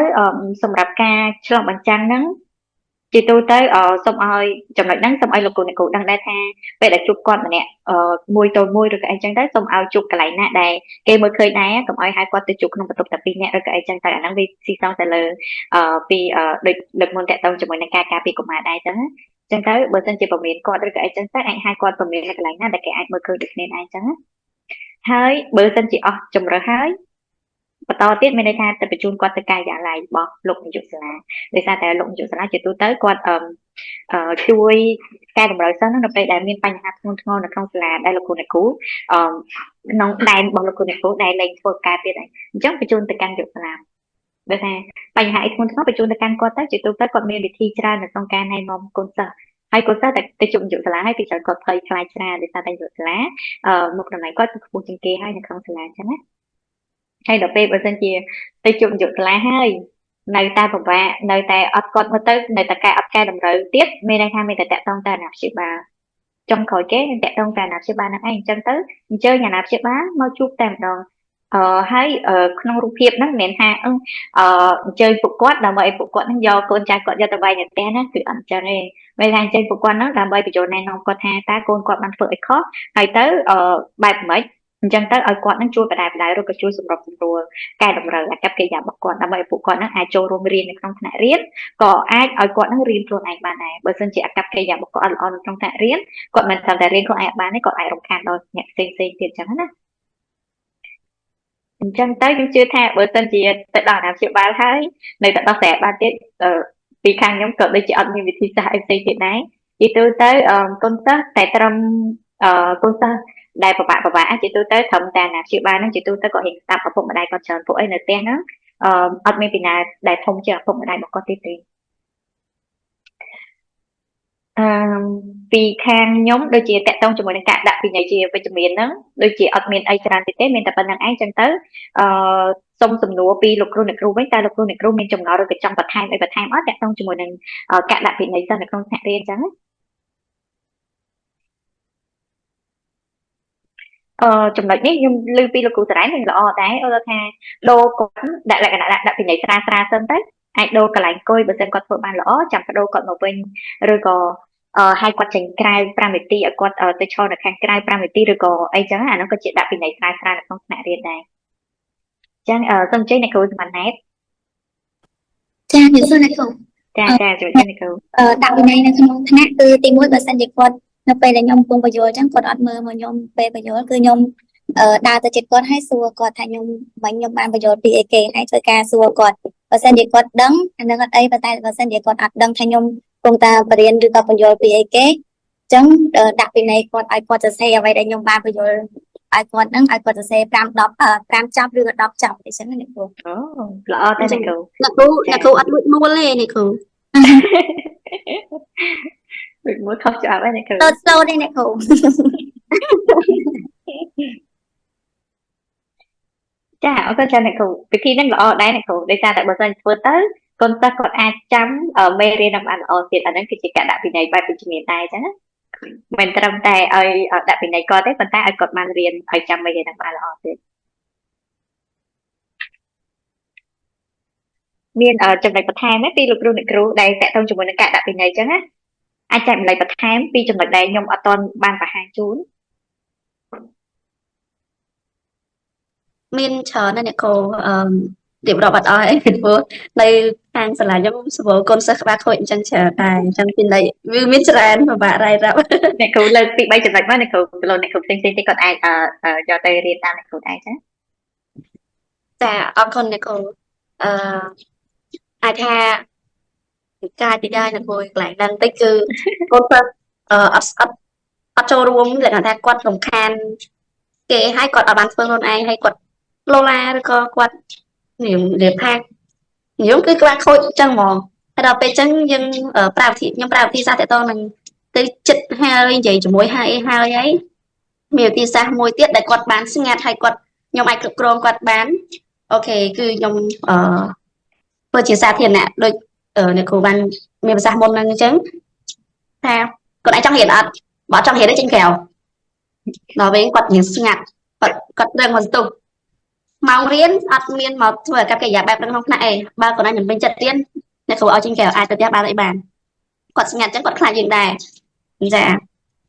សម្រាប់ការឆ្លុះបញ្ចាំងហ្នឹងជាទូទៅសូមឲ្យចំណុចហ្នឹងសូមឲ្យលោកគ្រូអ្នកគ្រូដឹងដែរថាពេលដែលជួបគាត់ម្នាក់មួយទៅមួយឬក៏អីចឹងទៅសូមឲ្យជួបកន្លែងណាដែលគេមើលឃើញដែរកុំឲ្យហៅគាត់ទៅជួបក្នុងបន្ទប់តែពីរនាក់ឬក៏អីចឹងទៅអាហ្នឹងវាស៊ីសងទៅលើពីដូចលើកមុនតាក់ទងជាមួយនឹងការការពារកុមារដែរចឹងចឹងទៅបើសិនជាពមៀនគាត់ឬក៏អីចឹងទៅអាចហៅគាត់ពមៀននៅកន្លែងណាដែលគេអាចមើលឃើញដូចគ្នាដែរចឹងហើយបើសិនជាអស់ជំរើសហើយបន្តទៀតមានន័យថាទៅបញ្ជូនគាត់ទៅការិយាល័យរបស់លោកនាយកសាលាដោយសារតែលោកនាយកសាលាជាទូទៅគាត់ជួយកែតម្រូវសិស្សនៅពេលដែលមានបញ្ហាធ្ងន់ធ្ងរនៅក្នុងសាលាដែលលោកគ្រូអ្នកគ្រូក្នុងដែនរបស់លោកគ្រូអ្នកគ្រូដែលលែងធ្វើការទៀតហើយអញ្ចឹងបញ្ជូនទៅកាន់នាយកសាលាដោយថាបញ្ហាអីធ្ងន់ធ្ងរបញ្ជូនទៅកាន់គាត់ទៅជាទូទៅគាត់មានវិធីច្រើននៅក្នុងការណែនាំកូនសិស្សហើយកូនសិស្សតែទៅជួបនាយកសាលាហើយពីច្រើនគាត់ភ័យខ្លាចច្រើនដោយសារតែនាយកសាលាមុខតំណែងគាត់គឺខ្ពស់ជាងគេហើយនៅក្នុងសាលាអញ្ចឹងណាហើយដល់ពេលបើសិនជាទៅជួបនាយកសាលាហើយនៅតែពិបាកនៅតែអត់គាត់មើលទៅនៅតែកែអត់កែតម្រូវទៀតមានន័យថាមានតែតាក់ទងតែអាណាព្យាបាលចុងក្រោយគេនឹងតាក់ទងតែអាណាព្យាបាលហ្នឹងឯងអញ្ចឹងទៅអញ្ជើញអាណាព្យាបាលមកជួបតែម្ដងហើយក្នុងរូបភាពហ្នឹងមិនមែនថាអញ្ជើញពួកគាត់ដើម្បីឲ្យពួកគាត់ហ្នឹងយកកូនចៅគាត់យកទៅវាយនៅផ្ទះណាគឺអត់អញ្ចឹងទេមានថាអញ្ជើញពួកគាត់ហ្នឹងដើម្បីបញ្ចូលណែនាំគាត់ថាតើកូនគាត់បានធ្វើអីខុសហើយទៅបែបម៉េចអញ្ចឹងទៅឲ្យគាត់នឹងជួយបដែបដៅឬក៏ជួយសម្របសម្រួលកែតម្រូវអាកប្បកិរិយារបស់គាត់ដើម្បីឲ្យពួកគាត់នឹងអាចចូលរួមរៀននៅក្នុងថ្នាក់រៀនក៏អាចឲ្យគាត់នឹងរៀនខ្លួនឯងបានដែរបើសិនជាអាកប្បកិរិយារបស់គាត់អត់ល្អនៅក្នុងថ្នាក់រៀនគាត់មិនត្រឹមតែរៀនខ្លួនឯងបានទេគាត់អាចរំខានដល់អ្នកផ្សេងៗទៀតអញ្ចឹងណាអញ្ចឹងទៅខ្ញុំជឿថាបើសិនជាទៅដល់អាណាព្យាបាលហើយនៅតែដោះស្រាយបានទៀតពីខាងខ្ញុំក៏ដូចជាអត់មានវិធីសាស្ត្រអីផ្សេងទៀតដែរជាទូទៅកូនសិស្សតែត្រឹមកូនសិស្សដែលពិបាកជាទូទៅត្រឹមតែអាណាព្យាបាលហ្នឹងជាទូទៅគាត់រៀនស្ដាប់ឪពុកម្ដាយគាត់ច្រើនពួកអីនៅផ្ទះហ្នឹងអត់មានពីណាដែលធំជាងឪពុកម្ដាយរបស់គាត់ទៀតទេ អឺពីខាងខ្ញុំដូចជាតាក់ទងជាមួយនឹងការដាក់ពិន័យជាវិជ្ជមានហ្នឹងដូចជាអត់មានអីច្រើនទៀតទេមានតែប៉ុណ្្នឹងឯងចឹងទៅអឺសុំសំណួរពីលោកគ្រូអ្នកគ្រូវិញតើលោកគ្រូអ្នកគ្រូមានចម្ងល់ឬក៏ចង់បន្ថែមអីបន្ថែមអត់តាក់ទងជាមួយនឹងការដាក់ពិន័យសិស្សនៅក្នុងថ្នាក់រៀនចឹងចំណុចនេះខ្ញុំឮពីលោកគ្រូសរ៉ែននឹងល្អដែរឧទាហរណ៍ថាដូរគាត់ដាក់លក្ខណៈដាក់ពិន័យស្រាលស្រាលសិនទៅអាចដូរកន្លែងអង្គុយបើសិនគាត់ធ្វើបានល្អចាំបដូរគាត់មកវិញឬក៏ឲ្យគាត់ចេញក្រៅ5នាទីឲ្យគាត់ទៅឈរនៅខាងក្រៅ5នាទីឬក៏អីចឹងអានោះក៏ជាដាក់ពិន័យស្រាលស្រាលនៅក្នុងថ្នាក់រៀនដែរចឹងសូមអញ្ជើញអ្នកគ្រូសមណែត ចាជំរាបសួរអ្នកគ្រូ ចាចាជំរាបសួរអ្នកគ្រូ ដាក់វិន័យនៅក្នុងថ្នាក់គឺទី1បើសិនជាគាត់នៅពេលដែលខ្ញុំកំពុងបញ្យល់ចឹងគាត់អត់មើលមកខ្ញុំពេលបញ្យល់គឺខ្ញុំដើរទៅជិតគាត់ហើយសួរគាត់ថាខ្ញុំមិញខ្ញុំបានបញ្យល់ពីអីគេហើយធ្វើការសួរគាត់បើសិនជាគាត់ដឹងអានឹងអត់អីប៉ុន្តែបើសិនជាគាត់អត់ដឹងថាខ្ញុំកំពុងតែបរៀនឬក៏បញ្យល់ពីអីគេចឹងដាក់ពិន័យគាត់ឲ្យគាត់សរសេរអ្វីដែលខ្ញុំបានបញ្យល់ឲ្យគាត់ហ្នឹងឲ្យគាត់សរសេរ5 10 5ចប់ឬក៏10ចប់អីចឹងណាអ្នកគ្រូ អូល្អតែអ្នកគ្រូ អ្នកគ្រូអ្នកគ្រូអត់លួចមួលទេអ្នកគ្រូ លួចមួលខុសច្បាប់ហើយអ្នកគ្រូ តូចស្លូតទេអ្នកគ្រូ ចាអរគុណចាអ្នកគ្រូពិធីហ្នឹងល្អដែរអ្នកគ្រូដោយសារតែបើសិនធ្វើទៅកូនសិស្សគាត់អាចចាំមេរៀននឹងបានល្អទៀតអាហ្នឹងគឺជាការដាក់ពិន័យបែបវិជ្ជមានដែរចឹងណាមិនត្រឹមតែឲ្យដាក់ពិន័យគាត់ទេប៉ុន្តែឲ្យគាត់បានរៀនឲ្យចាំមេរៀននឹងបានល្អទៀតមានចំណុចបន្ថែមទេពីលោកគ្រូអ្នកគ្រូដែលតាក់ទងជាមួយនឹងការដាក់ពិន័យចឹងណាអាចចែកម្លែកបន្ថែមពីចំណុចដែលខ្ញុំអត់ទាន់បានបង្ហាញជូន មានច្រើនណាស់អ្នកគ្រូអឺរៀបរាប់អត់អស់អីព្រោះនៅខាងសាលាខ្ញុំសម្បូរកូនសិស្សក្បាលខូចអញ្ចឹងច្រើនដែរអញ្ចឹងពីនៃវាមានច្រើនពិបាករ៉ាយរាប់ អ្នកគ្រូលើកពី3ចំណុចមកអ្នកគ្រូលោកអ្នកគ្រូផ្សេងៗទៀតគាត់អាចយកទៅរៀនតាមអ្នកគ្រូដែរចា ចាអរគុណអ្នកគ្រូអឺអាចថាកាយតិចហើយអ្នកគ្រូកន្លែងហ្នឹងតិចគឺកូនសិស្សអត់អត់អត់ចូលរួមលក្ខណៈថាគាត់រំខានគេឲ្យគាត់អត់បានធ្វើខ្លួនឯងហើយគាត់ឡូឡាឬក៏គាត់និយាយថាខ្ញុំគឺក្បាលខូចអញ្ចឹងហ្មងហើយដល់ពេលអញ្ចឹងយើងប្រើវិធីខ្ញុំប្រើវិធីសាស្ត្រតទៅនឹងទៅចិត្តហើយនិយាយជាមួយហើយហើយហើយមានវិធីសាស្ត្រមួយទៀតដែលគាត់បានស្ងាត់ហើយគាត់ខ្ញុំអាចគ្រប់គ្រងគាត់បានអូខេគឺខ្ញុំអឺធ្វើជាសាធារណៈដូចអ្នកគ្រូបានមានប្រសាសន៍មុនហ្នឹងអញ្ចឹងថាគាត់អាចចង់រៀនអត់បើចង់រៀនទេចេញក្រៅដល់វិញគាត់រៀនស្ងាត់គាត់គាត់ដឹងមកស្ទុះម៉ោងរៀនអត់មានមកធ្វើអាកប្បកិរិយាបែបហ្នឹងក្នុងថ្នាក់ឯងបើគាត់ឯងមិនពេញចិត្តរៀនអ្នកគ្រូឲ្យចេញក្រៅអាចទៅផ្ទះបានអីបានគាត់ស្ងាត់អញ្ចឹងគាត់ខ្លាចយើងដែរចា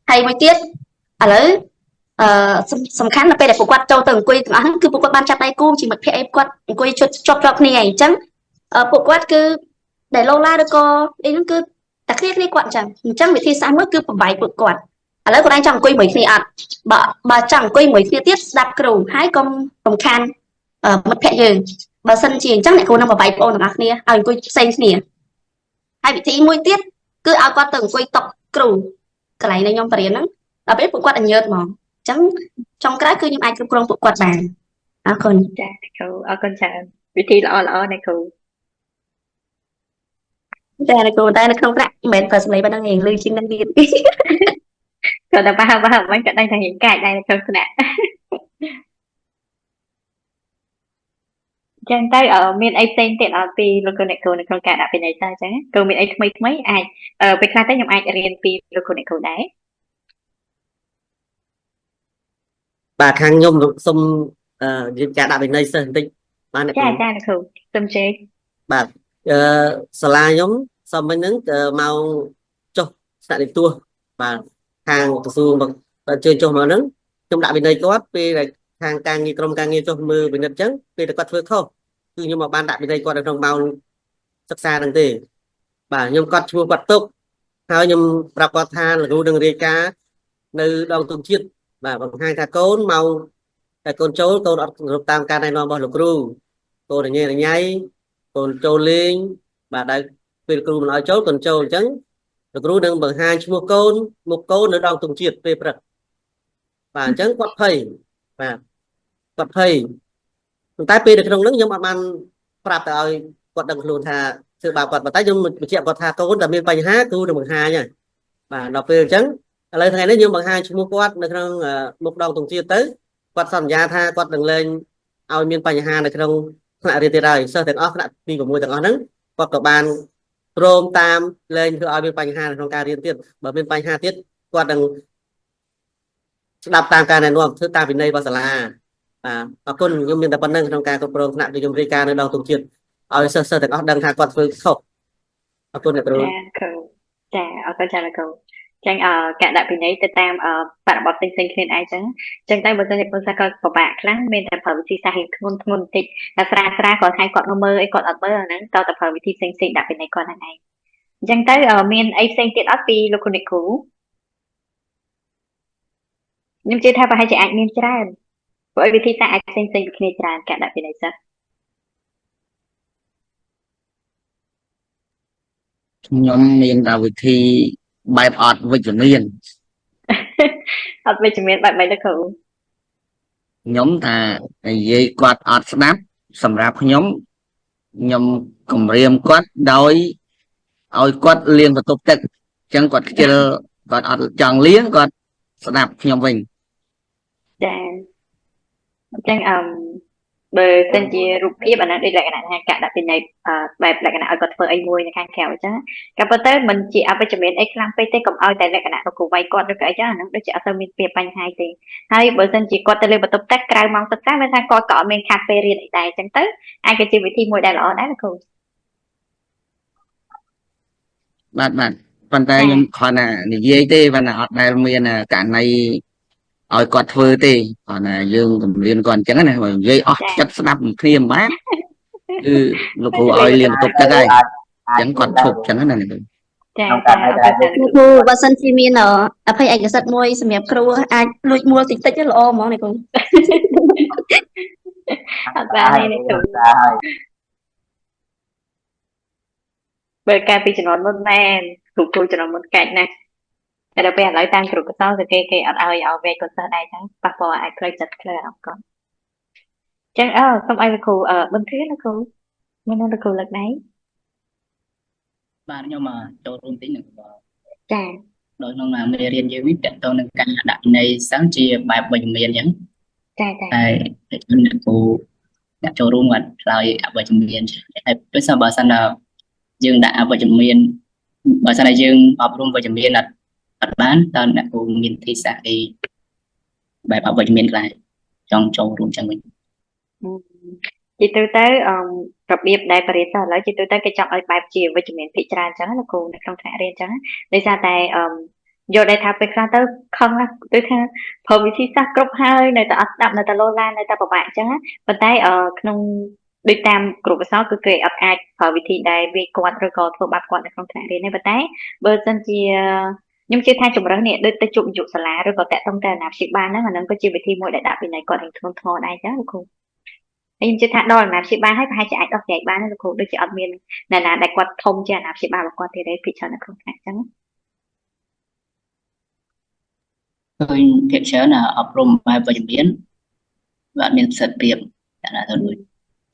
ហើយមួយទៀតឥឡូវអឺសំខាន់នៅពេលដែលពួកគាត់ចូលទៅអង្គុយទាំងអស់ហ្នឹងគឺពួកគាត់បានចាប់ដៃគូជាមិត្តភក្តិអីគាត់អង្គុយជិតជាប់ជាប់គ្នាឯងអញ្ចឹងពួកគាត់គឺដែលឡូឡាឬក៏អីហ្នឹងគឺតែគ្នាគ្នាគាត់អញ្ចឹងអញ្ចឹងវិធីសាស្ត្រមួយគឺបំបែកពួកគាត់ឥឡូវគាត់ឯងចង់អង្គុយមួយគ្នាអត់បើបើចង់អង្គុយមួយគ្នាទៀតស្ដាប់គ្រូហើយកុំរំខានមិត្តភក្តិយើងបើសិនជាអញ្ចឹងអ្នកគ្រូនឹងបំបែកបងប្អូនទាំងអស់គ្នាឲ្យអង្គុយផ្សេងគ្នាហើយវិធីមួយទៀតគឺឲ្យគាត់ទៅអង្គុយតុគ្រូកន្លែងដែលខ្ញុំបរៀនហ្នឹងដល់ពេលពួកគាត់អញ្ញើតហ្មងអញ្ចឹងចុងក្រោយគឺខ្ញុំអាចគ្រប់គ្រងពួកគាត់បានអរគុណ ចាអ្នកគ្រូអរគុណច្រើនវិធីល្អល្អអ្នកគ្រូ តែអ្នកគ្រូតែនៅក្នុងប្រាក់មិនមែនប្រើសម្លេងប៉ុណ្្នឹងឯងលឺជាងនឹងទៀត គាត់តែបាបាមិនក៏ដឹងថារៀងកាចដែរនៅក្នុងថ្នាក់ចឹងទៅមានអីផ្សេងទៀតអត់ពីលោកគ្រូអ្នកគ្រូនៅក្នុងការដាក់ពិន័យសិស្សអញ្ចឹងគ្រូមានអីថ្មីថ្មីអាចពេលខ្លះទៅខ្ញុំអាចរៀនពីលោកគ្រូអ្នកគ្រូដែរ បាទខាងខ្ញុំសូមនិយាយការដាក់វិន័យសិស្សបន្តិចបានអ្នក ចាចាអ្នកគ្រូសូមជេ បាទអឺសាលាខ្ញុំសមមិញហ្នឹងមកចុះស្នាក់និទាសបាទខាងក្រសួងបាទជើញចុះមកហ្នឹងខ្ញុំដាក់វិន័យគាត់ពេលដែលខាងការងារក្រុមការងារចុះមើលពិនិត្យអញ្ចឹងពេលដែលគាត់ធ្វើខុសគឺខ្ញុំមកបានដាក់វិន័យគាត់នៅក្នុងម៉ោងសិក្សាហ្នឹងទេបាទខ្ញុំកត់ឈ្មោះគាត់ទុកហើយខ្ញុំប្រាប់គាត់ថាលោកគ្រូនឹងរាយការណ៍នៅដងទុំជាតិបាទបង្ហាញថាកូនមកតែកូនចូលកូនអត់គោរពតាមការណែនាំរបស់លោកគ្រូកូនញ៉ៃញ៉ៃកូនចូលលេងបាទដែលពេលគ្រូមិនឲ្យចូលកូនចូលអញ្ចឹងលោកគ្រូនឹងបង្ហាញឈ្មោះកូនមុខកូននៅដងទង់ជាតិពេលព្រឹកបាទអញ្ចឹងគាត់ភ័យបាទគាត់ភ័យប៉ុន្តែពេលនៅក្នុងហ្នឹងខ្ញុំអត់បានប្រាប់ទៅឲ្យគាត់ដឹងខ្លួនថាធ្វើបាបគាត់ប៉ុន្តែខ្ញុំបញ្ជាក់គាត់ថាកូនតែមានបញ្ហាគ្រូនឹងបង្ហាញហើយ បាទដល់ពេលអញ្ចឹងឥឡូវថ្ងៃនេះខ្ញុំបង្ហាញឈ្មោះគាត់នៅក្នុងមុខដងទង់ជាតិទៅគាត់សន្យាថាគាត់នឹងលែងឲ្យមានបញ្ហានៅក្នុងថ្នាក់រៀនទៀតហើយសិស្សទាំងអស់ថ្នាក់ទី6ទាំងអស់ហ្នឹងគាត់ក៏បានព្រមតាមលែងធ្វើឲ្យមានបញ្ហានៅក្នុងការរៀនទៀតបើមានបញ្ហាទៀតគាត់នឹងស្ដាប់តាមការណែនាំធ្វើតាមវិន័យរបស់សាលាបាទអរគុណខ្ញុំមានតែប៉ុណ្្នឹងក្នុងការគ្រប់គ្រងថ្នាក់គឺខ្ញុំរាយការណ៍នៅដងទង់ជាតិឲ្យសិស្សទាំងអស់ដឹងថាគាត់ធ្វើខុសអរគុណអ្នកគ្រូ ចាគ្រូចាអរគុណចាលោកគ្រូចឹងអឺការដាក់ពិន័យទៅតាមបរិបទផ្សេងៗគ្នាឯងចឹងចឹងតែបើសិនជាពុទ្ធសាសក៏ពិបាកខ្លាំងមានតែប្រើវិធីសាស្ត្ររៀងធ្ងន់ធ្ងរបន្តិចតែស្រាលស្រាលគាត់ឲ្យគាត់មកមើលអីគាត់អត់មើលអាហ្នឹងតើតែប្រើវិធីផ្សេងៗដាក់ពិន័យគាត់ហ្នឹងឯងអញ្ចឹងទៅមានអីផ្សេងទៀតអត់ពីលោកគ្រូអ្នកគ្រូខ្ញុំជឿថាប្រហែលជាអាចមានច្រើនព្រោះវិធីសាស្ត្រអាចផ្សេងៗពីគ្នាច្រើនការដាក់ពិន័យសិស្ស ខ្ញុំមានតែវិធីបែបអត់វិជ្ជមាន អត់វិជ្ជមានបែបម៉េចទេគ្រូ ខ្ញុំថានិយាយគាត់អត់ស្ដាប់សម្រាប់ខ្ញុំខ្ញុំគម្រាមគាត់ដោយឲ្យគាត់លាងបន្ទប់ទឹកអញ្ចឹងគាត់ខ្ជិលគាត់អត់ចង់លាងគាត់ស្ដាប់ខ្ញុំវិញ ចាអញ្ចឹងអឺបើសិនជារូបភាពអាហ្នឹងដូចលក្ខណៈថាការដាក់ពិន័យបែបលក្ខណៈឲ្យគាត់ធ្វើអីមួយនៅខាងក្រៅអញ្ចឹងក៏ប៉ុន្តែមិនជាអវិជ្ជមានអីខ្លាំងពេកទេកុំឲ្យតែលក្ខណៈលោកគ្រូវាយគាត់ឬក៏អីចឹងអាហ្នឹងដូចជាអត់សូវមានពីបញ្ហាទេហើយបើសិនជាគាត់ទៅលើបន្ទប់ទឹកក្រៅម៉ោងសិក្សាមានថាគាត់ក៏អត់មានខាតពេលរៀនអីដែរអញ្ចឹងទៅអាចក៏ជាវិធីមួយដែលល្អដែរលោកគ្រូ បាទបាទប៉ុន្តែខ្ញុំគ្រាន់តែនិយាយទេប៉ុន្តែអត់ដែលមានករណីឲ្យគាត់ធ្វើទេគ្រាន់តែយើងគម្រាមគាត់អញ្ចឹងណាបើនិយាយអស់ចិត្តស្ដាប់គ្នាមិនបានគឺលោកគ្រូឲ្យលាងបន្ទប់ទឹកហើយអញ្ចឹងគាត់ឈប់អញ្ចឹងណា ចាចាអរគុណចា លោកគ្រូបើសិនជាមានអភ័យឯកសិទ្ធិមួយសម្រាប់គ្រូអាចលួចមួលតិចតិចល្អហ្មងនេះគ្រូ អត់បានទេគ្រូបើកាលពីជំនាន់មុនមែនគ្រូគ្រូជំនាន់មុនកាច់ណាស់តែដល់ពេលឥឡូវតាមគ្រូកសលគេគេអត់ឲ្យឲ្យវែកកូនសិស្សដែរចឹងប៉ះពាល់អាចផ្លូវចិត្តផ្លូវអារម្មណ៍គាត់ចឹងអើសូមឲ្យលោកគ្រូបន្ទាលោកគ្រូមានលោកគ្រូលើកដៃ បាទខ្ញុំចូលរួមតិចនឹង ចា ដោយក្នុងមេរៀនយើងនេះតកតងនឹងការដាក់ពិន័យសិស្សជាបែបវិជ្ជមានអញ្ចឹង ចាចា តែអ្នកគ្រូអ្នកចូលរួមគាត់ឆ្លើយអវិជ្ជមានហើយពេលសិនបើសិនយើងដាក់អវិជ្ជមានបើសិនតែយើងអប់រំវិជ្ជមានអត់អត់បានតើអ្នកគ្រូមានវិធីសាស្ត្រអីបែបអវិជ្ជមានខ្លះចង់ចូលរួមចឹងវិញ ជាទូទៅអឺរបៀបដែលបរិយាសិស្សឥឡូវជាទូទៅគេចង់ឲ្យបែបជាវិជ្ជមានភាគច្រើនចឹងលោកគ្រូនៅក្នុងថ្នាក់រៀនចឹងដោយសារតែអឺយល់ដែរថាពេលខ្លះទៅខឹងណាស់ដូចថាប្រើវិធីសាស្ត្រគ្រប់ហើយនៅតែអត់ស្ដាប់នៅតែលោឡាននៅតែពិបាកចឹងប៉ុន្តែអឺក្នុងដូចតាមគ្រូបសល់គឺគេអត់អាចប្រើវិធីដែលវាយគាត់ឬក៏ធ្វើបាបគាត់នៅក្នុងថ្នាក់រៀនទេប៉ុន្តែបើសិនជាខ្ញុំជឿថាជំរើសនេះដូចទៅជួបយុសាលាឬក៏តាក់ទងទៅអាណាព្យាបាលហ្នឹងអាហ្នឹងក៏ជាវិធីមួយដែលដាក់ពិន័យគាត់នឹងធ្ងន់ធ្ងរដែរចឹងលោកគ្រូហើយខ្ញុំជឿថាដល់អាណាព្យាបាលហើយប្រហែលជាអាចដោះស្រាយបានលោកគ្រូដូចជាអត់មានអ្នកណាដែលគាត់ធំជាអាណាព្យាបាលរបស់គាត់ទេទេភាគច្រើននៅក្នុងថ្នាក់ចឹង ឃើញភាគច្រើនអប់រំបែបវិជ្ជមានវាអត់មានប្រសិទ្ធភាពតែណាទៅដូច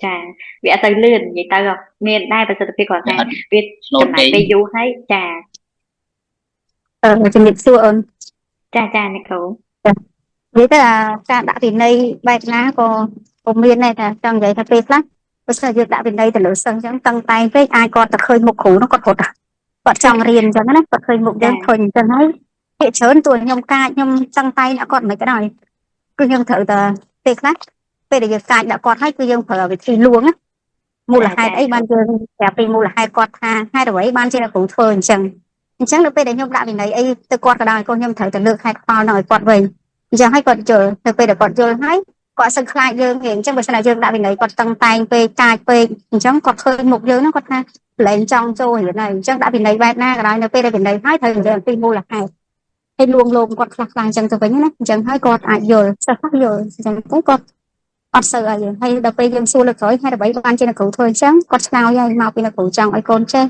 ចាវាអត់ទៅលឿននិយាយទៅមានដែរប្រសិទ្ធភាពគាត់ថាវាចំណាយពេលយូរហើយចា ជំរាបសួរអូន ចាចាអ្នកគ្រូ និយាយទៅអាការដាក់វិន័យបែបណាក៏ក៏មានដែរថាចង់និយាយថាពេលខ្លះបើសិនយើងដាក់វិន័យទៅលើសិស្សអញ្ចឹងតឹងតែងពេកអាចគាត់ទៅឃើញមុខគ្រូនោះគាត់រត់គាត់ចង់រៀនអញ្ចឹងណាគាត់ឃើញមុខយើងធុញអញ្ចឹងហើយភាគច្រើនតួខ្ញុំកាចខ្ញុំតឹងតែងដាក់គាត់មិនក៏ដោយគឺយើងត្រូវតែពេលខ្លះពេលដែលយើងកាចដាក់គាត់ហើយគឺយើងប្រើវិធីលួងណាមូលហេតុអីបានយើងប្រាប់ពីមូលហេតុគាត់ថាហេតុអ្វីបានជាគ្រូធ្វើអញ្ចឹងអញ្ចឹងនៅពេលដែលខ្ញុំដាក់វិន័យអីទៅគាត់ក៏ដោយក៏ខ្ញុំត្រូវតែលើកហេតុផលនោះឲ្យគាត់វិញអញ្ចឹងហើយគាត់យល់នៅពេលដែលគាត់យល់ហើយគាត់សឹងខ្លាចយើងទេអញ្ចឹងបើសិនជាយើងដាក់វិន័យគាត់តឹងតែងពេកកាចពេកអញ្ចឹងគាត់ឃើញមុខយើងហ្នឹងគាត់ថាលែងចង់ចូលរៀនហើយអញ្ចឹងដាក់វិន័យបែបណាក៏ដោយនៅពេលដែលវិន័យហើយត្រូវនិយាយអំពីមូលហេតុហើយលួងលោមគាត់ខ្លះខ្លះអញ្ចឹងទៅវិញណាអញ្ចឹងហើយគាត់អាចយល់សិស្សខ្លះយល់អញ្ចឹងទៅគាត់អត់សូវអីហើយដល់ពេលយើងសួរលើកក្រោយហេតុអ្វីបានជាអ្នកគ្រូធ្វើអញ្ចឹងគាត់ឆ្លើយហើយមកពីអ្នកគ្រូចង់ឲ្យកូនចេះ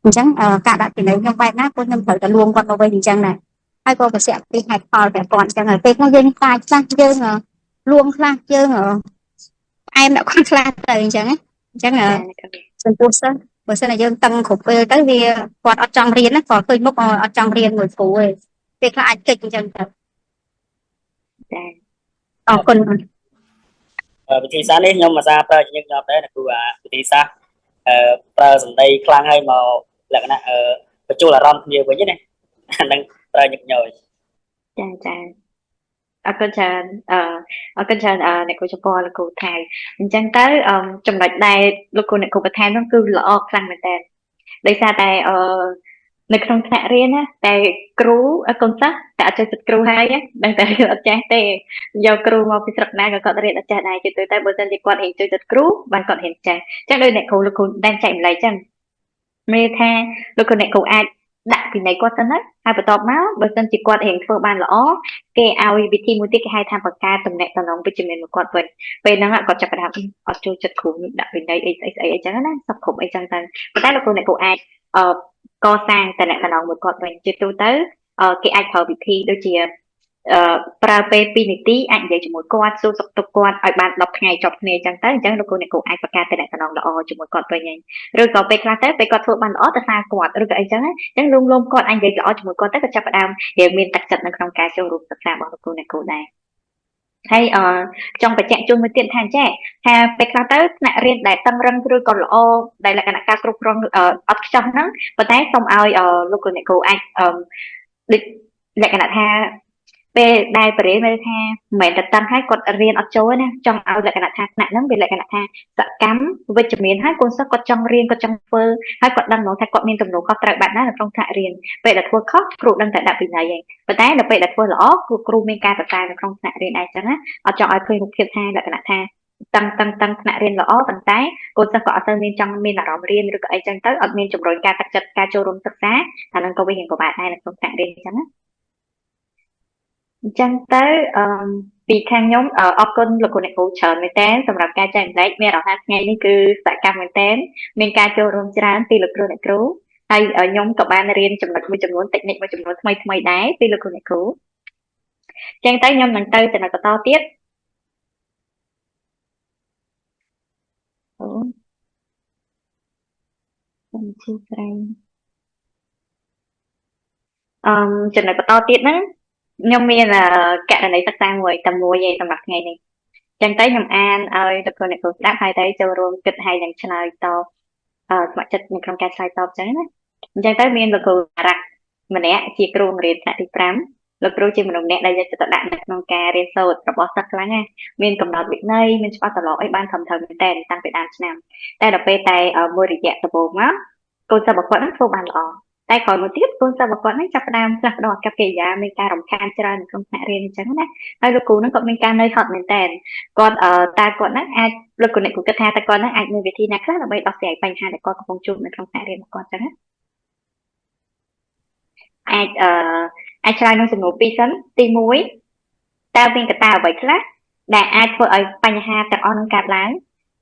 អញ្ចឹងការដាក់ពិន័យខ្ញុំបែបណាពួកខ្ញុំត្រូវតែលួងគាត់មកវិញអញ្ចឹងដែរហើយក៏បញ្ជាក់ពីហេតុផលពាក់ព័ន្ធអញ្ចឹងហើយពេលខ្លះយើងកាចខ្លះយើងលួងខ្លះយើងផ្អែមដាក់គាត់ខ្លះទៅអញ្ចឹងអញ្ចឹងចំពោះសិស្ស បើសិនតែយើងតឹងគ្រប់ពេលទៅវាគាត់អត់ចង់រៀនណាគាត់ឃើញមុខអត់ចង់រៀនមួយគ្រូទេពេលខ្លះអាចកិច្ចអញ្ចឹងទៅ ចា អរគុណ វិធីសាស្ត្រនេះខ្ញុំអាសាប្រើជាញឹកញាប់ដែរណាគ្រូអាវិធីសាស្ត្រអឺប្រើសម្ដីខ្លាំងហើយមកលក្ខណៈអឺបញ្ចូលអារម្មណ៍គ្នាវិញណាអាហ្នឹងប្រើញឹកញយ ចាចាអរគុណច្រើនអឺអរគុណច្រើនអឺអ្នកគ្រូជប៉ុនលោកគ្រូថៃអញ្ចឹងទៅអឺចំណុចដែលលោកគ្រូអ្នកគ្រូបន្ថែមនោះគឺល្អខ្លាំងមែនតើដោយសារតែអឺនៅក្នុងថ្នាក់រៀនណាតែគ្រូកូនសិស្សតែអត់ចេះចិត្តគ្រូហើយដឹងតែរៀនអត់ចេះទេយកគ្រូមកពីស្រុកណាក៏គាត់រៀនអត់ចេះដែរជាទូទៅបើសិនជាគាត់រៀនជួយចិត្តគ្រូបានគាត់រៀនចេះអញ្ចឹងដោយអ្នកគ្រូលោកគ្រូដែលចែកម្លែកអញ្ចឹងមានថាលោកគ្រូអ្នកគ្រូអាចដាក់ពិន័យគាត់ទៅណាហើយបន្ទាប់មកបើសិនជាគាត់រៀនធ្វើបានល្អគេឲ្យវិធីមួយទៀតគេហៅថាបង្កើតទំនាក់ទំនងវិជ្ជមានមួយគាត់វិញពេលហ្នឹងគាត់ចាប់ផ្ដើមអត់ចូលចិត្តគ្រូដាក់ពិន័យអីស្អីស្អីអីចឹងណាសពគ្រប់អីចឹងទៅប៉ុន្តែលោកគ្រូអ្នកគ្រូអាចអឺកសាងតំណែងមួយគាត់វិញជាទូទៅគេអាចប្រើវិធីដូចជាអឺប្រើពេល2នាទីអាចនិយាយជាមួយគាត់សួរសុខទុក្ខគាត់ឲ្យបាន10ថ្ងៃចប់គ្នាអញ្ចឹងទៅអញ្ចឹងលោកគ្រូអ្នកគ្រូអាចបង្កើតតំណែងល្អជាមួយគាត់វិញហើយឬក៏ពេលខ្លះទៅពេលគាត់ធ្វើបានល្អទៅសារគាត់ឬក៏អីចឹងអញ្ចឹងលំលំគាត់អាចនិយាយល្អជាមួយគាត់ទៅក៏ចាប់ផ្ដើមរៀងមានទឹកចិត្តនៅក្នុងការចូលរួមសិក្សារបស់លោកគ្រូអ្នកគ្រូដែរហើយអឺចង់បញ្ជាក់ជូនមួយទៀតថាចេះថាពេលខ្លះទៅថ្នាក់រៀនដែលតឹងរឹងឬក៏ល្អដែលលក្ខណៈការគ្រប់គ្រងអត់ខ្ចោះហ្នឹងប៉ុន្តែសូមឲ្យលោកគ្រូអ្នកគ្រូអាចដូចលក្ខណៈថាពេលដែលបរិយាមានថាមិនមែនតែតឹងហើយគាត់រៀនអត់ចូលណាចង់ឲ្យលក្ខណៈថាថ្នាក់ហ្នឹងវាលក្ខណៈថាសកម្មវិជ្ជមានហើយកូនសិស្សគាត់ចង់រៀនគាត់ចង់ធ្វើហើយគាត់ដឹងហ្មងថាគាត់មានទំនួលខុសត្រូវបែបណានៅក្នុងថ្នាក់រៀនពេលដែលធ្វើខុសគ្រូដឹងតែដាក់វិន័យឯងប៉ុន្តែនៅពេលដែលធ្វើល្អគ្រូគ្រូមានការសរសើរនៅក្នុងថ្នាក់រៀនដែរចឹងណាអត់ចង់ឲ្យឃើញរូបភាពថាលក្ខណៈថាតឹងតឹងតឹងថ្នាក់រៀនល្អប៉ុន្តែកូនសិស្សក៏អត់សូវមានចង់មានអារម្មណ៍រៀនឬក៏អីចឹងទៅអត់មានជំរុញការទឹកចិត្តការចូលរួមសិក្សាអាហ្នឹងក៏វារៀងពិបាកដែរនៅក្នុងថ្នាក់រៀនចឹងណាអញ្ចឹងទៅអឺពីខាងខ្ញុំអរគុណលោកគ្រូអ្នកគ្រូច្រើនមែនតើសម្រាប់ការចែករំលែកមានអារម្មណ៍ថាថ្ងៃនេះគឺសកម្មមែនតើមានការចូលរួមច្រើនពីលោកគ្រូអ្នកគ្រូហើយខ្ញុំក៏បានរៀនចំណុចមួយចំនួនតិចនិចមួយចំនួនថ្មីថ្មីដែរពីលោកគ្រូអ្នកគ្រូអញ្ចឹងទៅខ្ញុំនឹងទៅចំណុចបន្តទៀតអូខ្ញុំអធិស្ឋានអឺចំណុចបន្តទៀតហ្នឹងខ្ញុំមានករណីសិក្សាមួយតែមួយឯងសម្រាប់ថ្ងៃនេះចឹងទៅខ្ញុំអានឲ្យលោកគ្រូអ្នកគ្រូស្ដាប់ហើយទៅចូលរួមគិតហើយនឹងឆ្លើយតបអឺស្ម័គ្រចិត្តនៅក្នុងការឆ្លើយតបចឹងណាអញ្ចឹងទៅមានលោកគ្រូអារ៉ាក់ម្នាក់ជាគ្រូបង្រៀនថ្នាក់ទី5លោកគ្រូជាមនុស្សម្នាក់ដែលយកចិត្តទុកដាក់នៅក្នុងការរៀនសូត្ររបស់សិស្សខ្លាំងណាស់មានកំណត់វិន័យមានច្បាប់ទម្លាប់អីបានត្រឹមត្រូវមែនតើតាំងពីដើមឆ្នាំតែដល់ពេលតែមួយរយៈដំបូងមកកូនសិស្សរបស់គាត់ហ្នឹងធ្វើបានល្អតែក្រោយមកទៀតកូនសិស្សរបស់គាត់ហ្នឹងចាប់ផ្ដើមផ្លាស់ប្ដូរអាកប្បកិរិយាមានការរំខានច្រើននៅក្នុងថ្នាក់រៀនអញ្ចឹងណាហើយលោកគ្រូហ្នឹងក៏មានការនឿយហត់មែនតើគាត់តើគាត់ហ្នឹងអាចលោកគ្រូអ្នកគ្រូគិតថាតើគាត់ហ្នឹងអាចមានវិធីណាខ្លះដើម្បីដោះស្រាយបញ្ហាដែលគាត់កំពុងជួបនៅក្នុងថ្នាក់រៀនរបស់គាត់អញ្ចឹងណាអាចអឺអាចឆ្លើយនឹងសំណួរពីរសិនទី1តើមានកត្តាអ្វីខ្លះដែលអាចធ្វើឲ្យបញ្ហាទាំងអស់នឹងកើតឡើង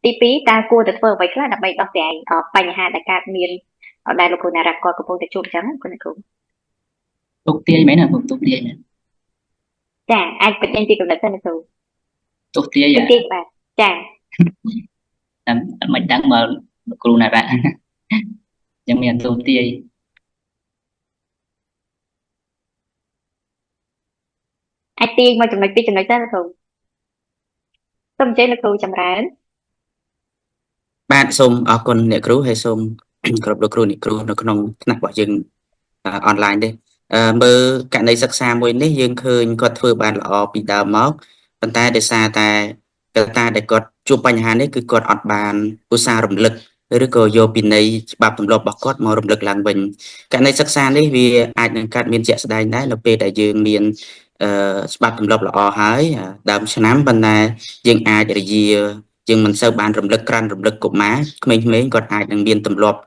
ទី2តើគួរតែធ្វើអ្វីខ្លះដើម្បីដោះស្រាយបញ្ហាដែលកើតមានដែលលោកគ្រូណារ៉ាគាត់កំពុងតែជួបអញ្ចឹងណាគ្រូ ទុកទាយមែនណាពុកទុកទាយមែន ចាអាចបញ្ចេញពីកំណត់សិនណាគ្រូ ទុកទាយ ទុកទាយបាទចា តែមិនដឹងមកលោកគ្រូណារ៉ា អញ្ចឹងមានទុកទាយ អាចទាញមកចំណុចពីរចំណុចទៅលោកគ្រូសូមអញ្ជើញលោកគ្រូចម្រើន បាទសូមអរគុណអ្នកគ្រូហើយសូម គោរពលោកគ្រូអ្នកគ្រូនៅក្នុងថ្នាក់របស់យើងអនឡាញទេមើលករណីសិក្សាមួយនេះយើងឃើញគាត់ធ្វើបានល្អពីដើមមកប៉ុន្តែដោយសារតែកត្តាដែលគាត់ជួបបញ្ហានេះគឺគាត់អត់បានឧស្សាហ៍រំលឹកឬក៏យកពិន័យច្បាប់ទម្លាប់របស់គាត់មករំលឹកឡើងវិញករណីសិក្សានេះវាអាចនឹងកើតមានជាក់ស្ដែងដែរនៅពេលដែលយើងមានអឺច្បាប់ទម្លាប់ល្អហើយដើមឆ្នាំប៉ុន្តែយើងអាចរយាយើងមិនសូវបានរំលឹកក្រាន់រំលឹកកុមារក្មេងៗគាត់អាចនឹងមានទម្លាប់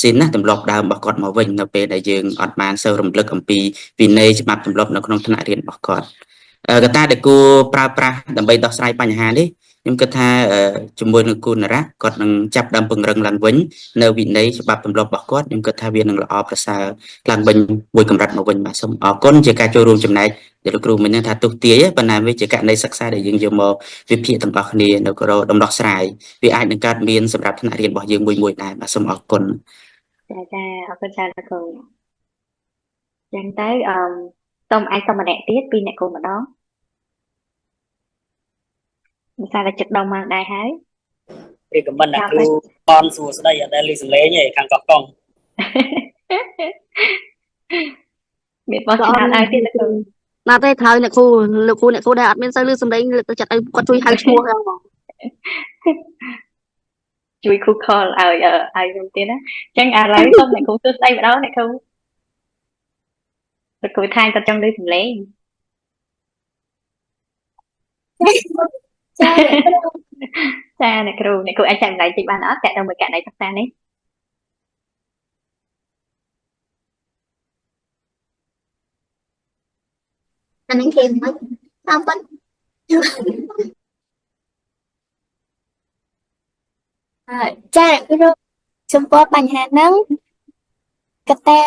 ស៊ីនណាទម្លាប់ដើមរបស់គាត់មកវិញនៅពេលដែលយើងអត់បានសូវរំលឹកអំពីវិន័យច្បាប់ទម្លាប់នៅក្នុងថ្នាក់រៀនរបស់គាត់កត្តាដែលគួរប្រើប្រាស់ដើម្បីដោះស្រាយបញ្ហានេះ ខ្ញុំគិតថាជាមួយនឹងគូនរៈគាត់នឹងចាប់ដើមពង្រឹងឡើងវិញនៅវិន័យច្បាប់ទម្លាប់របស់គាត់ខ្ញុំគិតថាវានឹងល្អប្រសើរឡើងវិញមួយកម្រិតមកវិញបាទសូមអរគុណជាការចូលរួមចំណែកដែលលោកគ្រូមិញហ្នឹងថាទុះទាយប៉ុន្តែវាជាករណីសិក្សាដែលយើងយកមកវិភាគទាំងអស់គ្នានៅក្រដំណោះស្រាយវាអាចនឹងកើតមានសម្រាប់ថ្នាក់រៀនរបស់យើងមួយៗដែរបាទសូមអរគុណ ចាចាអរគុណច្រើនលោកគ្រូចឹងទៅអឺសូមអាចសុំម្នាក់ទៀតពីអ្នកគ្រូម្ដងមិនសារតែចិត្តដល់ម៉ោងដែរហើយ ពេលខមមិនអ្នកគ្រូបនសួស្ដីអត់ដែលឮសំឡេងទេខាងកោះកុង មានបោះឆ្នោតឲ្យទៀតលោកគ្រូ ណាទេត្រូវអ្នកគ្រូលោកគ្រូអ្នកគ្រូដែលអត់មានសូវឮសំឡេងលើកទៅចិត្តឲ្យគាត់ជួយហៅឈ្មោះហ្នឹងហ្មង ជួយគ្រូ call ឲ្យឲ្យខ្ញុំទៀតណាអញ្ចឹងឥឡូវសូមអ្នកគ្រូសួស្ដីម្ដងអ្នកគ្រូលោកគ្រូថាគាត់ចង់ឮសំឡេង ចា ចាអ្នកគ្រូអ្នកគ្រូអាចចែកម្លែកតិចបានអត់តើនៅមួយករណីសិក្សានេះ អាហ្នឹងគេមិនតាមប៉ុន ចាគ្រូចំពោះបញ្ហាហ្នឹងកត្តា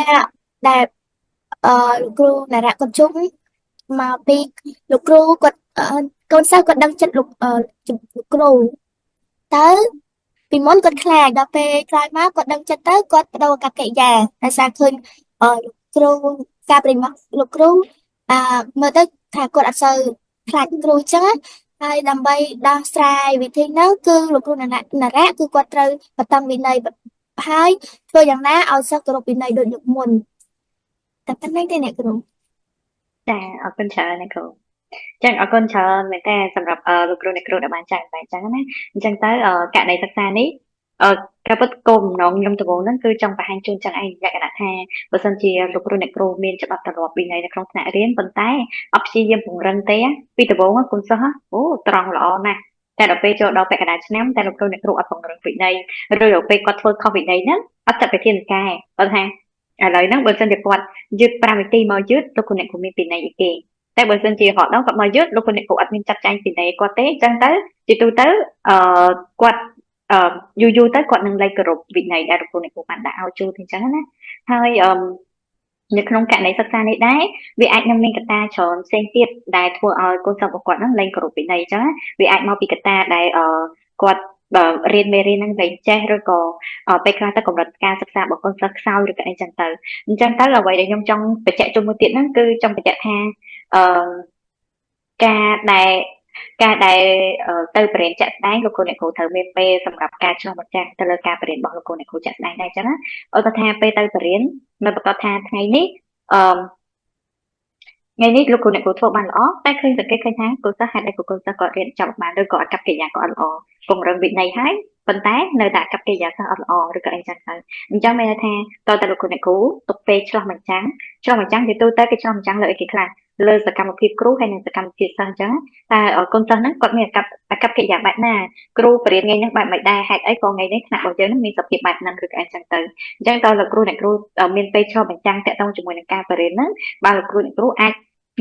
ដែលអឺលោកគ្រូនរៈគាត់ជុំមកពីលោកគ្រូគាត់កូនសិស្សគាត់ដឹងចិត្តលោកលោកគ្រូទៅពីមុនគាត់ខ្លាចដល់ពេលក្រោយមកគាត់ដឹងចិត្តទៅគាត់បដូរអាកប្បកិរិយាដោយសារឃើញលោកគ្រូការប្រិមត្តលោកគ្រូអឺមើលទៅថាគាត់អត់សូវខ្លាចគ្រូអញ្ចឹងហើយដើម្បីដោះស្រាយវិធីហ្នឹងគឺលោកគ្រូនរៈគឺគាត់ត្រូវបន្តវិន័យហើយធ្វើយ៉ាងណាឲ្យសិស្សគោរពវិន័យដូចលើកមុនតែប៉ុណ្្នេះទេអ្នកគ្រូ ចាអរគុណច្រើនអ្នកគ្រូចឹងអរគុណច្រើនមែនតើសម្រាប់លោកគ្រូអ្នកគ្រូដែលបានចែករំលែកចឹងណាអញ្ចឹងទៅករណីសិក្សានេះអឺការពិតគោលបំណងខ្ញុំដំបូងហ្នឹងគឺចង់បង្ហាញជូនចឹងឯងលក្ខណៈថាបើសិនជាលោកគ្រូអ្នកគ្រូមានច្បាប់ទម្លាប់វិន័យនៅក្នុងថ្នាក់រៀនប៉ុន្តែអត់ព្យាយាមពង្រឹងទេពីដំបូងគុណសិស្សអូត្រង់ល្អណាស់តែដល់ពេលចូលដល់ពាក់កណ្ដាលឆ្នាំតែលោកគ្រូអ្នកគ្រូអត់ពង្រឹងវិន័យឬដល់ពេលគាត់ធ្វើខុសវិន័យហ្នឹងអត់ចាត់វិធានការគាត់ថាឥឡូវហ្នឹងបើសិនជាគាត់យឺត5នាទីមកយឺតលោកគ្រូអ្នកគ្រូមានពិន័យអីគេតែបើសិនជារហដងគាត់មកយឺតលោកគ្រូអ្នកគ្រូអត់មានចាត់ចែងពិន័យគាត់ទេអញ្ចឹងទៅជាទូទៅអឺគាត់អឺយូរយូរទៅគាត់នឹងលែងគោរពវិន័យដែលលោកគ្រូអ្នកគ្រូបានដាក់ឲ្យជូនអញ្ចឹងណាហើយអឺនៅក្នុងករណីសិក្សានេះដែរវាអាចនឹងមានកត្តាច្រើនផ្សេងទៀតដែលធ្វើឲ្យកូនសិស្សរបស់គាត់នឹងលែងគោរពវិន័យអញ្ចឹងវាអាចមកពីកត្តាដែលអឺគាត់បើរៀនមេរៀនហ្នឹងលែងចេះឬក៏ពេលខ្លះទៅកម្រិតការសិក្សារបស់កូនសិស្សខ្សោយឬក៏អីចឹងទៅអញ្ចឹងទៅអ្វីដែលខ្ញុំចង់បញ្ជាក់ជុំមួយទៀតហ្នឹងគឺចង់បញ្ជាក់ថាអឺការដែលការដែលទៅបរៀនជាក់ស្ដែងលោកគ្រូអ្នកគ្រូត្រូវមានពេលសម្រាប់ការឆ្លុះបញ្ចាំងទៅលើការបរៀនរបស់លោកគ្រូអ្នកគ្រូជាក់ស្ដែងដែរអញ្ចឹងណាឧទាហរណ៍ថាពេលទៅបរៀនមិនប្រកាសថាថ្ងៃនេះអឺថ្ងៃនេះលោកគ្រូអ្នកគ្រូធ្វើបានល្អតែឃើញសង្កេតឃើញថាគ្រូសិស្សហេតុអីក៏គ្រូសិស្សគាត់រៀនចប់បានឬក៏អាកប្បកិរិយាគាត់អត់ល្អពង្រឹងវិន័យហើយប៉ុន្តែនៅតែអាកប្បកិរិយាសិស្សអត់ល្អឬក៏អីចឹងទៅអញ្ចឹងមានន័យថាតើតើលោកគ្រូអ្នកគ្រូទុកពេលឆ្លោះបញ្ចាំងឆ្លោះបញ្ចាំងជាទូទៅគេឆ្លោះបញ្ចាំងលើអីគេខ្លះលើសកម្មភាពគ្រូហើយនិងសកម្មភាពសិស្សអញ្ចឹងតែកូនសិស្សហ្នឹងគាត់មានអាកប្បអាកប្បកិរិយាបែបណាគ្រូបរៀនថ្ងៃហ្នឹងបែបមិនដែរហេតុអីក៏ថ្ងៃនេះថ្នាក់របស់យើងហ្នឹងមានសភាពបែបហ្នឹងឬក៏អីចឹងទៅអញ្ចឹងតើលោកគ្រូអ្នកគ្រូមានពេលឆ្លោះបញ្ចាំងតាក់ទងជាមួយនឹងការបរៀនហ្នឹងបើលោកគ្រូអ្នកគ្រូអាច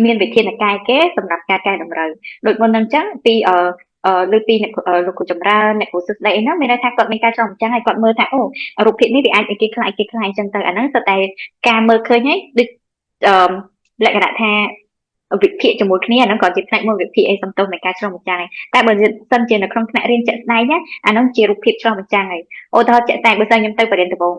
មានវិធានការគេសម្រាប់ការកែតម្រូវដូចមុនហ្នឹងអញ្ចឹងពីអឺលើពីលោកគ្រូចម្រើនអ្នកគ្រូសួស្ដីអីហ្នឹងមានន័យថាគាត់មានការឆ្លុះបញ្ចាំងហើយគាត់មើលថាអូរូបភាពនេះវាអាចអីគេខ្លះអីគេខ្លះអញ្ចឹងទៅអាហ្នឹងសុទ្ធតែការមើលឃើញហើយដូចអឺលក្ខណៈថាវិភាគជាមួយគ្នាអាហ្នឹងក៏ជាផ្នែកមួយវិភាគអីសំទោសនៃការឆ្លុះបញ្ចាំងហើយតែបើសិនជានៅក្នុងថ្នាក់រៀនជាក់ស្ដែងណាអាហ្នឹងជារូបភាពឆ្លុះបញ្ចាំងហើយឧទាហរណ៍ជាក់ស្ដែងបើសិនខ្ញុំទៅបរៀនដំបូង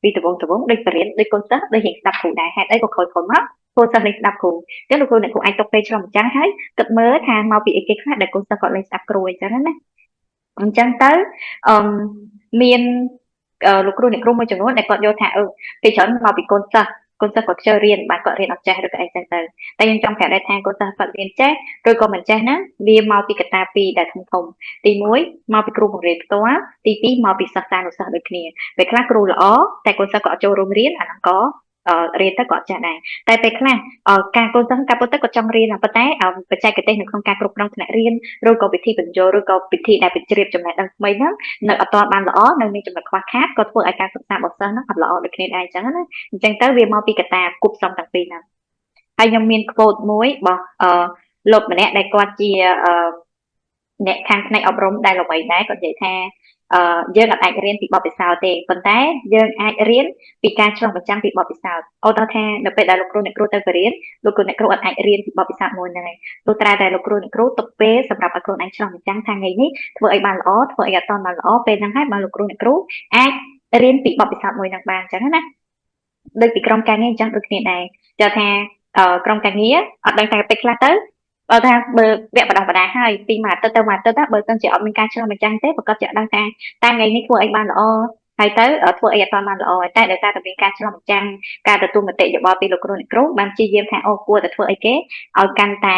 ពីដំបូងដំបូងដូចបរៀនដូចកូនសិស្សដូចរៀនស្ដាប់គ្រូដែរហេតុអីក៏ក្រោយៗមកកូនសិស្សលេងស្ដាប់គ្រូអញ្ចឹងលោកគ្រូអ្នកគ្រូអាចទុកពេលឆ្លុះបញ្ចាំងហើយគិតមើលថាមកពីអីគេខ្លះដែលកូនសិស្សគាត់លេងស្ដាប់គ្រូអីចឹងណាអញ្ចឹងទៅអឺមានលោកគ្រូអ្នកគ្រូមួយចំនួនដែលគាត់យល់ថាអឺពេលច្រើនមកពីកូនសិស្សកូនសិស្សគាត់ខ្ជិលរៀនបាទគាត់រៀនអត់ចេះឬក៏អីចឹងទៅតែខ្ញុំចង់ប្រាប់ដែរថាកូនសិស្សគាត់រៀនចេះឬក៏មិនចេះណាវាមកពីកត្តាពីរដែលធំធំទី1មកពីគ្រូបង្រៀនផ្ទាល់ទី2មកពីសិស្សានុសិស្សដូចគ្នាពេលខ្លះគ្រូល្អតែកូនសិស្សក៏អត់ចូលរួមរៀនអាហ្នឹងក៏រៀនទៅក៏អត់ចេះដែរតែពេលខ្លះការកូនសិស្សការពុតទៅគាត់ចង់រៀនប៉ុន្តែបច្ចេកទេសនៅក្នុងការគ្រប់គ្រងថ្នាក់រៀនឬក៏វិធីបញ្ចូលឬក៏វិធីដែលបញ្ជ្រាបចំណេះដឹងថ្មីហ្នឹងនៅអត់ទាន់បានល្អនៅមានចំណុចខ្វះខាតក៏ធ្វើឲ្យការសិក្សារបស់សិស្សហ្នឹងអត់ល្អដូចគ្នាដែរអញ្ចឹងណាអញ្ចឹងទៅវាមកពីកត្តាគួបផ្សំទាំងពីរហ្នឹងហើយខ្ញុំមាន quote មួយរបស់អឺលោកម្នាក់ដែលគាត់ជាអឺ អ្នកខាងផ្នែកអប់រំដែលល្បីដែរគាត់និយាយថាអឺយើងអាចរៀនពីបទពិសោធន៍ទេប៉ុន្តែយើងអាចរៀនពីការឆ្លុះបញ្ចាំងពីបទពិសោធន៍ឧទាហរណ៍ថានៅពេលដែលលោកគ្រូអ្នកគ្រូទៅបរៀនលោកគ្រូអ្នកគ្រូអត់អាចរៀនពីបទពិសោធន៍មួយហ្នឹងឯងលុះត្រាតែលោកគ្រូអ្នកគ្រូទុកពេលសម្រាប់ឲ្យខ្លួនឯងឆ្លុះបញ្ចាំងថាថ្ងៃនេះធ្វើអីបានល្អធ្វើអីអត់ទាន់បានល្អពេលហ្នឹងហើយបើលោកគ្រូអ្នកគ្រូអាចរៀនពីបទពិសោធន៍មួយហ្នឹងបានអញ្ចឹងណាដូចពីក្រុមការងារអញ្ចឹងដូចគ្នាដែរចៅថាក្រុមការងារអត់ដឹងថាពេលខ្លះទៅបើថាបើវគ្គបណ្ដោះបណ្ដាលហើយពីមួយអាទិត្យទៅមួយអាទិត្យបើមិនជាអត់មានការឆ្លុះបញ្ចាំងទេប្រកាសជាដឹងថាតាមថ្ងៃនេះធ្វើអីបានល្អហើយទៅធ្វើអីអត់ទាន់បានល្អតែដោយសារតែមានការឆ្លុះបញ្ចាំងការទទួលមតិយោបល់ពីលោកគ្រូអ្នកគ្រូបានព្យាយាមថាអូគួរតែធ្វើអីគេឲ្យកាន់តែ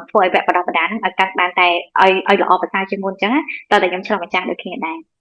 ធ្វើឲ្យវគ្គបណ្ដោះបណ្ដាលហ្នឹងឲ្យកាន់បានតែឲ្យល្អប្រសើរជាងមុនអញ្ចឹងតើតែខ្ញុំឆ្លុះបញ្ចាំងដូចគ្នាដែរ។